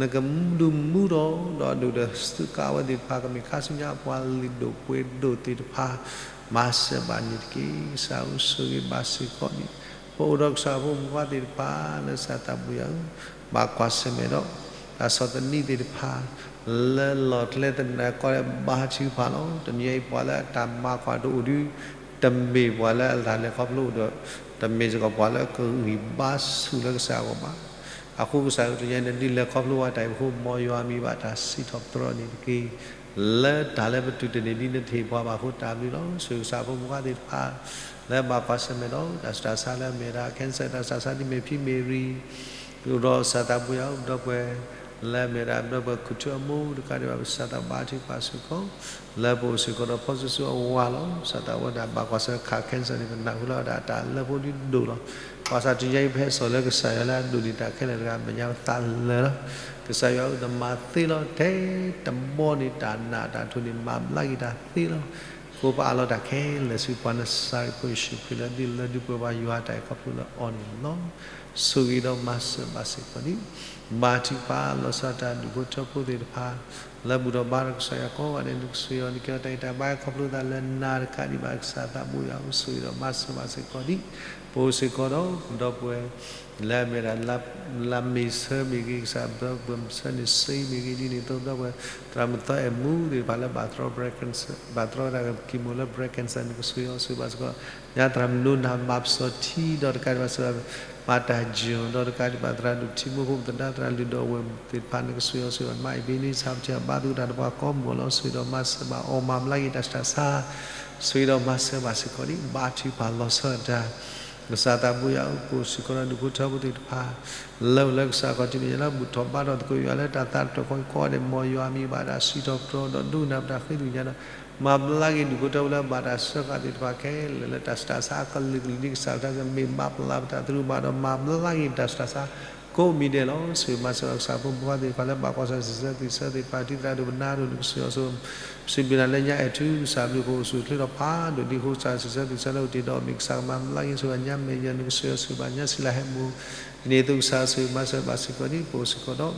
နကဒုးမူဒီး ဒီးဒုးဒီးစူးကါအဝဲသ့ၣ်တဖၣ် ကမ့ၢ်ခါဆူညါအပှၤလုၢ်ဒိၣ်ပှ့ၤဒိၣ်သ့ၣ်တဖၣ် မၤစၢၤဘၣ်န့ၣ်တက့ၢ်. ကစၢ်ဧၢ ဆိၣ်ဂ့ၤဘၣ်စ့ၢ်ကီးန့ၣ် ပအိၣ်ဒီးကစၢ်ဖိမုၣ်ဖိခွါသ့ၣ်တဖၣ် လၢကစၢ်သးဘါယွၤဧၢ ဘၣ်ကွၢ်ဆၢၣ်မဲာ်ဒီး တၢ်ဆီၣ်သနံးသ့ၣ်တဖၣ် လၢလီၢ်ကျဲသနၢၣ်ကီၢ်ဒီးဘါထုကဖၣ်လီၤ. တနံၤအံၤပှၤလၢအတၢ်မၤကွၢ်တအိၣ်ဒီး တမ့ၢ်ပှၤလၢအတၢ်လဲၤခီဖျိအိၣ်ဒီး တမ့ၢ်စ့ၢ်ကီးပှၤလၢအကဂံၢ်ဘါဆူၣ်လၢကစၢ်အဂီၢ်ဘၣ်. အဃိကစၢ်ဧၢ တနံၤအံၤ နဒုးလဲၤခီဖျိဝဲတၢ်အံၤအဃိ မ်ယွၤမံၤဘၣ်တၢ်စံးထီၣ်ပတြၢၤန့ၣ်တက့ၢ်. လၢတၢ်လၢပတုၤတန့ၢ်ဒ်နတဟ့ၣ်ပှၤဘၣ်အဃိတၢ်ဘျုးလီၤ. ဆိၣ်ဂ့ၤကစၢ်ဖိမုၣ်ဖိခွါသ့ၣ်တဖၣ် လၢဘၣ်ကွၢ်ဆၢၣ်မဲာ်ဒီး တၢ်စတၢ်ဆါလၢအမ့ၢ်ဒၣ် cancer တၢ်စတၢ်ဆါဒ်မ့ၢ်ဖံမ့ၢ်ရံ ဒီးကစၢ်သးဘါယွၤဧၢ ပဒီပုၢ်ဝဲၢ် လၢအမ့ၢ်ဒၣ်ပဒီပုၢ်ဝဲၢ်ခူၣ်ထူအမိၢ် တကးဒံးဘၣ် ကစၢ်သးဘါထုကဖၣ်စ့ၢ်ကီး လၢပအိၣ်စ့ၢ်ကီးဒီးဖီၣ်စုဆူအဝၤလီၤ. ကစၢ်သးဝဲဒၣ်ဘၣ်ကွၢ်ဆၢခး cancer န့ၣ် ပနၢ်ဟူလၢအဝဲဒၣ်တၢ်လၢဖိဒုးဒိၣ်လီၤ. ဘၣ်ဆၣ်တနံၤအံၤပဟဲစိာ်လၢကစၢ်ယွၤလၢအဒိၣ်န့ၢ်တၢ်ခဲလၢာ်တဂၤ မဲာ်ညါပသးလၢာ်လီၤ. ကစၢ်ယွၤဧၢ နမၤသ့လီၤ ထဲတဘီန့ၣ် တၢ်နးတၢ်ထိၣ်န့ၣ် မၤဘျါက့ၤတၢ်သ့လီၤ. ဃိပအးလီၤတၢ်ခဲလၢာ်ဆူပှၤနစၤရ့းဖိယ့ၣ်ၡူးခရံာ်လၢဒုးလၢဒုးပှဲၤဘၣ် ယွၤတၢ်အဲၣ်ခီဖျိလၢအီၤန့ၣ်လီၤ. ဆိၣ်ဂ့ၤဒီးမၤစၢၤဘၣ်စ့ၢ်ကီးန့ၣ် ဘါထုကဖၣ်လီၤဆီဒၣ်တၢ်ဒူၣ်ဖိထၢဖိသ့ၣ်တဖၣ် လၢဘူၣ်ထီၣ်ဘါထီၣ်ကစၢ်ယွၤကိးဂၤဒဲး နကဆိၣ်ဂ့ၤအီၤ နကဲထီၣ်တၢ်ဂံၢ်တၢ်ဘါခီဖျိသးလၢနၤတကးဒံးဘၣ် ကစၢ်သးဘါယွၤဧၢ ဆိၣ်ဂ့ၤဒီးမၤစၢၤဘၣ်စ့ၢ်ကီးန့ၣ် ပအိၣ်စ့ၢ်ကီးဒီး ပဒီပုၢ်ဝဲၢ် လၢအမ့ၢ်ဒၣ် လါမ့ၤဆၢမ့ၢ်ဂ့ၤ ကစၢ် ပဒီပုၢ်ဝဲၢ်မုၣ်ဆၢန့ၣ် စ့မ့ၢ်ဂ့ၤ ဒ်န့ၣ်အသိး ပဒီပုၢ်ဝဲၢ် သရၣ်မုၣ်သီအဲၣ်မူသ့ၣ်တဖၣ်လၢဘၣ်တြီ ဘၣ်တြီဝဲဒၣ် chemo လၢ breast cancer န့ၣ် ကဆိၣ်ဂ့ၤအီၤ ဆိၣ်ဂ့ၤဘၣ်စ့ၢ်ကီး ညါသရၣ်မုၣ်နိနၤ မၤပစီၤထံ ဒီးတကးဒံးဘၣ်စ့ၢ်ကီး မၤတၢ်ယိာ် ဒီးတကးဒံးဘၣ် သရၣ်ဒိၣ်ထံမိၢ်ဖိ ပသဒါ သရၣ်လုၢ်ဒီးဝဲၢ်သ့ၣ်တဖၣ် နကဆိၣ်ဂ့ၤအီၤ ဆိၣ်ဂ့ၤဘၣ် မါအ့ၣ်ဘ့နံစၢ် ပထံၣ်အဘါသကိးတၢ်ဒီးပှၤကိးမုၢ်လီၤ ဆိၣ်ဂ့ၤဒီးမၤစၢၤဘၣ်အီၤ မၤဘျါက့ၤတၢ်စတၢ်ဆါ ဆိၣ်ဂ့ၤဒီးမၤစၢၤဘၣ်စ့ၢ်ကီးန့ၣ် ဘါထုကဖၣ်လီၤဆီဒၣ်တၢ် ကစၢ်သးဘါယွၤဧၢ ပအိၣ်စ့ၢ်ကီးဒီးဒူၣ်ဖိထၢဖိသ့ၣ်တဖၣ် လၢအိၣ်လၢကစၢ်ခီၣ်ထံးမဲာ်ညါလၢ ဘူၣ်ထီၣ်ဘါထီၣ်သကိးယွၤလၢတၢ်သးတဖျၢၣ်ဃီကိးဂၤဒဲး မ်ယွၤမံၤဘၣ်တၢ်စံးထီၣ်ပတြၢၤဒီးဒိကနၣ်ပတၢ်ဃ့ကညးဒီး မၤဘျါက့ၤဒူၣ်ဖိထၢဖိလၢဘၣ်တၢ်စၢဃာ်သ့ၣ်တဖၣ်ခဲလၢာ်လၢတၢ်စတၢ်ဆါအကလုာ်ကလုာ် ဒ်ကစၢ်ယွၤမ့ၢ်မၤပျၢ်ပတၢ်သရူးဘၣ်ဒီး မၤဘျါက့ၤတၢ်စတၢ်ဆါ ကိးမံၤဒဲးလီၤ. ဆိၣ်ဂ့ၤမၤစၢၤဘၣ်ကစၢ်ဖိမုၣ်ဖိခွါသ့ၣ်တဖၣ်လၢဘၣ်ကွၢ်ဆၢၣ်စံးဆၢသ့ၣ်ဆၢသ့ၣ်တဖၣ် ဒ်သရၣ်ဒိၣ်ပနၢ်ဒိၣ် နကဆိၣ်ဂ့ၤအီၤဆိၣ်ဂ့ၤ စံးဘျုးနၤလၢညါအဲၣ်ထူကစၢ်ဘျုးဖှိၣ်အိၣ်ဆူၣ်အိၣ်ချ့ဒီးဖးဒိၣ်ဒ်အဃိ ကစၢ်စံးဆၢသ့ၣ်ဆၢလၢအိၣ်တ့ၢ်ဒီးမ့ၢ်ကစၢ်ကမၤဘျါက့ၤဆိၣ်ဂ့ၤညါမဲာ်ယဲၢ် နကဆိၣ်ဂ့ၤအီၤဆိၣ်ဂ့ၤဘၣ်ညါစံးလၢဟဲမူ ဒ်န့ၣ်အသိးကစၢ်ဆိၣ်ဂ့ၤမၤစၢၤဘၣ်စ့ၢ်ကီးန့ၣ် ပအိၣ်စ့ၢ်ကီးဒီး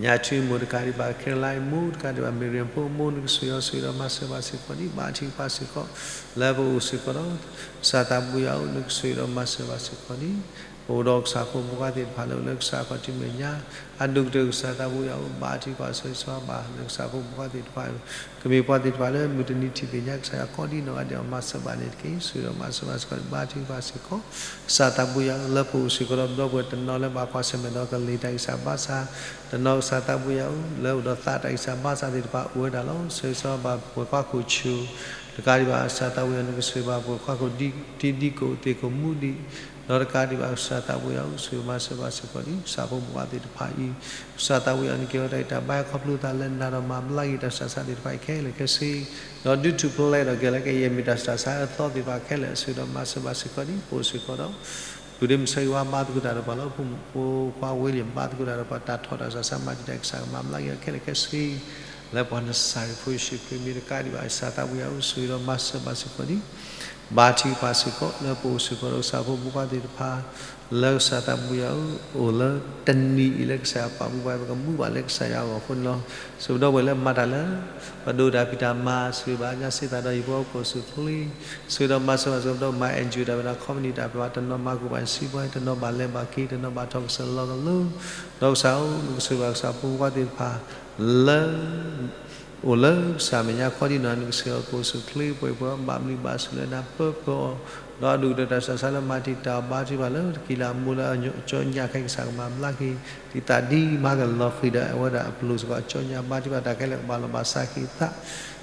ညါထူမိၢ်တကးဒံးဘၣ် ခဲလၢာ်မိၢ်တကးဒံးဘၣ် မ့ၢ်ရ့ၣ်ဖိမိၢ် နကဆိၣ်ဂ့ၤအီၤဆိၣ်ဂ့ၤဒီးမၤစၢၤဘၣ်စ့ၢ်ကီးန့ၣ် ဘါထုကဖၣ်စ့ၢ်ကီး လၢပအိၣ်စ့ၢ်ကီးဒီး ကစၢ်သးဘါယွၤဧၢ နကဆိၣ်ဂ့ၤဒီးမၤစၢၤဘၣ်စ့ၢ်ကီးန့ၣ် ပအိၣ်ဒီးကစၢ်ဖိမုၣ်ဖိခွါသ့ၣ်တဖၣ်လၢအိၣ်လၢကစၢ်ခီၣ်ထံးမဲာ်ညါ အဒိၣ်ကတၢၢ်ကစၢ်သးဘါယွၤဧၢ ဘါထုကဖၣ်ဆိၣ်ဂ့ၤဆိၣ်ဂ့ၤဘၣ် လၢကစၢ်ဖိမုၣ်ဖိခွါသ့ၣ်တဖၣ် ကမ့ၢ်ပှၤသ့ၣ်တဖၣ်လၢမုၢ်တနံၤထံၣ်သ့ၣ်ညါကစၢ်ယွၤကိးဒ်နီၢ်ဂၤဒဲးအီၤ မၤစၢၤဘၣ်န့ၣ်တက့ၢ်. ဆိၣ်ဂ့ၤဒီးမၤစၢၤဘၣ်စ့ၢ်ကီး ဘါထုကဖၣ်စ့ၢ်ကီး ကစၢ်သးဘါယွၤဧၢ လၢပအိၣ်စ့ၢ်ကီးဒီး ပဒီပုၢ်ဝဲၢ်တနီၤလၢဘၣ်ကွၢ်ဆၢၣ်မဲာ်ဒီးကလံၤတၢ်ဂံၢ်စၢ်ဘါစၢ်, တနီၤကစၢ်သးဘါယွၤဧၢ လၢအိၣ်ဒီးသးတၢ်ဂံၢ်စၢ်ဘါစၢ်သ့ၣ်တဖၣ်အိၣ်ဝဲဒၣ်လီၤ. ဆိၣ်ဂ့ၤဆိၣ်ဂ့ၤဘၣ်ပှၤကွၢ်ခိၣ်ဆူၣ် တကးဒံးဘၣ် ကစၢ်သးဘါယွၤ နကဆိၣ်ဂ့ၤဘၣ်ပှၤကွၢ်ခိၣ် တံၤသကိးသ့ၣ်ကိးမူဒံး, ဒီးတကးဒံးဘၣ် ကစၢ်သးဘါယွၤဧၢ ဆိၣ်ဂ့ၤမၤစၢၤဘၣ်စ့ၢ်ကီးဒံး ကစၢ်ဖိမုၣ်ဖိခွါသ့ၣ်တဖၣ်အံၤ, ကစၢ်သးဘါယွၤ နကဲထီၣ်တၢ်ဂံၢ်တၢ်ဘါခီဖျိသးလၢနၤဒီးမၤဘျါက့ၤတၢ်စတၢ်ဆါသ့ၣ်တဖၣ်အံၤခဲလၢာ်ခဲဆ့, ဒီးဒုးထူၣ်ဖျဲးဒီးကဲလၢကယဲၢ်မ့ၢ်တၢ်စတၢ်ဆါအသီသ့ၣ်တဖၣ်ခဲလၢာ် ဆိၣ်ဂ့ၤဒီးမၤစၢၤဘၣ်စ့ၢ်ကီးဒံး ပအိၣ်စ့ၢ်ကီးဒီး ပုၢ်ဒ့မုၣ်ဆၢဂ့ၤဝါဘါသကိးတၢ်ဒီးပှၤလီၤ. ဖိခွါဝ့လံၣ်ဘါသကိးတၢ်ဒီးပှၤ တၢ်ထီၣ်တၢ်စးဆါမၤတံာ်တာ်ကစၢ်ကမၤဘျါက့ၤအီၤခဲလၢာ်ခဲဆ့ လၢပှၤနစၤရ့းဖိယ့ၣ်ၡူးခရံာ်မံၤတကးဒံးဘၣ် ကစၢ်သးဘိယွၤဧၢ ဆိၣ်ဂ့ၤဒီးမၤစၢၤဘၣ်စ့ၢ်ကီးဒံး ဘါထုကဖၣ်စ့ၢ်ကီး လၢပအိၣ်စ့ၢ်ကီးဒီးကစၢ်ဖိမုၣ်ခွါသ့ၣ်တဖၣ် လၢကစၢ်သးဘိယွၤဧၢ အိၣ်လၢတနံၤအံၤလၢကစၢ်ယွၤပာ်မူဘၣ် ပကမူဘၣ်လၢကစၢ်ယွၤအဂီၢ်အဃိန့ၣ်လီၤ. ဆိၣ်ဂ့ၤဒီးပှၤလၢမၤတၢ်လၢ ပဒိးတၢ်ဖံးတၢ်မၤ ဆိၣ်ဂ့ၤဘၣ်ညါစ့ၢ်သးဒီးဟံၣ်ဖိဃီဖိကိးဆူၣ်ချ့ ဆိၣ်ဂ့ၤဒီးမၤစၢၤဘၣ်စ့ၢ်ကီး ပဒိးမၤ NGO တၢ်ဖံးတၢ်မၤ ခီပနံၣ်တၢ်ဖံးတၢ်မၤ တနီၤမၤကူၣ်ဘၣ်စံးပှၤ တနီၤဘၣ်လဲၤဘၣ်က့ၤ တနီၤဘၣ်ထီၣ်ကစၢၢ်လီၤကလိ ဒီးကစၢ်ဧၢ နကဆိၣ်ဂ့ၤဘၣ်ကစၢ်ဖိမုၣ်ခွါသ့ၣ်တဖၣ် လၢ အိၣ်လၢကစၢ်မဲာ်ညါခီဒံနီၢ် နကဆိၣ်ဂ့ၤအီၤကိးဆူၣ်ချ့ ပှဲၤပှဲၤအီၤ ဘၣ်မနုၤဘၣ်ဆိၣ်လၢနၤ ပၢပၢအီၤ ဒီးအဒိၣ်ကတၢၢ်တၢ်စးဆါလၢမၤတံာ်တာ်အီၤ ဘါထုကဖၣ်လၢတကံၢ်လၢအမိၢ်လၢအကၠီညၣ်ခဲကစၢ်ကမၤဘျါက့ၤ ဒ်သးဒ်မၤကလီၤဃံၤဒီးအဝဲဒၣ်အပျိၢ်စ့ၢ်ကီး အကၠီညၣ် ဘါထုကဖၣ်တၢ်ခဲလၢာ်ကဘၣ်လီၤဘၣ်စးက့ၤသး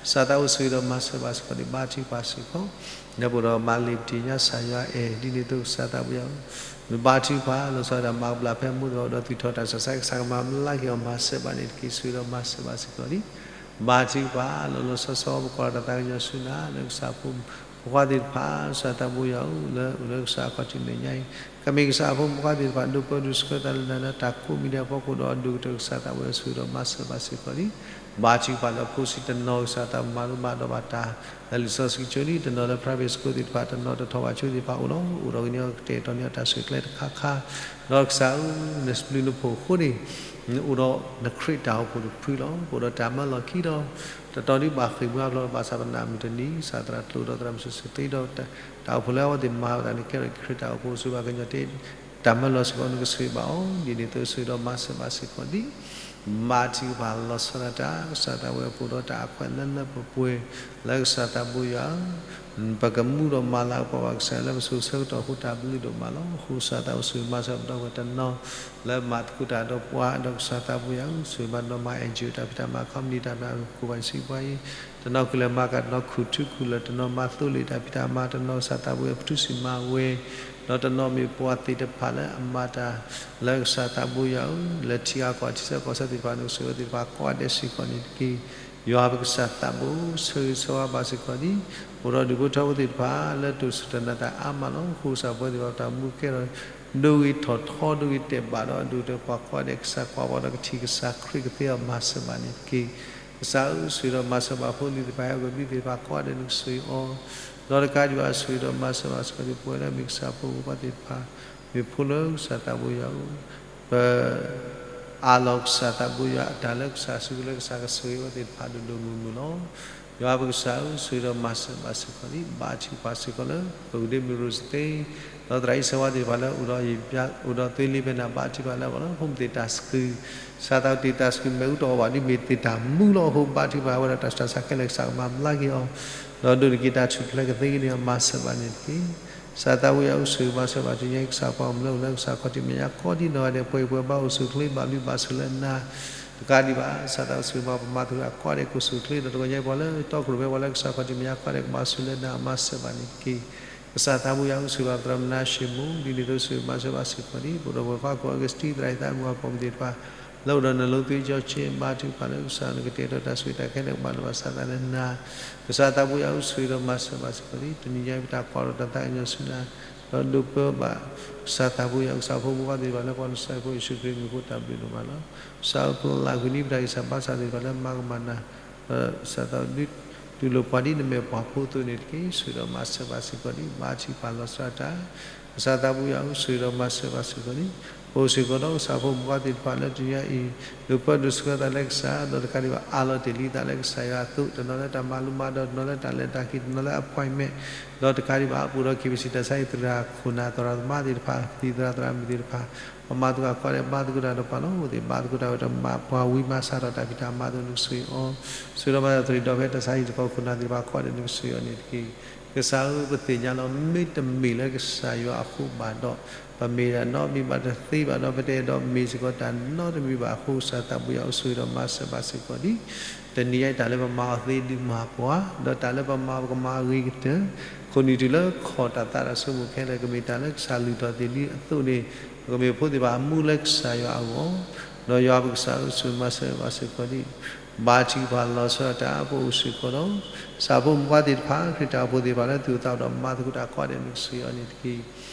ကစၢ်သးအိၣ်ဆိၣ်ဂ့ၤဒီးမၤစၢၤဘၣ်စ့ၢ်ကီးန့ၣ် ဘါထုကဖၣ်စ့ၢ်ကီး နပအိၣ်ဒီးမၤလ့ၤပတံၢ်ညါကစၢ်ယွၤအဲၣ် ဒ်န့ၣ်အသိးကစၢ်သးဘိယွၤဧၢ နဘါထုကဖၣ် လီၤဆီဒၣ်တၢ်မၤကဘျၣ်ဖဲမူတဂၤ ဒီးသူၣ်ထီၣ်တၢ်စးဆါ ကစၢ်ကမၤဘျါက့ၤအီၤ မၤစၢၤဘၣ်န့ၣ်တက့ၢ် ဆိၣ်ဂ့ၤဒီးမၤစၢၤဘၣ်စ့ၢ်ကီးလံ ဘါထုကဖၣ် လီၤလီၤဆီဆီ ပကိးလီၤတၢ်သးကညီၤဆူနၤ လၢကစၢ်ဖိမုၣ်ဖိခွါသ့ၣ်တဖၣ် ကစၢ်သးဘိယွၤဧၢ လၢအိၣ်လၢကစၢ်အခီၣ်ထံးမဲာ်ညါအံၤ ကမ့ၢ်ကစၢ်အဖိမုၣ်ဖိခွါသ့ၣ်တဖၣ် ဒိးပၢဒိးဆှၢသးလၢနၤ လၢတၢ်ကိးမံၤဒဲးအဖီခိၣ်ဒီး အဒိၣ်ကတၢၢ်ကစၢ်သးဘိယွၤ ဆိၣ်ဂ့ၤဒီးမၤစၢၤဘၣ်စ့ၢ်ကီးလံ ဘါထုကဖၣ်လၢဖိဆံးတနီၤ ကစၢ်သးဘိယွၤမၤလိမၤဒိးဘၣ်တၢ် လၢလံာ်စီဆှံကၠိလံ တနီၤလၢ private school သ့ၣ်တဖၣ် တနီၤတထီၣ်ဘၣ်ဆိသ့ၣ်တဖၣ်အိၣ်လီၤ အိၣ်ဒီးကန့ၢ်အီၤကတဲာ်ကတီၤန့ၢ်အတၢ်ဆဲးကျိးတခါခါ ဒီးကစၢ်ဧၢ နပျုၤနဖှိၣ်အဃိန့ၣ် နအိၣ်ဒီးနခရံာ်တၢ်အိၣ်ဖှိၣ်တဖုလီၤ ပအိၣ်ဒီးတၢ်မၢလီၤခံဒီး တတီၤဒ်ဘၣ်ဃ့ၢ်မှံဟးဖျိး ဘၣ်ဆၣ်ပနၢ်မုၢ်တနံၤ ကစၢ်သရၣ်ကျိၤဒီးသရၣ်မုၣ်စီၤစ့သ့ဒီး တၢ်အိၣ်ဖှိၣ်လၢအဝဲသ့ၣ်မၤဝဲဒၣ်န့ၣ် ကဲထီၣ်ခရံာ်တၢ်အိၣ်ဖှိၣ် ဆိၣ်ဂ့ၤဘၣ်ကညီတ့ တၢ်မၢလီၤစ့ၢ်ကီး နကဆိၣ်ဂ့ၤဘၣ်အီၤ ဒ်န့ၣ်အသိးဆိၣ်ဂ့ၤဒီးမၤစၢၤဘၣ်စ့ၢ်ကီးလံ ဘါထုကဖၣ်လီၤဆီဒၣ်တၢ် ကစၢ်သးဝဲပအိၣ်ဒီးတၢ်အခွဲးလၢလၢပှဲၤပှဲၤ လၢကစၢ်သးဘိယွၤဧၢ ပကမူဒီးမၤလၤကပီၤဘၣ်ကစၢ်ယွၤလၢပစိၤဆၢကတီၢ်အဃိ တၢ်ဘျုးဒိၣ်မးလီၤ. အဃိကစၢ်သးအိၣ်ဆိၣ်ဂ့ၤမၤစၢၤပဒီပုၢ်ဝဲၢ်တနီၤ လၢမၤသကိးတၢ်ဒီးပှၤ ဒီးကစၢ်သးဘိယွၤဧၢ ဆိၣ်ဂ့ၤမၤတနီၤမၤ NGO တၢ်ဖံးတၢ်မၤ ခီပနံၣ်တၢ်ဖံးတၢ်မၤ ကူၣ်ဘၣ်စံးပှၤအံၤ တနီၤခူၣ်လၢၤမၤကၤတနီၤခူၣ်ထူခူၣ်လၢၤ တနီၤမၤသိလ့ၣ်တၢ်ဖံးတၢ်မၤ တနီၤကစၢ်သးဘိယွၤပထူစံၣ်မၤဝဲ ဒီးတနီၤမ့ၢ်ပှၤသ့ၣ်တဖၣ်လၢအမၤတၢ် လၢကစၢ်သးဘိယွၤဧၢ လၢထံဂၤကီၢ်ထံဆၢကီၢ်ဆၢသ့ၣ်တဖၣ် နကဆိၣ်ဂ့ၤအဝဲသ့ၣ်တဖၣ်ကိးဂၤဒဲးစ့ၢ်ကီးန့ၣ်တက့ၢ်. ယွၤပကစၢ်သးဘိ ဆၢဂ့ၤဆၢဝါဘၣ်စ့ၢ်ကီးဒံး အိၣ်ဒီးဒူၣ်ဖိထၢဖိသ့ၣ်တဖၣ် လၢတိၢ်ဆူၣ်တၢ်နးတၢ်အါမးလီၤ. အဃိကစၢ်ပဝဲသ့ၣ်တဖၣ် ပတၢ်မူကဲထီၣ် ဒိဂ့ၤထီၣ်ထီ ဒိဂ့ၤတဲာ်ဘၣ်ဒီး အဒိၣ်ကတၢၢ်ပှၤကိးဂၤဒဲး ကစၢ်ကွၢ်ပှၤဒီးကထံၣ်ကစၢ်ခရံာ်ကသ့အီၤ မၤစၢၤဘၣ်န့ၣ်တက့ၢ်. ကစၢ်ဧၢ ဆိၣ်ဂ့ၤဒီးမၤစၢၤဘၣ်ဖိလံၤသ့ၣ်တဖၣ် ဟဲဂီၤဘျံးသ့ၣ်တဖၣ်ကိးဂၤဒဲး နကဆိၣ်ဂ့ၤအီၤ ဒီးတကးဒံးဘၣ် ဆိၣ်ဂ့ၤဒီးမၤစၢၤဘၣ်စ့ၢ်ကီးဒံး ပဝဲလၢမ့ၢ်ကစၢ်ဖိမုၣ်ဖိခွါသ့ၣ်တဖၣ် မ့ၢ်ဖိလၢကစၢ်သးဘိယွၤဧၢ ပ အးလီၤကစၢ်သးဘိယွၤ တၢ်လၢကစၢ်စုကလၢကစၢ်ကဆိၣ်ဂ့ၤဝဲသ့ၣ်တဖၣ်ဒိၣ်ဒိၣ်မုၢ်မုၢ်လီၤ. ယွၤပကစၢ်ဧၢ ဆိၣ်ဂ့ၤဒီးမၤစၢၤဘၣ်စ့ၢ်ကီးလံ ဘါထုကဖၣ်စ့ၢ်ကီးလၢ ပကဒ့မုၢ်ရိစသ့ ဒီးသရၣ်အံၣ်စၢၤဝါသ့ၣ်တဖၣ်လၢအိၣ်ဒီးယံာ်ပျါ အိၣ်ဒီးသွ့လ့ဖဲန့ၣ် ဘါထုကဖၣ်လၢအဂီၢ်လီၤ. ဖိမုၣ်သ့ၣ်တၢ်သကုၤ ကစၢ်သးတ့ၢ်တၢ်သကုၤ မ့ၣ်အူတအိၣ်ဘၣ်ဒ်မ့ၢ်သ့ၣ်တၢ်မူလီၤ. အဃိဘါထုကဖၣ်ဝဲဒၣ်တၢ်စူၢ်တၢ်နာ်ခဲလၢာ် ကစၢ်ကမၤဘျါက့ၤအီၤ ဒီးဒိးန့ၢ်က့ၤတၢ်ထူၣ်ဖျဲးကသ့ကန့ၢ်အီၤ မၤစၢၤဘၣ်န့ၣ်တက့ၢ်. ကစၢ်သးဘိယွၤဧၢ ဆိၣ်ဂ့ၤမၤစၢၤဘၣ်တနံၤညါအံၤ ကစၢ်ပှၤကမျၢၢ်အိၣ်လၢကစၢ်ခီၣ်ထံးမဲာ်ညါကိးဒံနီၢ်ဂၤဒဲး ပှဲၤပှဲၤဘၣ်အိၣ်ဆူၣ်အိၣ်ချ့ ဘၣ်ဘျုးဘၣ်ဆိၣ်လၢနၤ တကးဒံးဘၣ် ကစၢ်သးဘိယွၤဆိၣ်ဂ့ၤဘၣ်ပမၤသကိးတၢ်ကိးဂၤဒဲး ကအိၣ်ဆူၣ်အိၣ်ချ့ ဒီးတဂီၤညါအံၤ ပှၤလၢတီခိၣ်ရိၣ်မဲ ပှၤလၢကစၢ်ခီၣ်ထံးမဲာ်ညါကိးဂၤဒဲး ကဘၣ်အိၣ်ဆူၣ်လၢနၤ မၤစၢၤဘၣ်န့ၣ်တက့ၢ်. ကစၢ်သးဘိယွၤဧၢ ဆိၣ်ဂ့ၤဘၣ်သရၣ်မုၣ်နါၡ့မိၣ် ဒ်န့ၣ်အသိးဆိၣ်ဂ့ၤမၤစၢၤဘၣ်စ့ၢ်ကီးဒံး ပဒိၣ်ပှၤခွါကိးဂၤဒဲး စတံသရၣ်အံၤ သးမုၢ်အပိာ်မုၣ်သ့ၣ်တဖၣ် လၢအိၣ်ဒီးနလိသ့ကၠီဆ့ ဘါထုကဖၣ်လၢကစၢ်နကတဲာ်ကတီၤတၢ်ဆိၣ်ဂ့ၤတၢ်ခဲလၢာ် ကဘၣ်လီၤဘၣ်စးသးလၢနၤ ကစၢ်သးဘိယွၤဧၢ ဆိၣ်ဂ့ၤဒီးမၤစၢၤဘၣ်စ့ၢ်ကီးဒံး တနံၤညါအံၤ ပတၢ်ကွၢ်ဒီးတၢ်သးကညီၤဆူနၤ ဒီးဒိးပၢဘၣ် ကစၢ်သးဘိယွၤ ကစၢ်ဖိမုၣ်ဖိခွါသ့ၣ်တဖၣ်လၢပှၤနစၢ်ဖိယ့ၣ်ၡူးခရံာ်မံၤအဃိ တၢ်ဘျုးဒိၣ်မးလီၤ. ကစၢ်ဧၢ ပလၢ်ကွံာ်န့ၢ်ပတၢ်ဂံၢ်စၢ်ဘါစၢ်သ့ၣ်တဖၣ်လၢမၤကမၣ်နၤ ဒီးကစၢ်သးဘိ တူၢ်လိာ်ပှၤဒ်နမဲာ်ပှၤဖိအသိးန့ၣ်တက့ၢ်. ဆိၣ်ဂ့ၤဒီးမၤစၢၤဘၣ်စ့ၢ်ကီးဒံး ဘါထုကဖၣ်လီၤဆီဒၣ်တၢ် ကစၢ်သးဘိယွၤဧၢ ဆိၣ်ဂ့ၤဒီးမၤစၢၤဘၣ်စ့ၢ်ကီးဒံး ပအိၣ်စ့ၢ်ကီးဒီးကစၢ်ဖိမုၣ်ဖိခွါသ့ၣ်တဖၣ်လၢတနံၤညါအံၤ ဒိးပၢဒိးဆှၢသးလၢကစၢ် ဒီးတကးဒံးဘၣ်အးလီၤတ့ၢ်လံသးလၢကစၢ်ယွၤအသိး တနီၤလၢတၢ်မၤလိမၤဒိး တနီၤလၢတၢ်လဲၤတၢ်က့ၤ တနီၤလၢ appointment ဒီးတကးဒံးဘၣ် ပအိၣ်ဒီး KBC တၢ်ဆါဟံၣ်သရၣ်ခိၣ်နၢ်သရၣ်သမါသ့ၣ်တဖၣ် သရၣ်သရၣ်မုၣ်သ့ၣ်တဖၣ် ပမၤသကိးကိးဂၤဒဲး ဘါသကိးတၢ်ဒီးပှၤလီၤ. အဝဲသ့ၣ်ဘါသကိးတၢ်ဝဲဒီးမၤပှၤဝံမၤစၢ်ထီၣ်တၢ်ဖံးတၢ်မၤအသိး နကဆိၣ်ဂ့ၤအီၤ ဆိၣ်ဂ့ၤဒီးမၤစၢၤသရၣ်ဒီးဖဲတၢ်ဆါဟံၣ်သကိးခိၣ်နၢ်သ့ၣ်တဖၣ်ကိးဂၤဒဲး နကဆိၣ်ဂ့ၤအီၤန့ၣ်တက့ၢ်. ကစၢ်ဧၢ ပသ့ၣ်ညါလီၤ မ့တမ့ၢ်လၢကစၢ်ယွၤအဃိဘၣ်ဒီး ပမ့ၢ်ဒၣ်နီတမံၤဘၣ်တသ့ဘၣ်ဒီး ပတအဲၣ်ဒိးမ့ၢ်စ့ၢ်ကီးတၢ်နီတမံၤဘၣ်အဃိ ကစၢ်သးဘိယွၤဧၢ ဆိၣ်ဂ့ၤဒီးမၤစၢၤဘၣ်စ့ၢ်ကီးဒံး တနံၤညါအံၤ တၢ်လၢပမၤအီၤသ့ဒုးမၤပှၤ ဒီးတၢ်လၢပမၤအီၤပကမၤအဂ့ၤကတၢၢ် ခိၣ်နံၤတုၤလၢခီၣ်တၢ်သးတၢ်ဆိကမိၣ်ခဲလၢာ် ကမ့ၢ်တၢ်လၢကစၢ်လုၢ်ထီၣ်သ့ၣ်ဒ်အသိးန့ၣ် ပကမ့ၢ်ဖိသ့ၣ်တဖၣ်အမူလၢကစၢ်ယွၤအဂီၢ် ဒီးယွၤပကစၢ်ဧၢ ဆိၣ်ဂ့ၤမၤစၢၤဘၣ်စ့ၢ်ကီးဒံး ဘါထုကဖၣ်လီၤဆီဒၣ်တၢ် ပအိၣ်စ့ၢ်ကီးဒီး ကစၢ်ဖိမုၣ်ဖိခွါသ့ၣ်တဖၣ် ခရံာ်တၢ်အိၣ်ဖှိၣ်သ့ၣ်တဖၣ်လၢသူၣ်အိၣ်သးအိၣ်ဒီးမၤသကိးတၢ်ကိးဂၤဒဲး နကဆိၣ်ဂ့ၤအီၤန့ၣ်တက့ၢ်.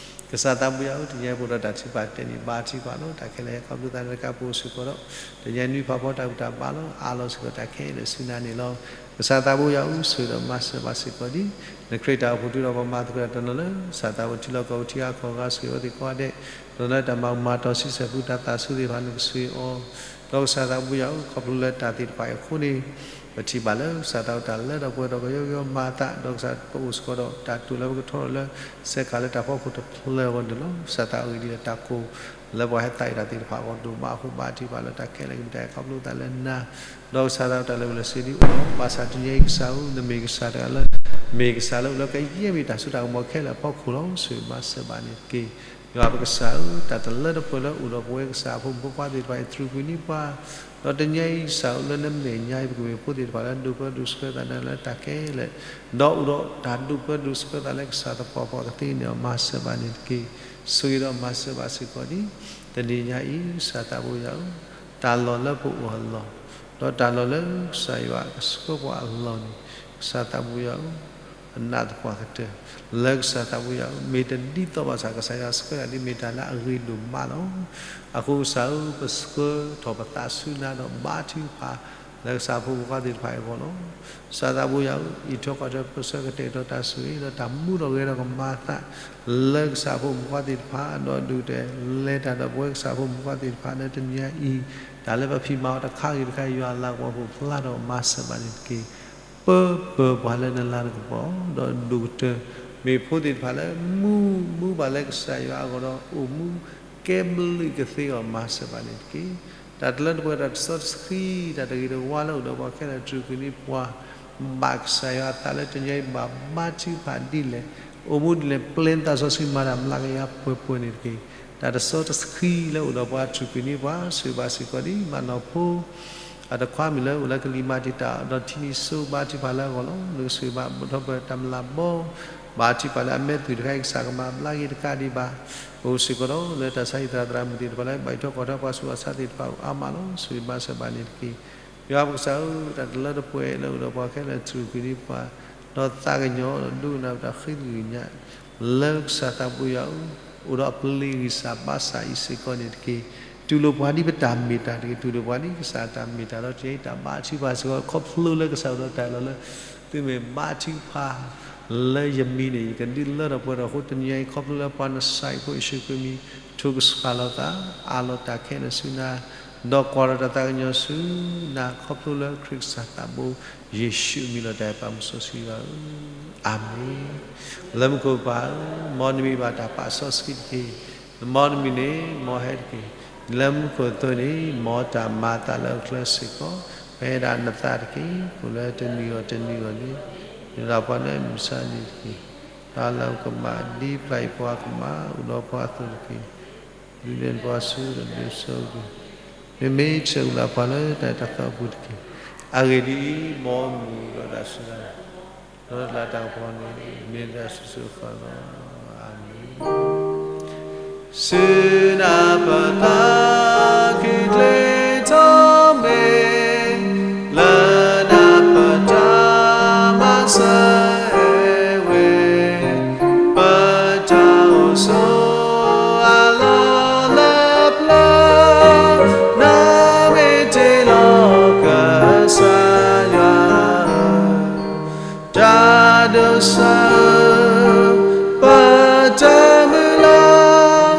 ကစၢ်သးဘိယွၤဧၢ, တနံၤအံၤပအိၣ်ဒီးတၢ်ထုကဖၣ်တဲာ်န့ၣ် ဘါထုကဖၣ်လီၤ. တၢ်ခဲလၢာ်ဟဲခီဖျိသးန့ၣ်တကး ပအိၣ်စ့ၢ်ကီးဒီး တနံၤအံၤနွံဖးဖီတၢ်ဘူၣ်တၢ်ဘါလီၤ. အးလီၤစ့ၢ်ကီးတၢ်ခဲလၢာ်ဆူနၤန့ၣ်လီၤ. ကစၢ်သးဘိယွၤဧၢ, ဆိၣ်ဂ့ၤဒီးမၤစၢၤဘၣ်စ့ၢ်ကီးဒံး နခရံာ်တၢ်အိၣ်ဖှိၣ်တုၤဒီးပမၤသကိးတၢ်တနီၤလၢ ကစၢ်သးဘိထံလီၢ်ကီၢ်ပူၤ ထံဂၤကီၢ်ဂၤ ဆိၣ်ဂ့ၤအဝဲသ့ၣ်ကိးဂၤဒဲး, တနီၤလၢတၢ်မၤကမၣ်တီၢ်ဆံဆဲၣ်ပူၤ တၢ်သးဆူၣ်သ့ၣ်တဖၣ် နကဆိၣ်ဂ့ၤအီၤ, ဒီးကစၢ်သးဘိယွၤဧၢ, ခီဖျိလၢတၢ်သ့ၣ်တဖၣ်အံၤအဃိန့ၣ် ပထံၣ်ဘၣ်လၢကစၢ်သးဘိတၢ်လၢဒီးပှဲၤဒီးကယီကယီမၤအသး, ဒီးကစၢ်ပအိၣ်စ့ၢ်ကီးဒီးတၢ်တိာ်လၢပကထီထီၣ်လၢ စဲးကၤလၢတၢ်ဖီခိၣ်တဖျၢၣ်အဂီၢ်န့ၣ်လီၤ. ကစၢ်သးအဂ့ၢ်ဒ်လဲၣ် တၢ်ကိၢ်လၢပှၤဟဲသးအံၤတၢ်သ့ၣ်တဖၣ်အဂီၢ် ဒိၣ်မးအဃိ ဘါထုကဖၣ်လၢတၢ်ခဲလၢာ်ကမ့ၢ်တၢ်အဲၣ်ခီဖျိသးလၢနၤ, ဒီးကစၢ်သးဘိတၢ်လၢာ်ဝံၤလၢာ်ဆ့ဒံးအိၣ်လီၤ. ဘၣ်ဆၣ်တနံၤအံၤကစၢ်ဧၢ, နမ့ၢ်ကစၢ်လၢ မ့ၢ်ကစၢ်လၢအိၣ်လၢကယဲၢ်မ့ၢ်တၢ်စိတၢ်ကမီၤခဲလၢာ်အဖီခိၣ်လီၤ. ဆိၣ်ဂ့ၤမၤစၢၤဘၣ်န့ၣ်တက့ၢ်. ယွၤပကစၢ်ဧၢ, တၢ်တလၢတပှဲၤလၢအိၣ်ဒီးပဝဲကစၢ်အဖိမုၣ်ဖိခွါသ့ၣ်တဖၣ်အံၤ တြူာ်ကွံာ်န့ၢ်ပှၤ, ဒီးတနံၤအံၤကစၢ်ဧၢ လၢနမဲာ်ညါအံၤ ပကမ့ၢ်ဖိသ့ၣ်တဖၣ်လၢဒိၣ်ပၢဒိၣ်ဆှၢသးနၤလၢတၢ်ခဲလၢာ်, ဒီးအိၣ်ဒီးတၢ်ဒိၣ်ပၢဒိၣ်ဆှၢသးလၢကစၢ်သပှၢ်ပှၢ်ကသ့န့ၣ် မၤစၢၤဘၣ်န့ၣ်တက့ၢ်. ဆိၣ်ဂ့ၤဒီးမၤစၢၤဘၣ်စ့ၢ်ကီးဒံး တနံၤညါအံၤ ကစၢ်သးဘိယွၤဧၢ, တၢ်လီၢ်လၢပအိၣ်အလီၢ်, ဒီးတၢ်လီၢ်လၢကစၢ်ယွၤကဆှၢပှၤအလီၢ်န့ၣ် ကစၢ်သးဘိယွၤဧၢ, ပနာ်သပှၢ်ကတၢၢ် လၢကစၢ်သးဘိယွၤဧၢ, မ့ၢ်တဒ်သိးဘၣ်ဆၣ် ကစၢ်ယွၤဆှၢတၢ်ဒ်မ့ၢ်တၢ်လၢအဂ့ၤဒိၣ်မးလီၤ. အဃိကစၢ်ဧၢ, ပဆှၢထီၣ်ပသးဆူနၤဒီးဘါထုကဖၣ် လၢကစၢ်ဖိမုၣ်ဖိခွါသ့ၣ်တဖၣ်အံၤအဂီၢ်လီၤ. ကစၢ်သးဘိယွၤဧၢ, အံးထွဲကွၢ်ထွဲပၢဆှၢကတဲာ်ကတီၤတၢ်ဆိၣ်ဂ့ၤ ဒီးတၢ်မူထီၣ်ဂဲၤထီၣ်ကမၤအသး လၢကစၢ်ဖိမုၣ်ဖိခွါသ့ၣ်တဖၣ် ဒီးဒုးတဲလဲၤတၢ်ဒီးပဝဲကစၢ်ဖိမုၣ်ဖိခွါသ့ၣ်တဖၣ်လၢတနံၤညါအံၤ တၢ်လၢပဖံးမၤအီၤတခါဂ့ၤတခါ ယွၤလၤကပီၤပူၤဖျါထီၣ်မၤစၢၤဘၣ်န့ၣ်တက့ၢ်. ပၢပၢၤပှၤလၢနလၤနကပီၤ ဒီးဒိၣ်ကတၢၢ် မ့ၢ်ဖိသ့ၣ်တဖၣ်လၢမူမူဘၣ်လၢကစၢ်ယွၤအဂီၢ်ဒီးအိၣ်မူကဲဘျုးကသ့အီၤ မၤစၢၤဘၣ်န့ၣ်တက့ၢ်. တၢ်တလၢတပှဲၤ တၢ်တစီတဆှံ တၢ်တဂ့ၤတဝါလၢအိၣ်ဒီးပှၤခဲလၢာ် တြူာ်ကွံာ်န့ၢ်ပှၤ ဘၣ်ကစၢ်ယွၤအသးလၢတနံၤအံၤ ဘၣ်ဘါထုကဖၣ်ဒ်လဲၣ်, အိၣ်မူဒ်လဲၣ်, ပျဲနသးစီဆှံမၤတၢ်မျးကယၤပှဲၤပှဲၤန့ၣ်တက့ၢ်. တၢ်တစီတဆှံလၢအိၣ်ဒီးပှၤ တြူာ်ကွံာ်န့ၢ်ပှၤ ဆိၣ်ဂ့ၤဘၣ်စ့ၢ်ကီးဒံး မၤနီၢ်ဖိ အတခွါမုၣ်လၢအိၣ်လၢကလံၤမၤတံာ်တာ် ဒီးထံနံၤစိ ဘါထုကဖၣ်လၢအဂီၢ်လီၤ. နကဆိၣ်ဂ့ၤဘၣ် ဘၣ်ထီၣ်ပၢၢ်တၢ်မုၢ်လၢ်ဘီ ဘါထုကဖၣ်လၢအမဲာ်သူၣ်တခါအံၤ ကစၢ်ကမၤဘျါက့ၤတကးဒံးဘၣ်. အိၣ်စ့ၢ်ကီးဒီးလၢတၢ်ဆါဟံၣ်သရၣ်သရၣ်မုၣ်သ့ၣ်တဖၣ်လၢ ဘၣ်အံးထွဲကွၢ်ထွဲပှၤဆူးပှၤဆါသ့ၣ်တဖၣ် အိၣ်အါမးလီၤ. ဆိၣ်ဂ့ၤမၤစၢၤဘၣ်န့ၣ်တက့ၢ်. ယွၤပကစၢ်ဧၢ, တၢ်တလၢတပှဲၤလၢအိၣ်ဒီးပှၤခဲလၢာ် တြူာ်ကွံာ်န့ၢ်ပှၤ ဒီးသးကညီၤဒီးဒိကနၣ်ပတၢ်ဃ့ကညး လၢကစၢ်သးဘိယွၤဧၢ, အိၣ်ဒီးအပျ့ၤဂံၢ်စၢ်ဘါစၢ်အံၤစ့ၢ်ကီးန့ၣ်တက့ၢ်. တူၢ်လိာ်ပှၤဒ်ပတၢ်မ့ၢ်တၢ်တဂ့ၤ, တူၢ်လိာ်ပှၤဒ်ကစၢ်တၢ်မ့ၢ်တၢ်ဒီး တနံၤအံၤတၢ်ဘါထုကဖၣ်စ့ၢ်ကီး ခီဖျိလၢကစၢ်အိၣ်ဒီးတၢ်အၢၣ်လီၤလၢ သုမ့ၢ်ဘါထုကဖၣ် လၢယမံၤန့ၣ် ယကဒုးလၢထီၣ်ပှဲၤထီၣ်အဃိ တနံၤအံၤခီဖျိလၢပှၤနစၢ်အံၤဖိယ့ၣ်ၡူးခရံာ်မံၤ ထိၣ်ကစှၤလီၤသး အးလီၤတၢ်ခဲလၢာ်ဆူနၤ, ဒီးကွၢ်ထီၣ်တၢ်သးကညီၤဆူနၤ ခီဖျိလၢခရံာ်ကစၢ်သးဘိ ယ့ၣ်ၡူးအမံၤလီၤ. တၢ်အဲၣ်ပၢ်မုၢ်စီဆှံယွၤဧၢ, အၤမ့ၣ်. လၢမူခိၣ်ပၢ်ဧၢ, မ်နမံၤဘၣ်တၢ်ပာ်စီဆှံတက့ၢ်. မ်နမံၤန့ၣ် မ်ဟဲတက့ၢ်. လၢမူခိၣ်အသိးန့ၣ် မ်တၢ်မၤအသးလၢအချၢစ့ၢ်ကီး ပအဲၣ်ဒၣ်နသးတက့ၢ်. အိၣ်လၢတနံၤဂီၢ်တနံၤဂီၢ်န့ၣ် နဒၣ်ပှၤလၢမုၢ်ဆါနံၤတက့ၢ်. တၢ်လၢကမၣ်ဒ်ပျၢ်ယပှၤကမၣ် အိၣ်ဒီးပှၤအသိးတက့ၢ်. ဒုးနဲၣ်ပှၤဆူဒီးဒုးစိက့ၤ မ့မ့ၢ်ဆဲးအုၣ်လၢပှၤလၢတၢ်အဲၣ်တၢ်သးအပူၤတက့ၢ်. အဂ့ၢ်ဒ်အံၤ, မ်မုၢ်ဒီးတၢ်စူၤတၢ်နာ် ဒီးတၢ်လၤတၢ်ကပီၤန့ၣ် မ့ၢ်တၢ်စုစိၤဃၣ်လီၤ. အၤမ့ၣ်. ဆူနၤပသးခုကျ့ထီၣ်မ့ၢ် လၢနၤပတၢ်မၤစၢၤဝဲ ပတၢ်အိၣ်ဆိးအလီၢ်လၢပျၢၤ နမ့ၢ်တ့လီၤကစၢ်ယွၤ တၢ်ဒိးစၢၤ ပတၢ်မုၢ်လၢ်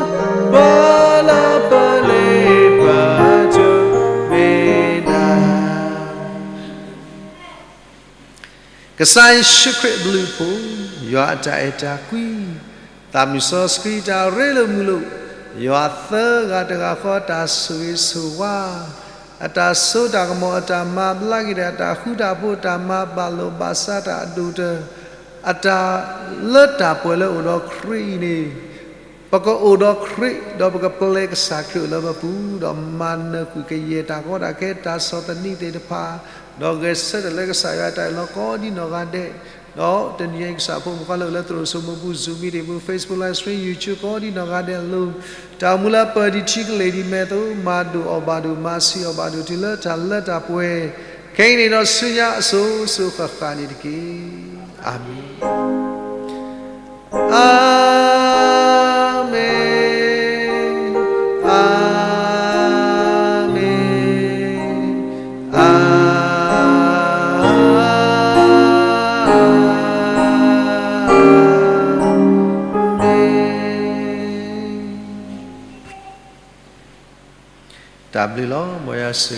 ပလၢပလ့ပတမ့ၢ်နၤ ကစၢ်ယ့ၣ်ၡူးခရံာ်အဘျုးအဖှိၣ်, ယွၤအတၢ်အဲၣ်တၢ်ကွံ, သးမုၢ်စီဆှံတၢ်ရ့လိာ်မုာ်လိာ်, ယွၤသၢဂၤတဂၤဃီတၢ်ဆိၣ်ဂ့ၤဆိၣ်ဝါ, အတၢ်စိတၢ်ကမီၤ အတၢ်မၤဘျါက့ၤတၢ် အတၢ်ဃူတၢ်ဖိး အတၢ်မၤဘၣ်လိာ်ဘၣ်စးတၢ်အဒိၣ်တၢၢ်, အတၢ်လၢတၢ်ပှဲၤလၢအိၣ်ဒီးခရံာ်အံၤန့ၣ် ပကအိၣ်ဒီးခရံာ် ဒီးပကပျဲကစၢ်ခရံာ်အိၣ်လၢပပူၤ, ဒီးမၤနၢၤကွံာ်ကယဲၢ်တၢ်ကီတၢ်ခဲ တၢ်ဆီၣ်သနံးသ့ၣ်တဖၣ်, ဒီးဂဲၤဆၢထၢၣ်လၢကစၢ်ယွၤအတၢ်အၢၣ်လီၤကိးဒံနီၢ်ဂၤဒဲး, ဒီးတနံၤအံၤကစၢ်ဖိမုၣ်ဖိခွါလၢအိၣ်လၢသရိာ်စိမိၤပူၤ Zoom meeting ပူၤ Facebook Live Stream YouTube ကိးဒံနီၢ်ဂၤဒဲးအလိၤ, တၢ်အိၣ်မူလၢအပၢၢ်ဒံးထံကလ့ၢ်ဒံးမဲာ်သိး မၤဒိၣ်အီၣ်ဘၣ်ဒိၣ် မၤဆံးအီၣ်ဘၣ်ဒိၣ်တုၤလၢတၢ်လၢတၢ်ပှဲၤ, ခဲအံၤန့ၣ်ဒီးဆူညါအစိၤစိၤဃၣ်ဃၣ်န့ၣ်တက့ၢ်. အၤမ့ၣ်. အၤ တၢ်ဘျုးလီၤ. မ်ယွၤဆိၣ်